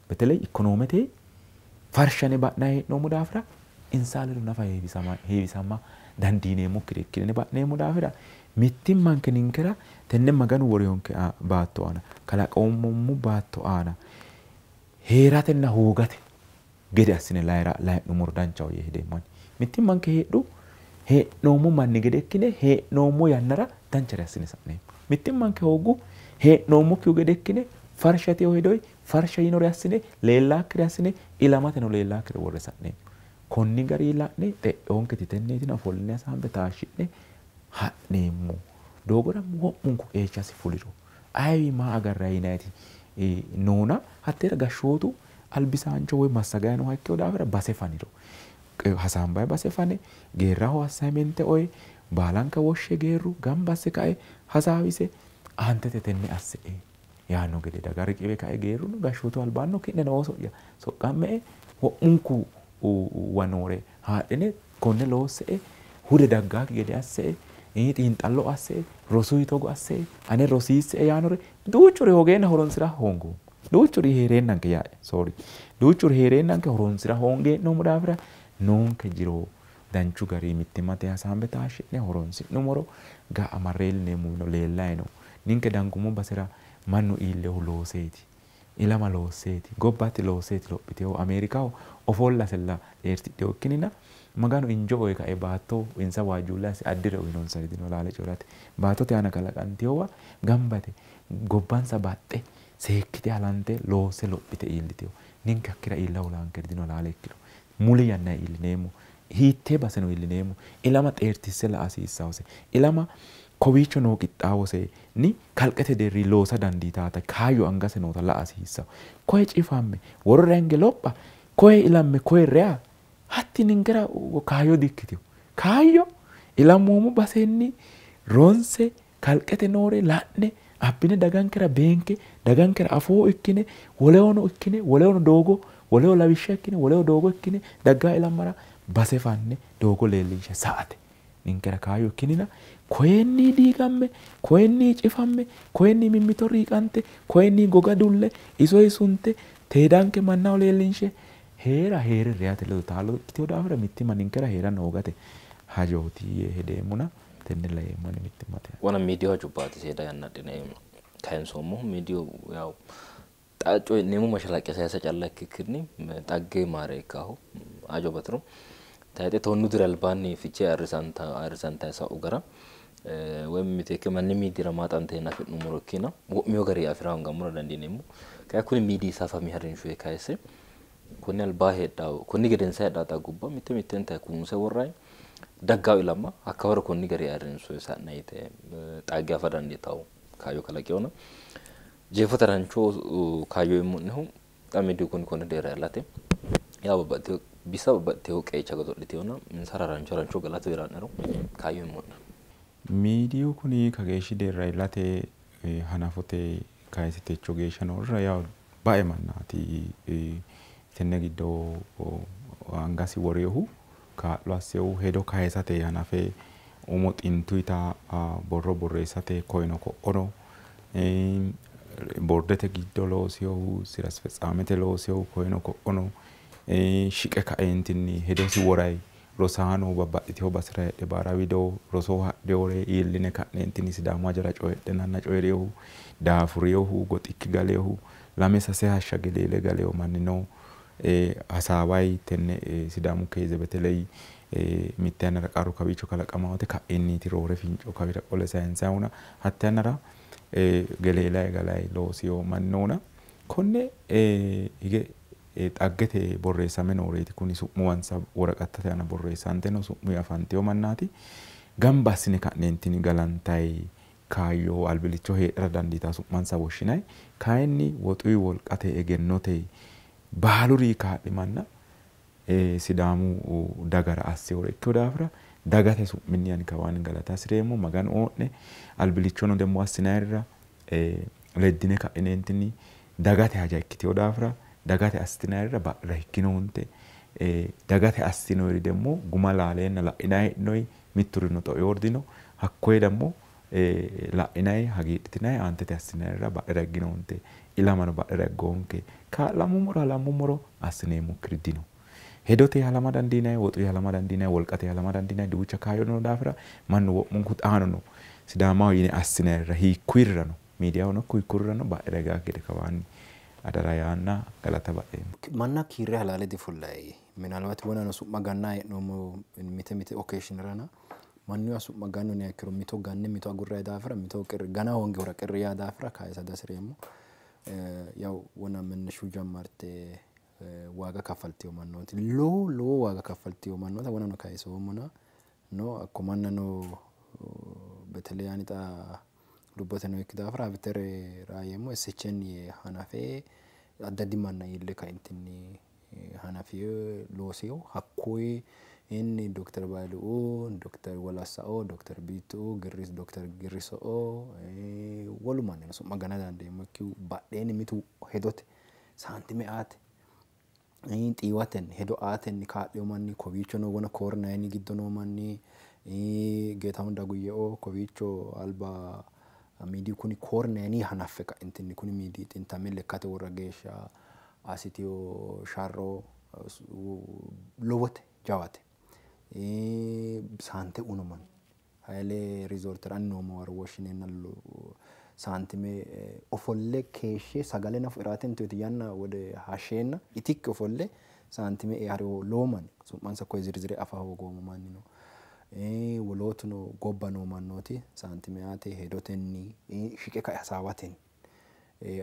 beteley ikkonoomete farshane ba'nayi hee'noommo daafira insa ledo nafa heewisama dandiineemmokkire ikkine ba'neemmo daafira mittimmanke ninkera tenne Maganu woreyonke baatto aana kalaqoommo baatto aana heeratenna hoogate gede assine layi'nummoro danchaho yee hedeemmo ani. Mittimmanke heedhu hee'noommo manni gede ikkine hee'noommo yannara danchare assine sa'neemmo. Mittimmanke hooggu hee'noommokkihu gede ikkine farshateyo hedoyi farsha yinore assine leellaakkire assine ilamateno leellaakkire worre sa'neemmo. Konni garii la'ne xe'eyonketi tenneetina ofolline hasaambe taashshi'ne ha'neemmo doogora wo'munku qeechasi fuliro ayewi maa agarrayi yinayiti noona hatteera gashshootu albisaancho woyi massagayi nooha ikkeyo daafira base faniro hasaambayi base fane geerraho assaymente oye baalanka woshshe geerru gamba asse kae hasaawise aantete tenne asse''e yaanno gede daga riqiwe kae geerruno gashshootu albaanno ki'neno ooso'ya soqqamme''e wo'munku wanoore haadhine konne loosse''e hude daggaakki gede asse''e xiinxallo asse''e rosuyi togo asse''e ane rosiisse''e yaanore duuchuri hoogeenna horonsira hoongoommo. Duuchuri heereennanke yae sorry duuchuri heereennanke horonsira hoonge hee'noommo daafira noonke jiro danchu garii mittimmate hasaambe taashshi'ne horonsi'nummoro ga'a marre iillineemmo leellayi no. Ninke dangummo basera mannu iillehu looseeti. Ilama loosseeti. Gobbate loosseeti lophiteyo. Ameerikaho ofollasella xeertidheyo ikkinina Maganu injo oye kae baatto insa waajjuulle asse addire uyinonsari dino halaale coyi'rate. Baattote aana kalaqanteyowa gambate gobbansa baxxe seekkite halante loosse lophite iilliteyo. Ninke hakkira iilla hoolaankeri dino halaale ikkiro. Muli yanna iillineemmo. Hiittee baseno iillineemmo. Ilama xeertisse la'a hasiissawose. Ilama kowiicho noo qixxaawosenni kalqete deerri loosa dandiitaata kaayyo angase noota la'a hasiissawo. Koye cifamme worora hinge lopha koye ilamme koye reya hatti ninkera kaayyo dikkiteyo. Kaayyo ilammoommo basenni ronse kalqete noore la'ne abbine dagankera beenke dagankera afoo ikkine wolehono ikkine wolehono doogo woleho lawishsha ikkine woleho doogo ikkine daggaa ilammara base fanne doogo leellinshe sa'ate. Ninkera kaayyo ikkinina koyenni diigamme koyenni cifamme koyenni mimmito riiqante koyenni goga dulle iso isunte teedanke mannaho leellinshe heera heere reyate ledo taalo ikkiteyo daafira mittimma ninkera heeranna hoogate hajooti yee hedeemmona tenne laeemmo ani mittimmate. Wona miidiyu hajubbaati seeda yanna adhine kayinsoommohu miidiyu yaw xa coyi'neemmo mashalaqqe sayisa calla ikkikkinni xagge maareekkaho hajo batiro tayixe 10 diri albaanni fichee ayirrisantayi sa'u gara woyi miteekke manni miidira maaxanteenna afi'nummoro ikkina wo'miyo gari afira hoongammora dandiineemmo. Kayi kuni miidii safami harinshoye kayise konni albaa heedhawo konni gedensa heedhawo xaggubba mitte mittenta kuunse worrayi daggawo ilama hakka waro konni gari ayirrinsoye sa'na yite xagge afa dandiitawo kaayyo kalaqewona. Jeefote rancho kaayyo yemmo'nehu xa miidiyu kuni konne deerra iillate yaa babbaxxiteyo bisa babbaxxiteyo qeecha godo'liteyona insara rancho rancho galatu heera'nero kaayyo yemmo'ne. Miidiyu kuni kageeshshi deerra iillate hanafote kayise techo geeshsha noorira yaw bae mannaati tenne giddo angasi woreehu kaa'lo assehu hedo kayisate hanafe umo xintuyita borro borreessate koyino ko'ono bordete giddo loosiyohu sira asfetsaamete loosiyohu koyino ko'ono shiqe kaeentinni hedosi woray rosaano babbaxxiteyo basera heedhe baara wido roso hadheyore iilline ka'neentinni Sidaamu hajara coyidhenanna coyi'reyohu daafuriyohu goxikki galeyohu lame sase hashsha geleele galeyo manni no hasaawayi tenne Sidaamu keeze beteley mitte yannara qarru kawiicho kalaqamawote ka'inniiti roore finco kawira qole sayinsayihuna hatte yannara geleelayi galayi loosiyo manni noona konne hige xaggete borreessame nooreeti kuni su'muwansa woraqattate aana borreessante no su'muyi afanteyo mannaati gamba assine ka'neentinni galantayi kaayyo albilicho heedhara dandiitaa su'mansa woshshinayi kayinni woxuyi wolqate egennote baaluri kaa'li manna Sidaamu dagara assewore ikkeyo daafira dagate su'minni ani kawaanni galata hasireemmo Maganu oo'ne albilichono demmo assinayirira leddine ka'ineentinni dagate haja ikkiteyo daafira dagate assitinayirira badhera higginoonte dagate assinoyiri demmo guma laaleenna la'inayi hee'noyi mitturino xe'eyoori dino hakkoye demmo la'inayi hagiidhitinayi aantete assinayirira badhera higginoonte ilamano badhera higgoonke kaa'lammummoro halammummoro assineemmokkiri dino. Hedote halama dandiinayi woxuyi halama dandiinayi wolqate halama dandiinayi duucha kaayyo noo daafira mannu wo'munku xaano no Sidaamaho yine assinayirira hiikkuyirirano miidiyahono ikko hiikkuyirirano badhera higaakki gede kawaanni adara yaanna galata badheemmo. Manna kiirre halaale difullayi minalbaati wonano su'ma ganna hee'noommo mite mite occasionirana mannuya su'ma gannu niha ikkiro mito ganne mito agurrayi daafira mito gana hoongehura qirri yaa daafira kayisa dihasireemmo. Yaw wona menneshu jammarte waaga kaffalteyo mannooti lowo lowo waaga kaffalteyo mannoota wonano kayisoommona no hakko mannano beteley ani xa lubbote nookki daafira habitere raayeemmo SHN hanafe addi addi manna iille kaentinni hanafe looseyo hakkoye inni Dr. Baayilu'u, Dr. Walassa'o, Dr. Biittu'u, Girris, Dr. Girriso'o wolu mannino su'ma gana dandeemmokkihu badheenni mitu hedote saantime aate xiiwatenni hedo aatenni kaa'liyo manni kowiicho noo wona koor nayini giddo noo manni Geetahun Daguyye'o kowiicho alba miidiyu kuni koor nayini hanaffe ka'entinni kuni miidii xintame lekkate worra geeshsha assiteyo sharro lowote jawate saante uno manni Haile riizoortera ani noommo waro woshshineenna saantime ofolle keeshshe sagale nafu iraate intoyiti yanna wode hashsheenna itikki ofolle Saantime ee hariwo lowo manni su'mansa koye zirzire afa hoogoommo manni no. Wolootuno gobba noo mannooti saantime aate hedotenni shiqe kae hasaawatenni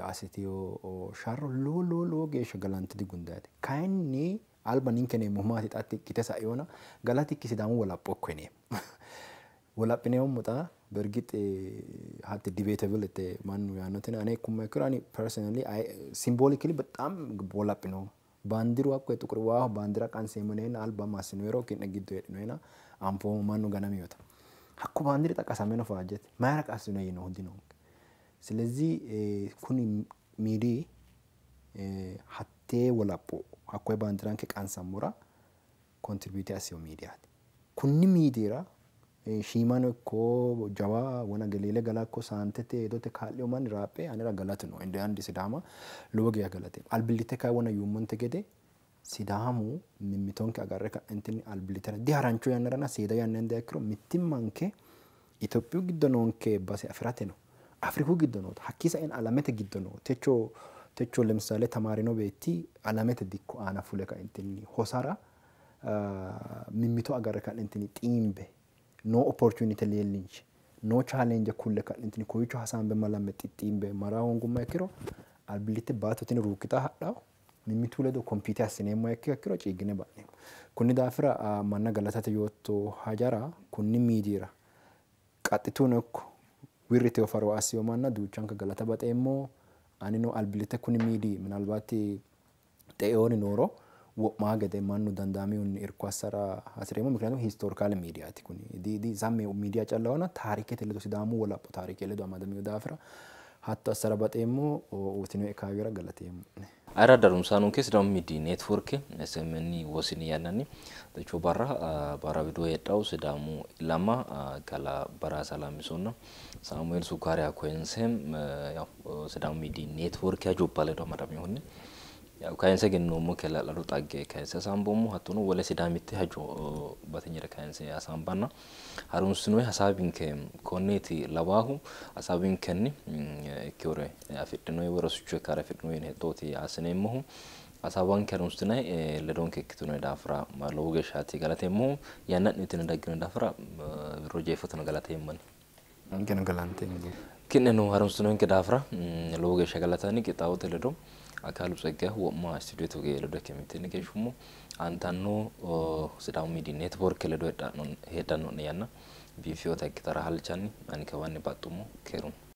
assiteyo sharro lowo lowo lowo geeshsha galante digundayite. Kayinni alba ninke yineemmohu maati xa ikkite sa'eyona galatikki Sidaamu wolapho ikko yineemmo. Wolaphineemmo xa በእርግጥ ሀቲ ዲቤተብል mannu yaannotina ane ikkumma ikkiro ani personally symbolically በጣም wolaphineemmo. Baandiru hakko ጥቁር waaho baandira qanseemmo yineenna alba massinoyero ki'ne giddo heedhinoyena anfoommo mannu ganamiyota. Hakko baandiri xa qasameno faajjete mayira qassino yiinohu dinonke. ስለዚህ kuni miidii hattee wolapho hakkoye baandiranke qansammora contribute assino miidiyaati. Kunni miidiira shiimano ikko jawa wona geleele gala ikko saantete hedote kaa'liyo manni raaphe anera galatu no inde andi Sidaama lowo geeshsha galateemmo. Albillitte kayi wona yuummonte gede Sidaamu mimmitonke agarre ka'neentinni albillittera diharancho yannaranna seeda yanna hindiha ikkiro mittimmanke Itophiyu giddo noonke base afirate no. Afriku giddo noota hakkii sa'en alamete giddo noo techo techo ለምሳሌ ተማሪኖ beetti alamete dikko aana fule ka'entinni hosara mimmito agarre ka'neentinni xiimbe no opportunity leellinshe no challenge kulle ka'neentinni kowiicho hasaambe malamme xixxiimbe mara hoongumma ikkiro albillitte baatto tini ruukkita hadhawo mimmitu ledo compete assineemmo ikkiro ciiggine ba'neemmo. Kunni daafira manna galatate yootto hajara kunni miidiira qaxxituno ikko wirriteyo faro assiyo manna duuchanka galata baxeemmo. Anino albillitte kuni miidii minalbaati xe'eyooni nooro wo'maa gede mannu dandaamihunni irko assara hasireemmo. ምክንያቱም historical miidiyaati kuni di zamme miidiya callahona taarikete ledo Sidaamu wolapho taarike ledo amadamino daafira hatto assara baxeemmo. Uyitinoe kaayyora galateemmo. Ayirradda harunsaanonke Sidaamu Miidiyi Neetworke SMN wosini yannanni techo barra baara wido heedhawo Sidaamu ilama gala Baraasa Lammisonna Saamueel Sukkaariya koyinse Sidaamu Miidiyi Neetworke hajubba ledo amadaminohunni kayinse egennoommo hala'lado xagge kayinse hasaamboommo hattono wole sidaamitte hajo batinyere kayinse hasaambanna harunsinoyi hasaawinke konneeti lawaahu hasaawinkenni ikkewore afidhinoyi woyi rosicho ikkare afidhinoyi yine hexxooti assineemmohu hasaawanke harunsinayi ledonke ikkitinoyi daafira lowo geeshshaati galateemmohu yanna'ne uyitine dagginoyi daafira wirro jeefoteno galateemmoni. Ninkeno galanteemmo. Ki'neno harunsinoyinke daafira lowo geeshsha galatanni qixxaawote ledo Akaalu Tseggayehu wo'ma istuudiyoote ledo ikke mitteenni keeshshummo. Aantanno Sidaamu Miidiyi Neetworke ledo heedhanno'ne yanna biiffinota ikkitara halchanni ani kawaanni baxxummo keerunni.